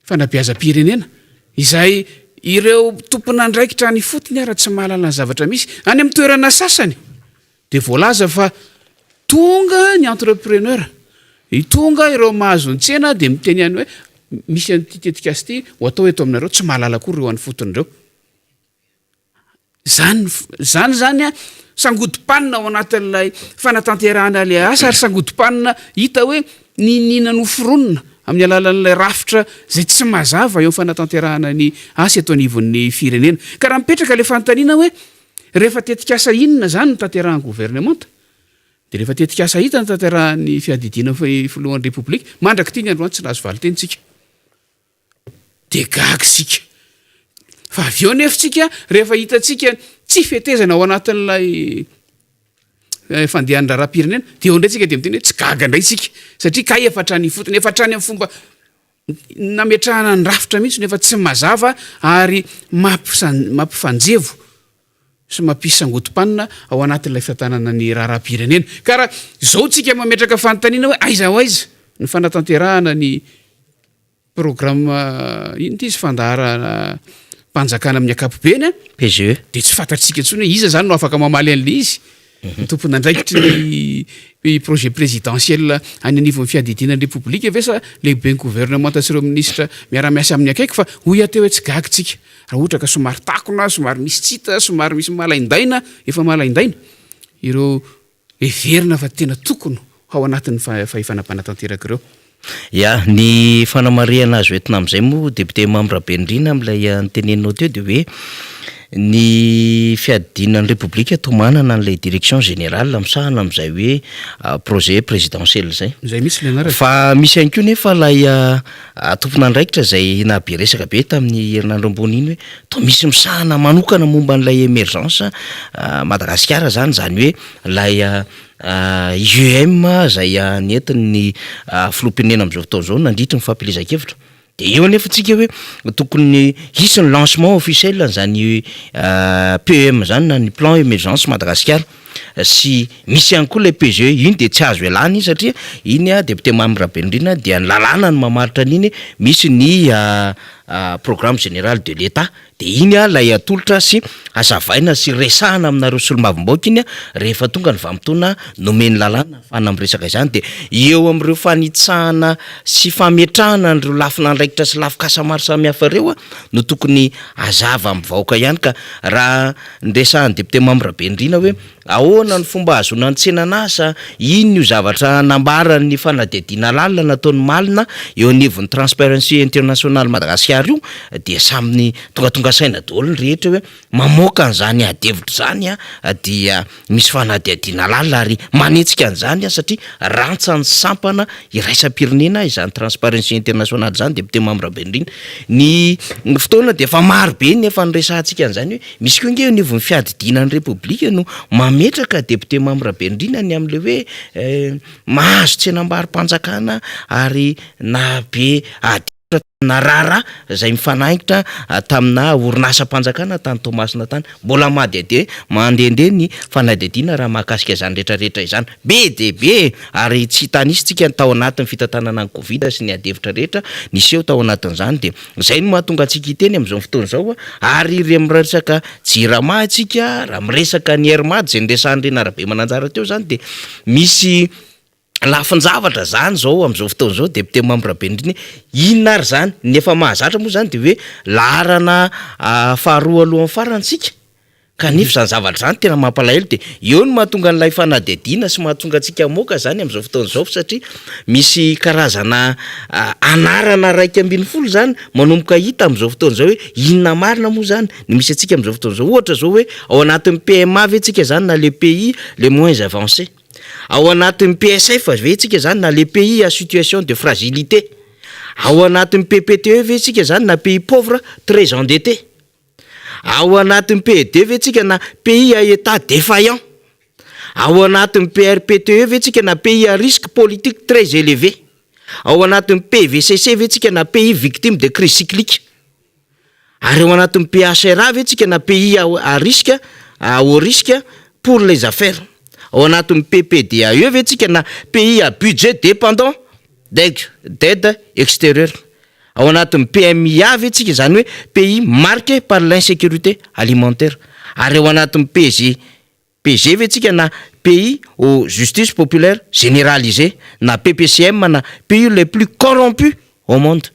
Fanabeazam-pirenena, izay ireo tompon'andraikitra any ifotony ara tsy mahalala ny zavatra misy. Any amin'ny toerana sasany dia voalaza fa tonga ny entrepreneur, tonga ireo mahazo ny tsena dia miteny ihany hoe misy an'ity tetikasa ity ho atao eto aminareo, tsy mahalala akory ireo any ifotony ireo. Zany, zany zany an, sangodim-panina ao anatin'ilay fanatanterahana ilay asa ary sangodim-panina hita hoe niniana noforonina amin'ny alalan'ilay rafitra izay tsy mazava eo amin'ny fanatanterahana ny asa eto anivon'ny firenena. Ka raha mipetraka ilay fanontaniana hoe rehefa tetikasa inona izany no tanterahan'ny governemanta dia rehefa tetikasa hita no tanterahan'ny fiadidiana ny filohan'ny Repoblika, mandrak'ity ny androany tsy nahazo valin-teny tsika. Dia gaga isika. Fa avy eo nefa isika rehefa hitantsika tsy fetezana ao anatin'ilay eh, fandehan'ny raharaham-pirenena, dia eo indray isika dia miteny hoe tsy gaga indray isika. Satria kay efa hatrany ifotony, efa hatrany amin'ny fomba nametrahana ny rafitra mihitsy no efa tsy mazava ary mampifanjevo sy mampisy sangodim-panina ao anatin'ilay fitantanana ny raharaham-pirenena. Ka raha izao tsika mametraka fanontaniana hoe aiza ho aiza ny fanatanterahana ny Programme inona ity izy fandaharam-panjakana amin'ny ankapobeny an? PGE. Dia tsy fantatsika intsony hoe iza izany no afaka mamaly an'ilay izy. Ny tompon'andraikitry ny projet présidentiel any anivon'ny fiadidiana ny Repoblika ve sa lehiben'ny governemanta sy ireo minisitra miara-miasa aminy akaiky fa hoy aho teo hoe tsy gaga tsika raha ohatra ka somary takona, somary misy tsy hita, somary misy malaindaina, efa malaindaina ireo Heverina fa tena tokony ho ao anatin'ny fahefana mpanatanteraka ireo. Ya, ny fanamarihana azo entina amin'izay moa Député Mamy Rabenirina amin'ilay noteneninao teo dia hoe ny fiadidiana ny Repoblika toa manana an'ilay direction générale misahana amin'izay hoe projet présidentiel izay. Izay mihitsy ilay anarany. Fa misy ihany koa nefa ilay tompon'andraikitra izay nahabe resaka be tamin'ny herinandro ambony iny hoe toa misy misahana manokana momba an'ilay emergence Madagasikara izany, izany hoe ilay IEM izay nentin'ny filoham-pirenena amin'izao fotoana izao nandritry ny fampielezan-kevitra. Dia eo anefa tsika hoe tokony hisy ny lancement officiel an'izany PEM izany na ny plan emergence Madagasikara sy misy ihany koa ilay PGE, iny dia tsy azo ialana iny satria iny député Mamy Rabenirina dia ny lalàna no mamaritra an'iny, misy ny. Programme général de l'Etat, dia iny ilay atolotra sy hazavaina sy resahana aminareo solombavambahoaka iny rehefa tonga ny vanim-potoana nomen'ny lalàna ahafahana miresaka izany, dia eo amin'ireo fanitsahana sy fametrahana an'ireo lafin'andraikitra sy lafin-kasa maro samihafa ireo no tokony hazava amin'ny vahoaka ihany ka raha niresahan'ny député Mamy Rabenirina hoe Ahoana ny fomba ahazoana ny tsenan'asa? Inona io zavatra nambaran'ny fanadihadiana lalina nataon'ny Malina eo anivon'ny Transparency International Madagasikara io? Dia samy tongatonga saina daholo ny rehetra hoe mamoaka an'izany adihevitra izany dia misy fanadihadiana lalina ary manetsika an'izany satria rantsan'ny sampana iraisam-pirenena izany Transparency International izany, Député Mamy Rabenirina. Ny fotoana dia efa maro be ny efa niresahantsika an'izany hoe Misy koa ange eo anivon'ny fiadidiana ny Repoblika no mametraka député Mamy Rabenirina ny amin'ilay hoe mahazo tsenambaro-panjakana ary nahabe ady hevitra tamina raharaha izay mifanaingitra tamina orinasam-panjakana tany Toamasina tany. Mbola madihadihy mandehandeha ny fanadihadiana raha mahakasika izany rehetra rehetra izany. Be dia be e! Ary tsy hitanisa-tsika ny tao anatin'ny fitantanana ny Covid sy ny ady hevitra rehetra niseho tao anatin'izany dia Izay no mahatonga antsika hiteny amin'izao fotoana izao ary raha miresaka Jirama isika, raha miresaka ny Air Mad izay niresahan'i Rina Rabemananjara teo izany dia misy lafin-javatra izany izao amin'izao fotoana izao député Mamy Rabenirina hoe inona ary izany? Ny efa mahazatra moa izany dia hoe laharana faharoa alohan'ny farany isika. Kanefa izany zavatra izany tena mampalahelo dia eo no mahatonga an'ilay fanadihadiana sy mahatonga antsika hamoaka izany amin'izao fotoana izao satria misy karazana anarana 11 izany manomboka hita amin'izao fotoana izao hoe inona marina moa izany ny misy antsika amin'izao fotoana izao. Ohatra izao hoe ao anatin'ny PMA ve tsika izany na le pays le moins avancé? Ao anatin'ny PSF ve tsika izany na le pays à situation de fragilité? Ao anatin'ny PPTE ve tsika izany na pays pauvre très endetté? Ao anatin'ny PED ve tsika na pays à état défaillant? Ao anatin'ny PRPTE ve tsika na pays à risque politique très élevé? Ao anatin'ny PVCC ve tsika na pays victime de crise cyclique? Ary ao anatin'ny PHRA ve tsika na pays à risque, à haut risque pour les affaires? Ao anatin'ny PPDAE ve tsika na pays à budget dépendant d'aide extérieure? Ao anatin'ny PMIA ve tsika, izany hoe pays marqué par l'insécurité alimentaire? Ary ao anatin'ny PG, PG ve tsika na pays au justice populaire généralisée na PPCM na pays les plus corrompus au monde?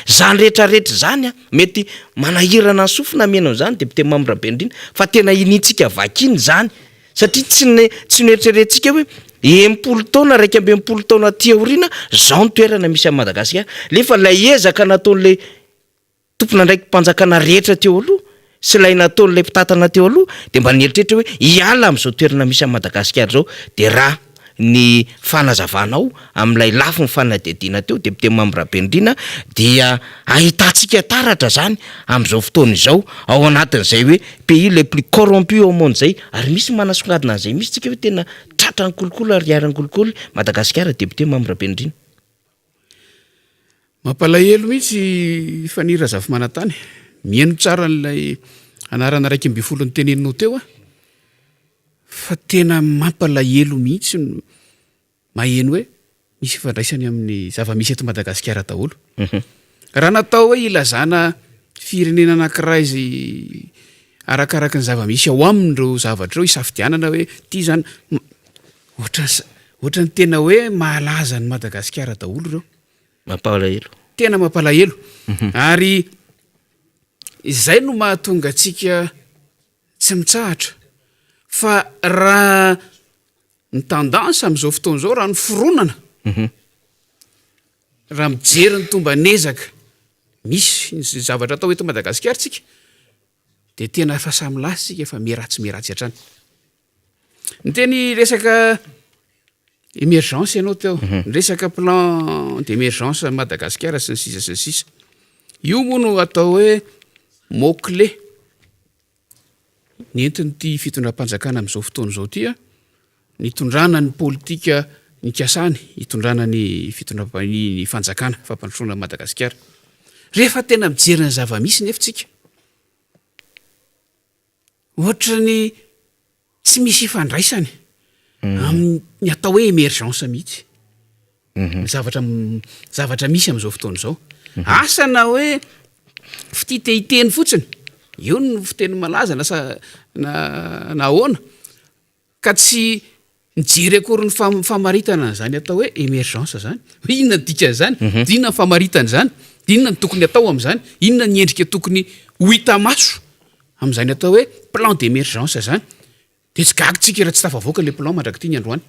Izany rehetra rehetra izany an, mety manahirana ny sofina mihaino an'izany député Mamy Rabenirina fa tena iniantsika vakiana izany Satria tsy ny tsy noeritreretintsika hoe 60 taona, 61 taona aty aoriana, zao ny toerana misy an'i Madagasikara. Nefa ilay ezaka nataon'ilay tompon'andraiki-panjakana rehetra teo aloha sy ilay nataon'ilay mpitantana teo aloha dia mba nieritreritra hoe hiala amin'izao toerana misy an'i Madagasikara izao. Dia raha ny fanazavanao amin'ilay lafiny fanadihadiana teo, Député Mamy Rabenirina, dia ahitantsika taratra izany amin'izao fotoana izao ao anatin'izay hoe pays le plus corrompu au monde izay, ary misy manasongadina an'izay mihitsy tsika hoe tena tratran'ny kolikoly ary iharan'ny kolikoly Madagasikara, Député Mamy Rabenirina. Mampalahelo mihitsy Faniry Razafimanantany. Mihaino tsara an'ilay anarana 11 noteneninao teo aho fa tena mampalahelo mihitsy ny maheno hoe misy ifandraisany amin'ny zava-misy eto Madagasikara daholo. Raha natao hoe ilazana firenena anankiray izay arakaraka ny zava-misy ao aminy ireo zavatra ireo isafidianana hoe ity izany, ohatran'ny ohatran'ny tena hoe mahalaza an'i Madagasikara daholo ireo. Mampalahelo. Tena mampalahelo. Ary izay no mahatonga antsika tsy mitsahatra fa raha Ny tendance amin'izao fotoana izao raha ny fironana, raha mijery ny tomban'ezaka misy ny zavatra atao eto Madagasikara tsika dia tena efa samy lasa isika efa miharatsy miharatsy hatrany. Niteny resaka émergence ianao teo, niresaka plan d'émergence Madagasikara sy ny sisa sy ny sisa. Io moa no atao hoe mot clé. Nentin'ity fitondram-panjakana amin'izao fotoana izao ity nitondrana ny politika nikasany hitondrana ny fitondram- ny fanjakana fampandrosoana an'i Madagasikara. Rehefa tena mijery ny zava-misy nefa tsika, ohatran'ny tsy misy ifandraisany amin'ny atao hoe émergence mihitsy ny zavatra zavatra misy amin'izao fotoana izao. Asa na hoe. fitia te hiteny fotsiny, io no fiteny malaza na sa na na ahoana, ka tsy nijery akory ny famaritana an'izany atao hoe emergence izany, hoe inona ny dikan'izany, dia inona ny famaritana izany, dia inona no tokony atao amin'izany, inona ny endrika tokony ho hita maso amin'izany atao hoe plan d'emergence izany. Dia tsy gaga tsika raha tsy tafavoaka ilay plan mandrak'ity ny androany.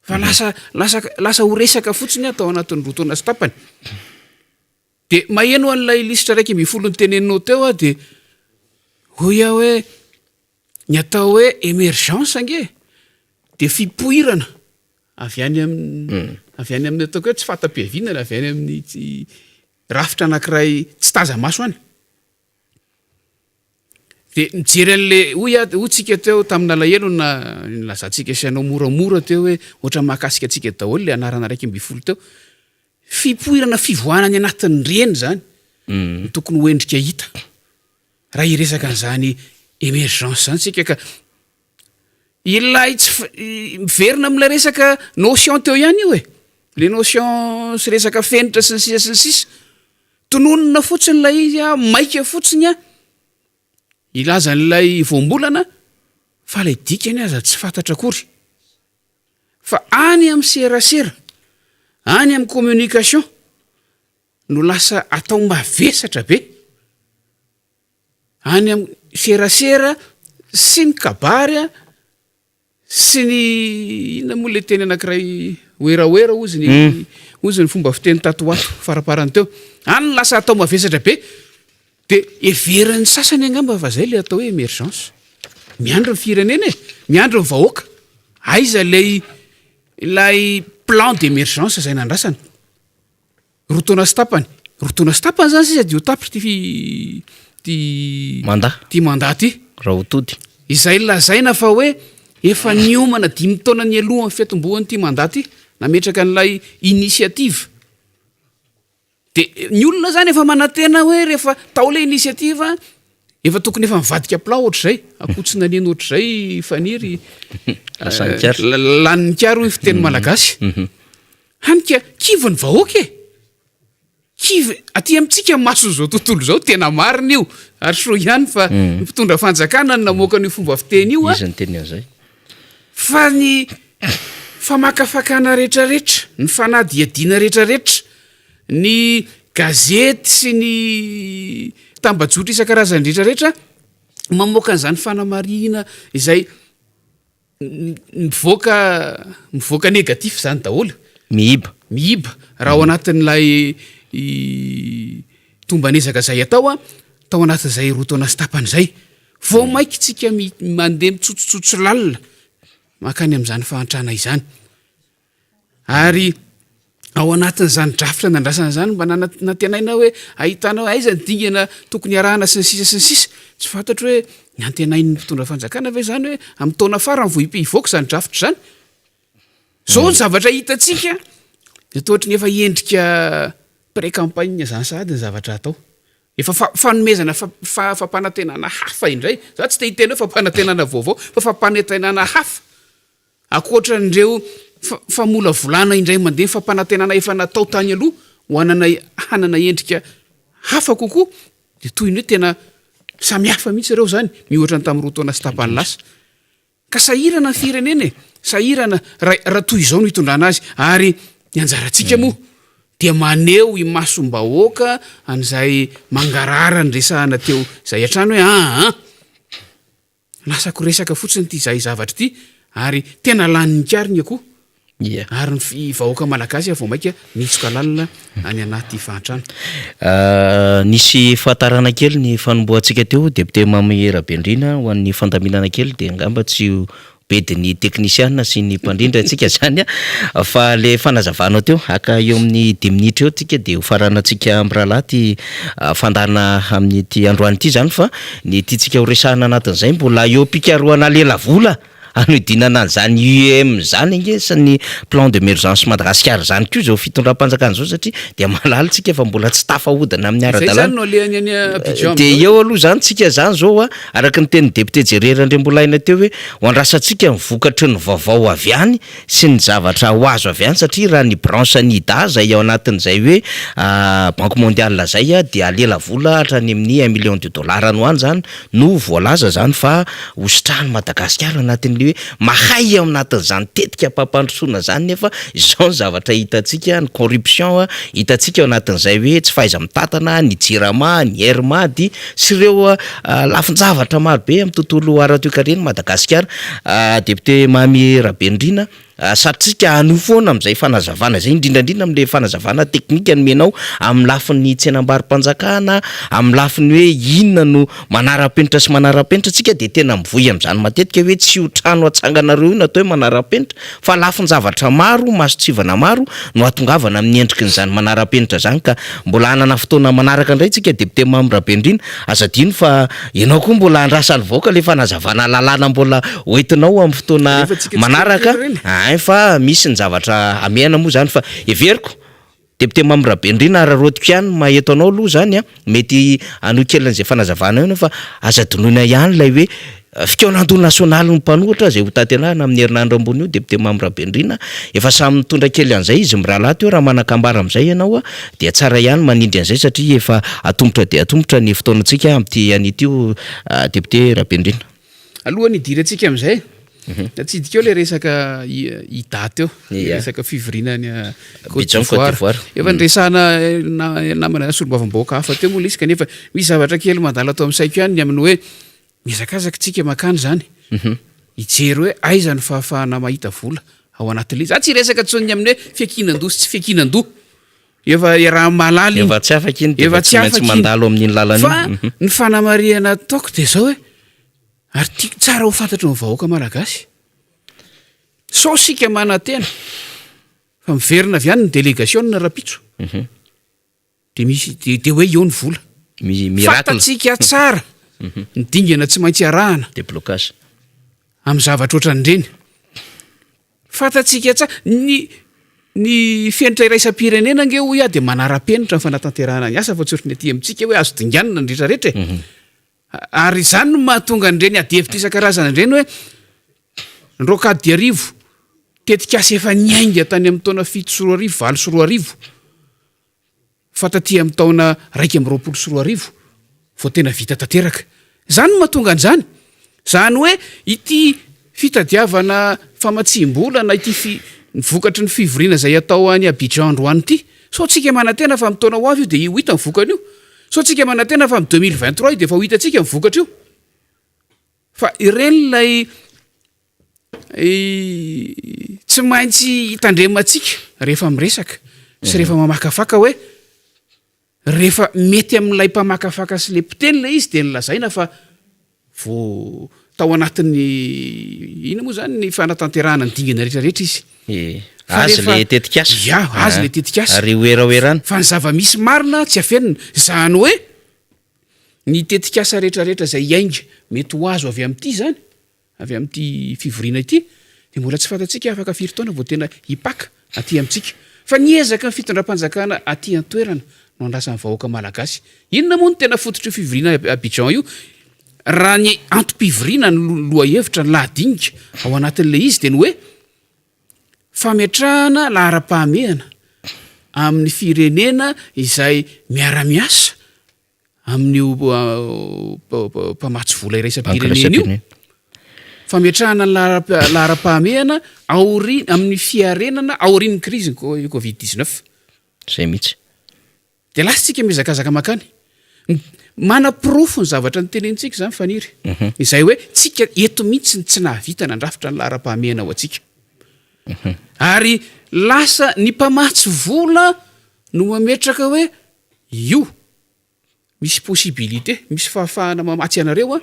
Fa lasa lasa lasa ho resaka fotsiny aho tao anatin'ny roa taona sy tapany. Dia maheno an'ilay lisitra 11 noteneninao teo aho dia hoy aho hoe ny atao hoe emergence ange dia fipoirana avy any amin'ny avy any amin'ny ataoko hoe tsy fahtam-piaviana na avy any amin'ny tsy rafitra anankiray tsy taza-maso any. Dia mijery an'le hoy aho hoy tsika teo tamin'alahelo na nilazantsika sy ianao moramora teo hoe ohatran'ny mahakasika antsika daholo le anarana 11 teo. Fipoirana fivoahana any anatin'ireny izany no tokony ho endrika hita raha hiresaka an'izany emergence izany tsika ka ilay tsy miverina amin'ilay resaka notion teo ihany io e, le notion sy resaka fenitra sy ny sisa sy ny sisa, tononina fotsiny ilay izy a, maika fotsiny a, hilaza an'ilay voambolana fa ilay dikany aza tsy fantatra akory. Fa any amin'ny serasera, any amin'ny communication no lasa atao mavesatra be. Any amin'ny serasera sy ny kabary sy ny inona moa ilay teny anankiray werawera hozy ny hozy ny fomba fiteny tato ho ato faraparany teo. Any no lasa atao mavesatra be. Dia heverin'ny sasany angamba fa zay ilay atao hoe emergence. Miandry ny firenena e, miandry ny vahoaka. Aiza ilay ilay plan d'emergence izay nandrasana? Roa taona sy tapany. Roa taona sy tapany zany sisa dia ho tapitra ity ity Mandat. ity mandat ity. Raha ho tody. Izay lazaina fa hoe efa niomana dimy taona nialohan'ny fiatombohan'ity mandat ity, nametraka an'ilay initiative. Dia ny olona zany efa manantena hoe rehefa tao ilay initiative efa tokony efa mivadika plat ohatr'izay, akoho tsy naneno ohatr'izay faniry lanin'ny kary hoy ny fiteny malagasy. Hany ka kivy ny vahoaka e! Kivy aty amintsika mason'izao tontolo izao, tena marina io, ary soa ihany fa ny mpitondra fanjakana no namoaka an'io fomba fiteny io. Iza niteny an'izay? Fa ny famakafakana rehetrarehetra, ny fanadihadiana rehetrarehetra, ny gazety sy ny tambajotra isan-karazany rehetrarehetra mamoaka an'izany fanamarihina izay mivoaka mivoaka négatif izany daholo. Miiba. Miiba. Raha ao anatin'ilay tomban'ezaka izay atao an, tao anatin'izay roa taona sy tapany izay. Vao mainka tsika mandeha mitsotsotso lalina mankany amin'izany fahantrana izany. Ary ao anatin'izany drafitra nandrasana izany mba nanantenaina hoe ahitana hoe aiza ny dingana tokony arahana sy ny sisa sy ny sisa. Tsy fantatro hoe ny antenain'ny mpitondra fanjakana ve izany hoe amin'ny taona farany vao hivoaka izany drafitra izany. Izao ny zavatra hitantsika dia toa ohatran'ny efa endrika pré-campagne izany sahady ny zavatra atao. Efa fanomezana fampanantenana hafa indray. Za tsy te hiteny hoe fampanantenana vaovao fa fampanantenana hafa. Ankoatra an'ireo famolavolana indray mandeha ny fampanantenana efa natao tany aloha ho anana hanana endrika hafa kokoa dia toy ny hoe tena samy hafa mihitsy ireo izany miohatra ny tamin'ny roa taona sy tapany lasa. Ka sahirana ny firenena e! Sahirana raha raha toy izao no hitondrana azy ary ny anjarantsika moa dia maneho imasom-bahoaka an'izay mangarahara niresahana teo izay hatrany hoe aa. Lasako resaka fotsiny ity zay zavatra ity ary tena lanin'ny kary ny akoho. Ia. Ary ny fi- vahoaka malagasy vao maika nitsoka lalina any anaty fahantrana. Nisy fahatarana kely ny fanombohantsika teo, Député Mamy Rabendrina, ho an'ny fandaminana kely dia angamba tsy ho bedin'ny teknisiana sy ny mpandrindra antsika izany fa le fanazavanao teo, haka eo amin'ny dimy minitra eo tsika dia ho faranantsika mirahalahy ity fandaharana amin'ity androany ity izany fa Ny tiantsika ho resahina anatin'izay, mbola eo am-pikarohana lelavola. Hanodinana an'izany UEM izany ange sy ny plan d'emergence Madagasikara izany koa izao fitondram-panjakana izao satria dia mahalala tsika fa mbola tsy tafahodina amin'ny Izay ara-dalàna. izany no alehany any Abidjan Dia amin'izao. eo aloha izany tsika izany izao a, araka ny tenin'ny député Jerry Randriambolaina teo hoe ho andrasantsika ny vokatry ny vaovao avy any sy ny zavatra ho azo avy any satria raha ny branche ny IDA izay ao anatin'izay hoe banque mondiale izay dia lela vola hatrany amin'ny un million de dollars any ho any izany no voalaza izany fa ho sitrahan'i Madagasikara anatin'ilay hoe mahay ao anatin'izany tetika mpampandrosoana izany nefa izao ny zavatra hitantsika ny corruption hitantsika ao anatin'izay hoe tsy fahaiza-mitantana ny jirama ny air mad sy ireo lafin-javatra maro be amin'ny tontolo ara-toekaren'i Madagasikara. Député Mamy Rabenirina, satritsika hanohy foana amin'izay fanazavana izay, indrindra indrindra amin'ilay fanazavana teknika nomenao amin'ny lafiny tsenambaro-panjakana, amin'ny lafiny hoe inona no manara-penitra sy manara-penitra, tsika dia tena mivoy amin'izany matetika hoe tsy io trano atsanganareo io no atao hoe manara-penitra fa lafin-javatra maro, mason-tsivana maro no hahatongavana amin'ny endrikin'izany manara-penitra izany ka mbola hanana fotoana manaraka indray tsika député Mamy Rabenirina, aza adino fa ianao koa mbola andrasan'ny vahoaka ilay fanazavana lalàna mbola hoentinao amin'ny fotoana Rehefa tsika tsy manaraka kelikely ireny. ein fa misy ny zavatra hamehana moa izany fa heveriko député Mamy Rabenirina araraotiko ihany ny maha eto anao aloha izany an, mety hanohy kely an'izay fanazavana eo ianao fa aza adinoina ihany ilay hoe Fikaonandoha nasionalin'ny mpanohitra izay hotanterahina amin'ny herinandro ambony io, Député Mamy Rabenirina, efa samy nitondra kely an'izay izy mirahalahy teo, raha manan-kambara amin'izay ianao dia tsara ihany manindry an'izay satria efa atomotra dia atomotra ny fotoanantsika amin'ity anio ity Député Rabenirina. Alohan'ny hidirantsika amin'izay, natsidika eo ilay resaka IDA teo, ilay resaka fivoriana any Côte d'Ivoire. Efa niresahana namana solombavambahoaka hafa teo moa ilay izy kanefa misy zavatra kely mandalo ato amin'ny saiko ihany ny amin'ny hoe Mihazakazaka tsika makany zany hijery hoe aiza ny fahafahana mahita vola ao anatin'ilay izy. Za tsy hiresaka intsony ny amin'ny hoe fiankinan-doha sy tsy fiankinan-doha. Efa iaraha-mahalala iny. Efa tsy afaka iny dia Efa efa tsy tsy maintsy afaka iny. mandalo amin'iny lalana Fa iny. Mhm. ny fanamarihana ataoko dia izao hoe, ary tiako tsara ho fantatry ny vahoaka malagasy, sao isika manantena fa miverina avy any ny delegasiona rahampitso. Dia misy dia dia hoe eo ny vola. Mi- miracle. Fantatsika tsara ny dingana tsy maintsy arahana. Déblocage. Amin'ny zavatra ohatran'ireny. Fantatsika tsara ny ny fenitra iraisam-pirenena ange hoy aho dia manara-penitra ny fanatanterahana ny asa fa tsy ohatran'ny aty amintsika hoe azo dinganina ny rehetrarehetra e. Ary izany no mahatonga an'ireny adihevitra isan-karazany ireny hoe ny Rocade d'Iarivo, tetikasa efa niainga tany amin'ny taona 2007, 2008. Fa taty amin'ny taona 2021 vao tena vita tanteraka. Izany no mahatonga an'izany. Izany hoe ity fitadiavana famatsiam-bola na ity fi, ny vokatry ny fivoriana izay atao any Abidjan androany ity, sao tsika manantena fa amin'ny taona ho avy io dia ho hita ny vokany io. Sao tsika manantena fa amin'ny 2023 io dia efa ho hitantsika ny vokatra io. Fa ireny ilay Tsy maintsy hitandremantsika rehefa miresaka sy rehefa mamakafaka hoe rehefa mety amin'ilay mpamakafaka sy ilay mpiteny ilay izy dia nolazaina fa vao tao anatin'ny inona moa izany ny fanatanterahana ny dingana rehetra rehetra izy. Ie. Fa Azy rehefa le tetikasa. Ya, azy ilay tetikasa. Ary ho eraoerana. Fa ny zava-misy marina tsy afenina. Izany hoe ny tetikasa rehetra rehetra izay hiainga mety ho azo avy amin'ity izany Avy amin'ity fivoriana ity dia mbola tsy fantatsika afaka firy taona vao tena hipaka aty amintsika. Fa ny ezaka ny fitondram-panjakana aty an-toerana no andrasan'ny vahoaka malagasy. Inona moa no tena fototr'io fivoriana Abidjan io? Raha ny antom-pivoriana, ny lohahevitra, ny lahadinika ao anatin'ilay izy dia ny hoe fametrahana laharam-pahamehana amin'ny firenena izay miara-miasa amin'io mpamatsy vola iraisam-pirenena io, fametrahana ny laharam-pahamehana aorian- amin'ny fiarenana aorian'ny krizy ny covid 19. Zay mihitsy. Dia lasa tsika mihazakazaka mankany. Manaporofo ny zavatra notenenintsika izany Faniry. Izay hoe tsika eto mihitsy no tsy nahavita nandrafitra ny laharam-pahamehana ho antsika. Ary lasa ny mpamatsy vola no mametraka hoe Io misy possibilité, misy fahafahana mamatsy anareo an,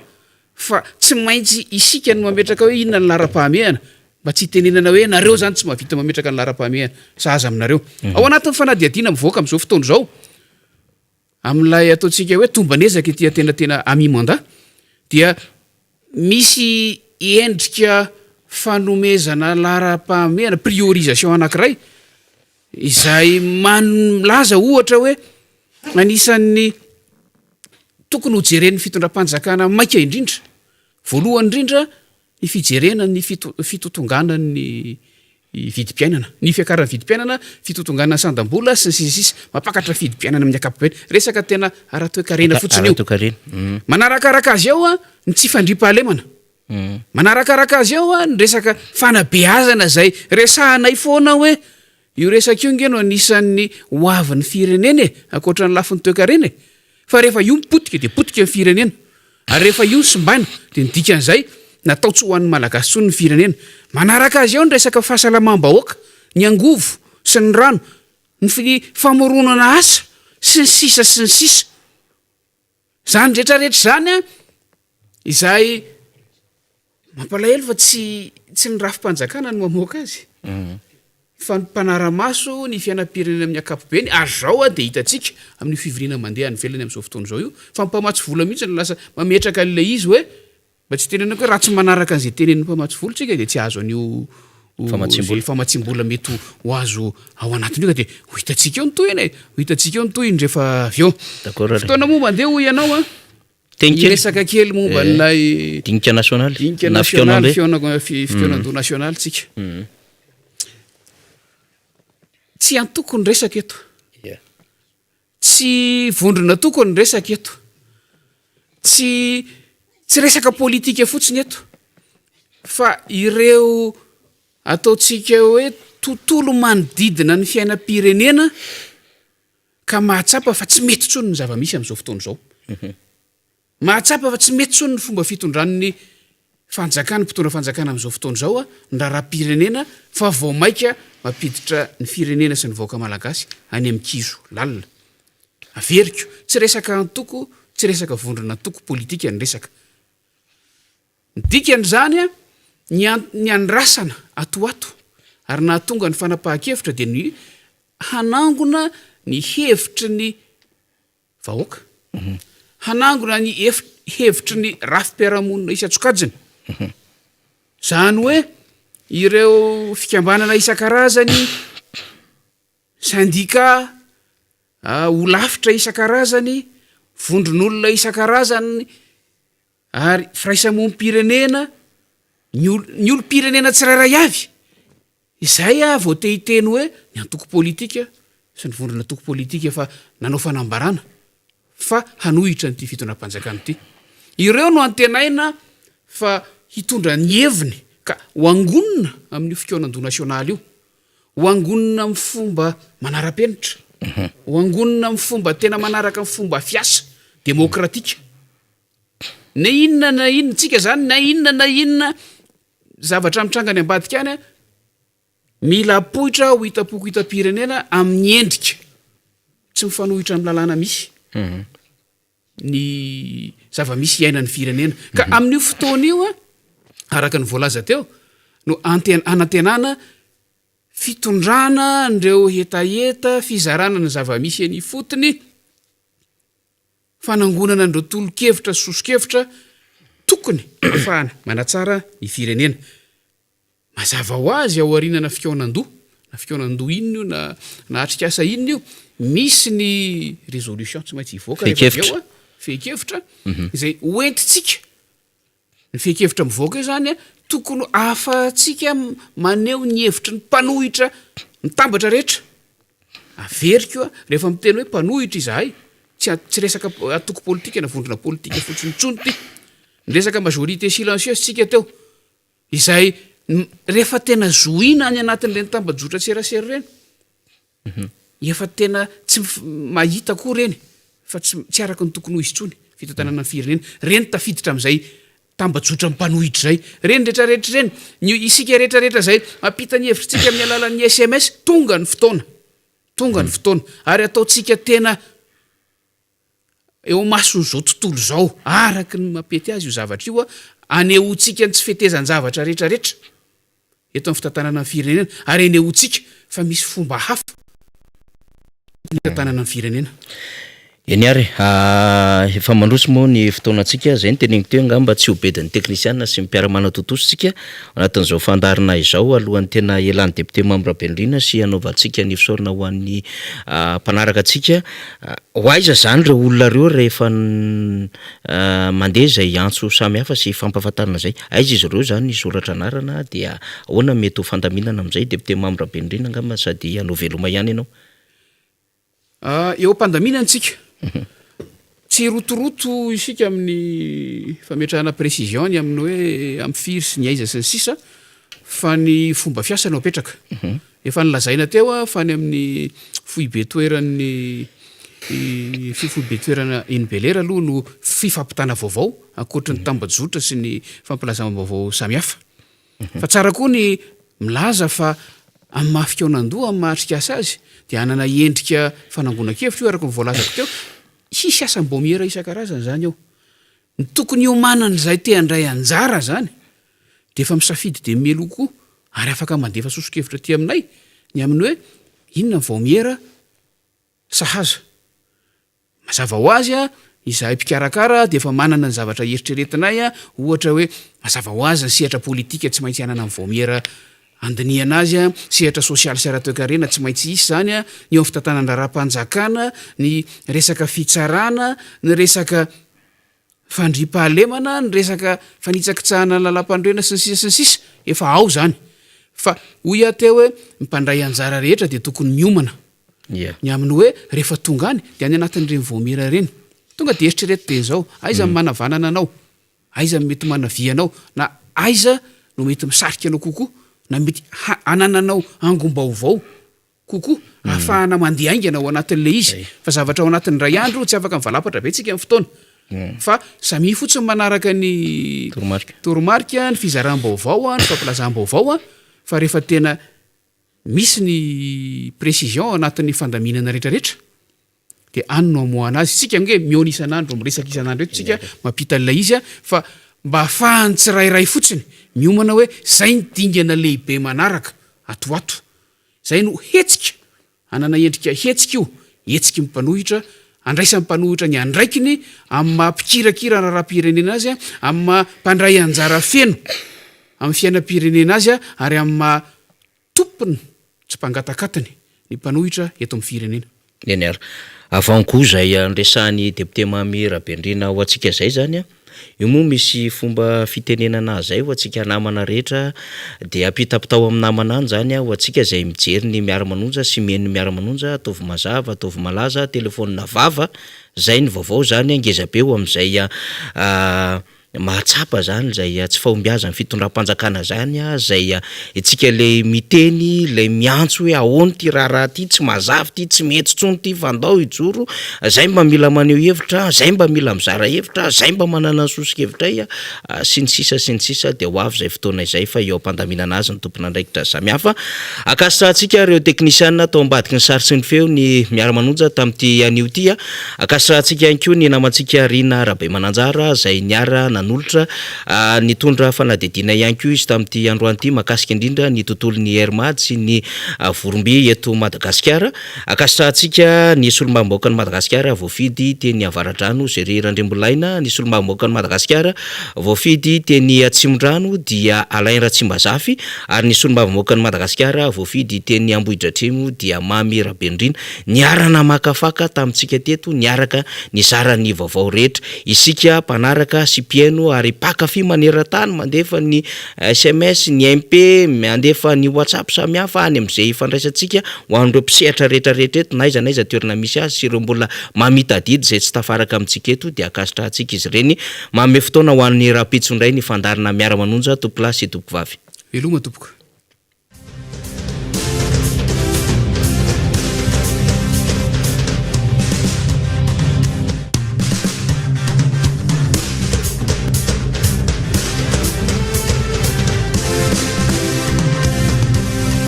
fa tsy maintsy isika no mametraka hoe inona ny laharam-pahamehana, mba tsy hitenenana hoe nareo zany tsy mahavita mametraka ny laharam-pahamehana sahaza aminareo. Ao anatin'ny fanadihadiana mivoaka amin'izao fotoana izao, amin'ilay ataontsika hoe tomban'ezaka ety antenatena à mi-mandat, dia misy endrika. fanomezana laharam-pahamehana, priorisation anankiray, izay man- milaza ohatra hoe anisan'ny tokony hojeren'ny fitondram-panjakana maika indrindra, voalohany indrindra ny fijerena ny fito- fitotonganan'ny vidim-piainana, ny fiakaran'ny vidim-piainana, fitotonganan'ny sandam-bola sy ny sisa sy ny sisa, mampakatra vidim-piainana amin'ny ankapobeny, resaka tena ara-toekarena fotsiny io. Ara-toekarena. Manarakaraka azy eo ny tsy fandriampahalemana. Manarakaraka azy eo ny resaka fanabeazana izay resahanay foana hoe io resaka io nge no anisan'ny ho avin'ny firenena e, ankoatra ny lafiny toekarena e. Fa rehefa io mipotika dia potika ny firenena. Ary rehefa io simbaina dia ny dikan'izay natao tsy ho an'ny Malagasy intsony ny firenena. Manaraka azy eo ny resaka fahasalamam-bahoaka, ny angovo sy ny rano, ny famoronana asa sy ny sisa sy ny sisa. Izany rehetra rehetra izany an, izay mampalahelo fa tsy tsy ny rafi-panjakana no mamoaka azy fa ny mpanara-maso ny fiainam-pirenena amin'ny ankapobeny, ary izao an dia hitantsika amin'io fivoriana mandeha any ivelany amin'izao fotoana izao io fa ny mpamatsy vola mihitsy no lasa mametraka an'ilay izy hoe Mba tsy itenenako hoe raha tsy manaraka an'izay tenenin'ny mpamatsy vola tsika dia tsy hahazo an'io Famatsiam-bola. izay famatsiam-bola mety ho azo ao anatin'io ka dia ho hitantsika eo ny tohiny e! Ho hitantsika eo ny tohiny rehefa avy eo. D'accord ary. Fotoana moa mandeha hoy ianao an! Teny kely. Hiresaka kely momba Eh, an'ilay dinika nasionaly dinika na nasionaly, fikaonambe. fihaonana- fi- fikaonandoha nasionaly tsika. Tsy antoko ny resaka eto. Ia. Tsy vondrona toko ny resaka eto. Tsy tsy resaka politika fotsiny eto fa ireo ataontsika hoe tontolo manodidina ny fiainam-pirenena ka mahatsapa fa tsy mety intsony ny zava-misy amin'izao fotoana izao. Mahatsapa fa tsy mety intsony ny fomba fitondran'ny fanjakana, mpitondra fanjakana amin'izao fotoana izao ny raharaham-pirenena fa vao maika mampiditra ny firenena sy ny vahoaka malagasy any amin'ny kizo lalina. Averiko, tsy resaka antoko, tsy resaka vondron'antoko politika ny resaka. Ny dikan'izany, ny ny andrasana ato ho ato ary nahatonga ny fanapahan-kevitra dia ny hanangona ny hevitry ny vahoaka. Hanangona ny hevitry ny rafi-piarahamonina isan-tsokajiny. Izany hoe ireo fikambanana isan-karazany, sendika, holafitra isan-karazany, vondron'olona isan-karazany ary firaisamonim-pirenena, ny olo- ny olom-pirenena tsirairay avy. Izay aho vao te hiteny hoe ny antoko politika sy ny vondron'antoko politika efa nanao fanambarana fa hanohitra an'ity fitondram-panjakana ity. Ireo no antenaina fa hitondra ny heviny ka ho angonina amin'io fikaonandoha nasionaly io. Ho angonina amin'ny fomba manara-penitra. Ho angonina amin'ny fomba tena manaraka ny fomba fiasa demokratika. Na inona na inona, tsika zany na inona na inona zavatra mitranga any ambadika any, mila apoitra ho hitam-poko hitam-pirenena amin'ny endrika tsy mifanohitra amin'ny lalàna misy ny zava-misy iainan'ny firenena. Ka amin'io fotoana io, araka ny voalaza teo, no ante- anantenana fitondrana an'ireo hetaheta, fizarana ny zava-misy eny ifotony, Fanangonana an'ireo tolo-kevitra sy soso-kevitra tokony hahafahana manatsara ny firenena. Mazava ho azy ao aorianana fikaonandoha, na fikaonandoha inona io na na atrikasa inona io, misy ny résolution tsy maintsy hivoaka rehefa avy eo, fehin-kevitra izay hoentintsika Ny fehin-kevitra mivoaka eo izany tokony ahafahantsika maneho ny hevitry ny mpanohitra mitambatra rehetra. Averiko, rehefa miteny hoe mpanohitra izahay, tsy tsy resaka antoko politika na vondrona politika fotsiny intsony ity. Niresaka majorité silencieuse tsika teo, izay rehefa tena zohiana any anatin'ireny tambajotran-tserasera ireny, Efa tena tsy mahita koa ireny fa tsy tsy araka ny tokony ho izy intsony fitantanana ny firenena. Ireny tafiditra amin'izay tambajotra mpanohitra izay. Ireny rehetra rehetra ireny, ny isika rehetra rehetra izay mampita ny hevitritsika amin'ny alalan'ny sms, tonga ny fotoana. Tonga ny fotoana. Ary ataontsika tena eo imason'izao tontolo izao, araka ny mampety azy io zavatra io, anehoantsika ny tsy fetezan-javatra rehetra rehetra eto amin'ny fitantanana ny firenena, ary anehoantsika fa misy fomba hafa ny fitantanana ny firenena. Eny ary e, efa mandroso moa ny fotoanantsika, izay no teneniko teo angamba tsy ho bedin'ny teknisiana sy ny mpiara-manatontosa isika ao anatin'izao fandaharana izao alohan'ny tena hialan'ny député Mamy Rabenirina sy hanaovantsika ny fisaorana ho an'ny mpanaraka antsika. Ho aiza izany ireo olona ireo rehefa mandeha izay antso samihafa sy fampahafantarana izay? Aiza izy ireo izany hisoratra anarana dia ahoana ny mety ho fandaminana amin'izay? Député Mamy Rabenirina angamba sady hanao veloma ihany ianao. Eo am-pandaminana isika. Tsy hirotoroto isika amin'ny fametrahana précision ny amin'ny hoe amin'ny firy sy ny aiza sy ny sisa fa ny fomba fiasa no apetraka. Efa nolazaina teo fa any amin'ny foibe toeran'ny foibe toerana eny Bel'Air aloha no fifampitana vaovao ankoatry ny tambajotra sy ny fampilazam-baovao samihafa. Fa tsara koa ny milaza fa amin'ny maha fikaonan-doha, amin'ny maha atrikasa azy, dia hanana endrika fanangonan-kevitra io araka ny voalazako teo. Hisy asam-baomiera isan-karazany izany ao. Ny tokony hiomanan'izay te handray anjara izany dia efa misafidy dia mialoha koa ary afaka mandefa soso-kevitra aty aminay ny amin'ny hoe inona ny vaomiera sahaza. Mazava ho azy, izahay mpikarakara dia efa manana ny zavatra eritreretinay, ohatra hoe mazava ho azy ny sehatra politika tsy maintsy hanana ny vaomiera handinihana azy, sehatra sosialy sy ara-toekarena tsy maintsy hisy izany, ny eo amin'ny fitantanan-draharaham-panjakana, ny resaka fitsarana, ny resaka fandriampahalemana, ny resaka fanitsakitsahana ny lalàmpanorenana sy ny sisa sy ny sisa, efa ao izany. Fa hoy aho teo hoe ny mpandray anjara rehetra dia tokony miomana ny amin'ny hoe rehefa tonga any dia any anatin'ireny vaomiera ireny. Tonga dia eritrereto dia izao, aiza ny manavanana anao, aiza no mety manavia anao, na aiza no mety misarika anao kokoa, na mety hanananao angom-baovao kokoa ahafahana mandeha haingana ao anatin'ilay izy fa zavatra ao anatin'ny iray andro tsy afaka mivalapatra be tsika ny fotoana fa samia fotsiny manaraka ny Toromarika. toromarika, ny fizaram-baovao, ny fampilazam-baovao fa rehefa tena misy ny précision ao anatin'ny fandaminana rehetrarehetra dia any no amoahana azy. Tsika ange mihaona isan'andro, miresaka isan'andro eto tsika mampita an'ilay izy fa mba ahafahan'ny tsirairay fotsiny miomana hoe zay ny dingana lehibe manaraka ato ho ato. Izay no hetsika, hanana endrika hetsika io, hetsiky ny mpanohitra, andraisan'ny mpanohitra ny andraikiny amin'ny maha mpikirakira raharaham-pirenena azy, amin'ny maha mpandray anjara feno amin'ny fiainam-pirenena azy ary amin'ny maha tompony tsy mpangatak'atiny ny mpanohitra eto amin'ny firenena. Eny ary. Avant koa izay niresahan'ny député Mamy Rabendriana ho antsika izay izany an, io moa misy fomba fitenenana azy izay ho antsika namana rehetra dia ampitapitao amin'ny namana any izany ho antsika izay mijery ny miara-manonja sy mihaino ny miara-manonja, ataovy mazava, ataovy malaza, telefaonina vava, izay ny vaovao izany ngeza be ho amin'izay Mahatsapa zany izay tsy fahombiazan'ny fitondram-panjakana zany izay itsika le miteny le miantso hoe ahoana ity raharaha ity, tsy mazava ity, tsy mety intsony ity fa ndao hijoro, zay mba mila maneho hevitra, zay mba mila mizara hevitra, zay mba manana ny soso-kevitray sy ny sisa sy ny sisa dia ho avy izay fotoana izay fa eo am-pandaminana azy ny tompon'andraikitra samihafa. Ankasitrahantsika ireo teknisiana tao ambadiky ny sary sy ny feo ny miara-manonja tamin'ity anio ity. Ankasitrahantsika ihany koa ny namantsika Rina Rabemananjara izay niara nanolotra nitondra fanadihadiana ihany koa izy tamin'ity androany ity mahakasika indrindra ny tontolon'ny Air Mad sy ny voromby eto Madagasikara. Ankasitrahantsika ny solombavambahoakan'i Madagasikara voafidy teny Avaradrano Jerry Randriambolaina, ny solombavambahoakan'i Madagasikara voafidy teny Atsimondrano dia Alain Ratsimbazafy ary ny solombavambahoakan'i Madagasikara voafidy teny Ambohidratrimo dia Mamy Rabenirina. Niara-namakafaka tamintsika teto, niaraka nizara ny vaovao rehetra. Isika mpanaraka sy mpihaino ary mpankafy maneran-tany mandefa ny sms, ny MP, mandefa ny WhatsApp samihafa any amin'izay ifandraisantsika ho an'ireo mpisehatra rehetra rehetra eto na aiza na aiza toerana misy azy sy ireo mbola mamita adidy izay tsy tafaraka amintsika eto dia ankasitrahantsika izy ireny. Manome fotoana ho an'ny rahampitso indray ny fandaharana Miara-manonja, Tompokolahy sy Tompokovavy. Veloma tompoko.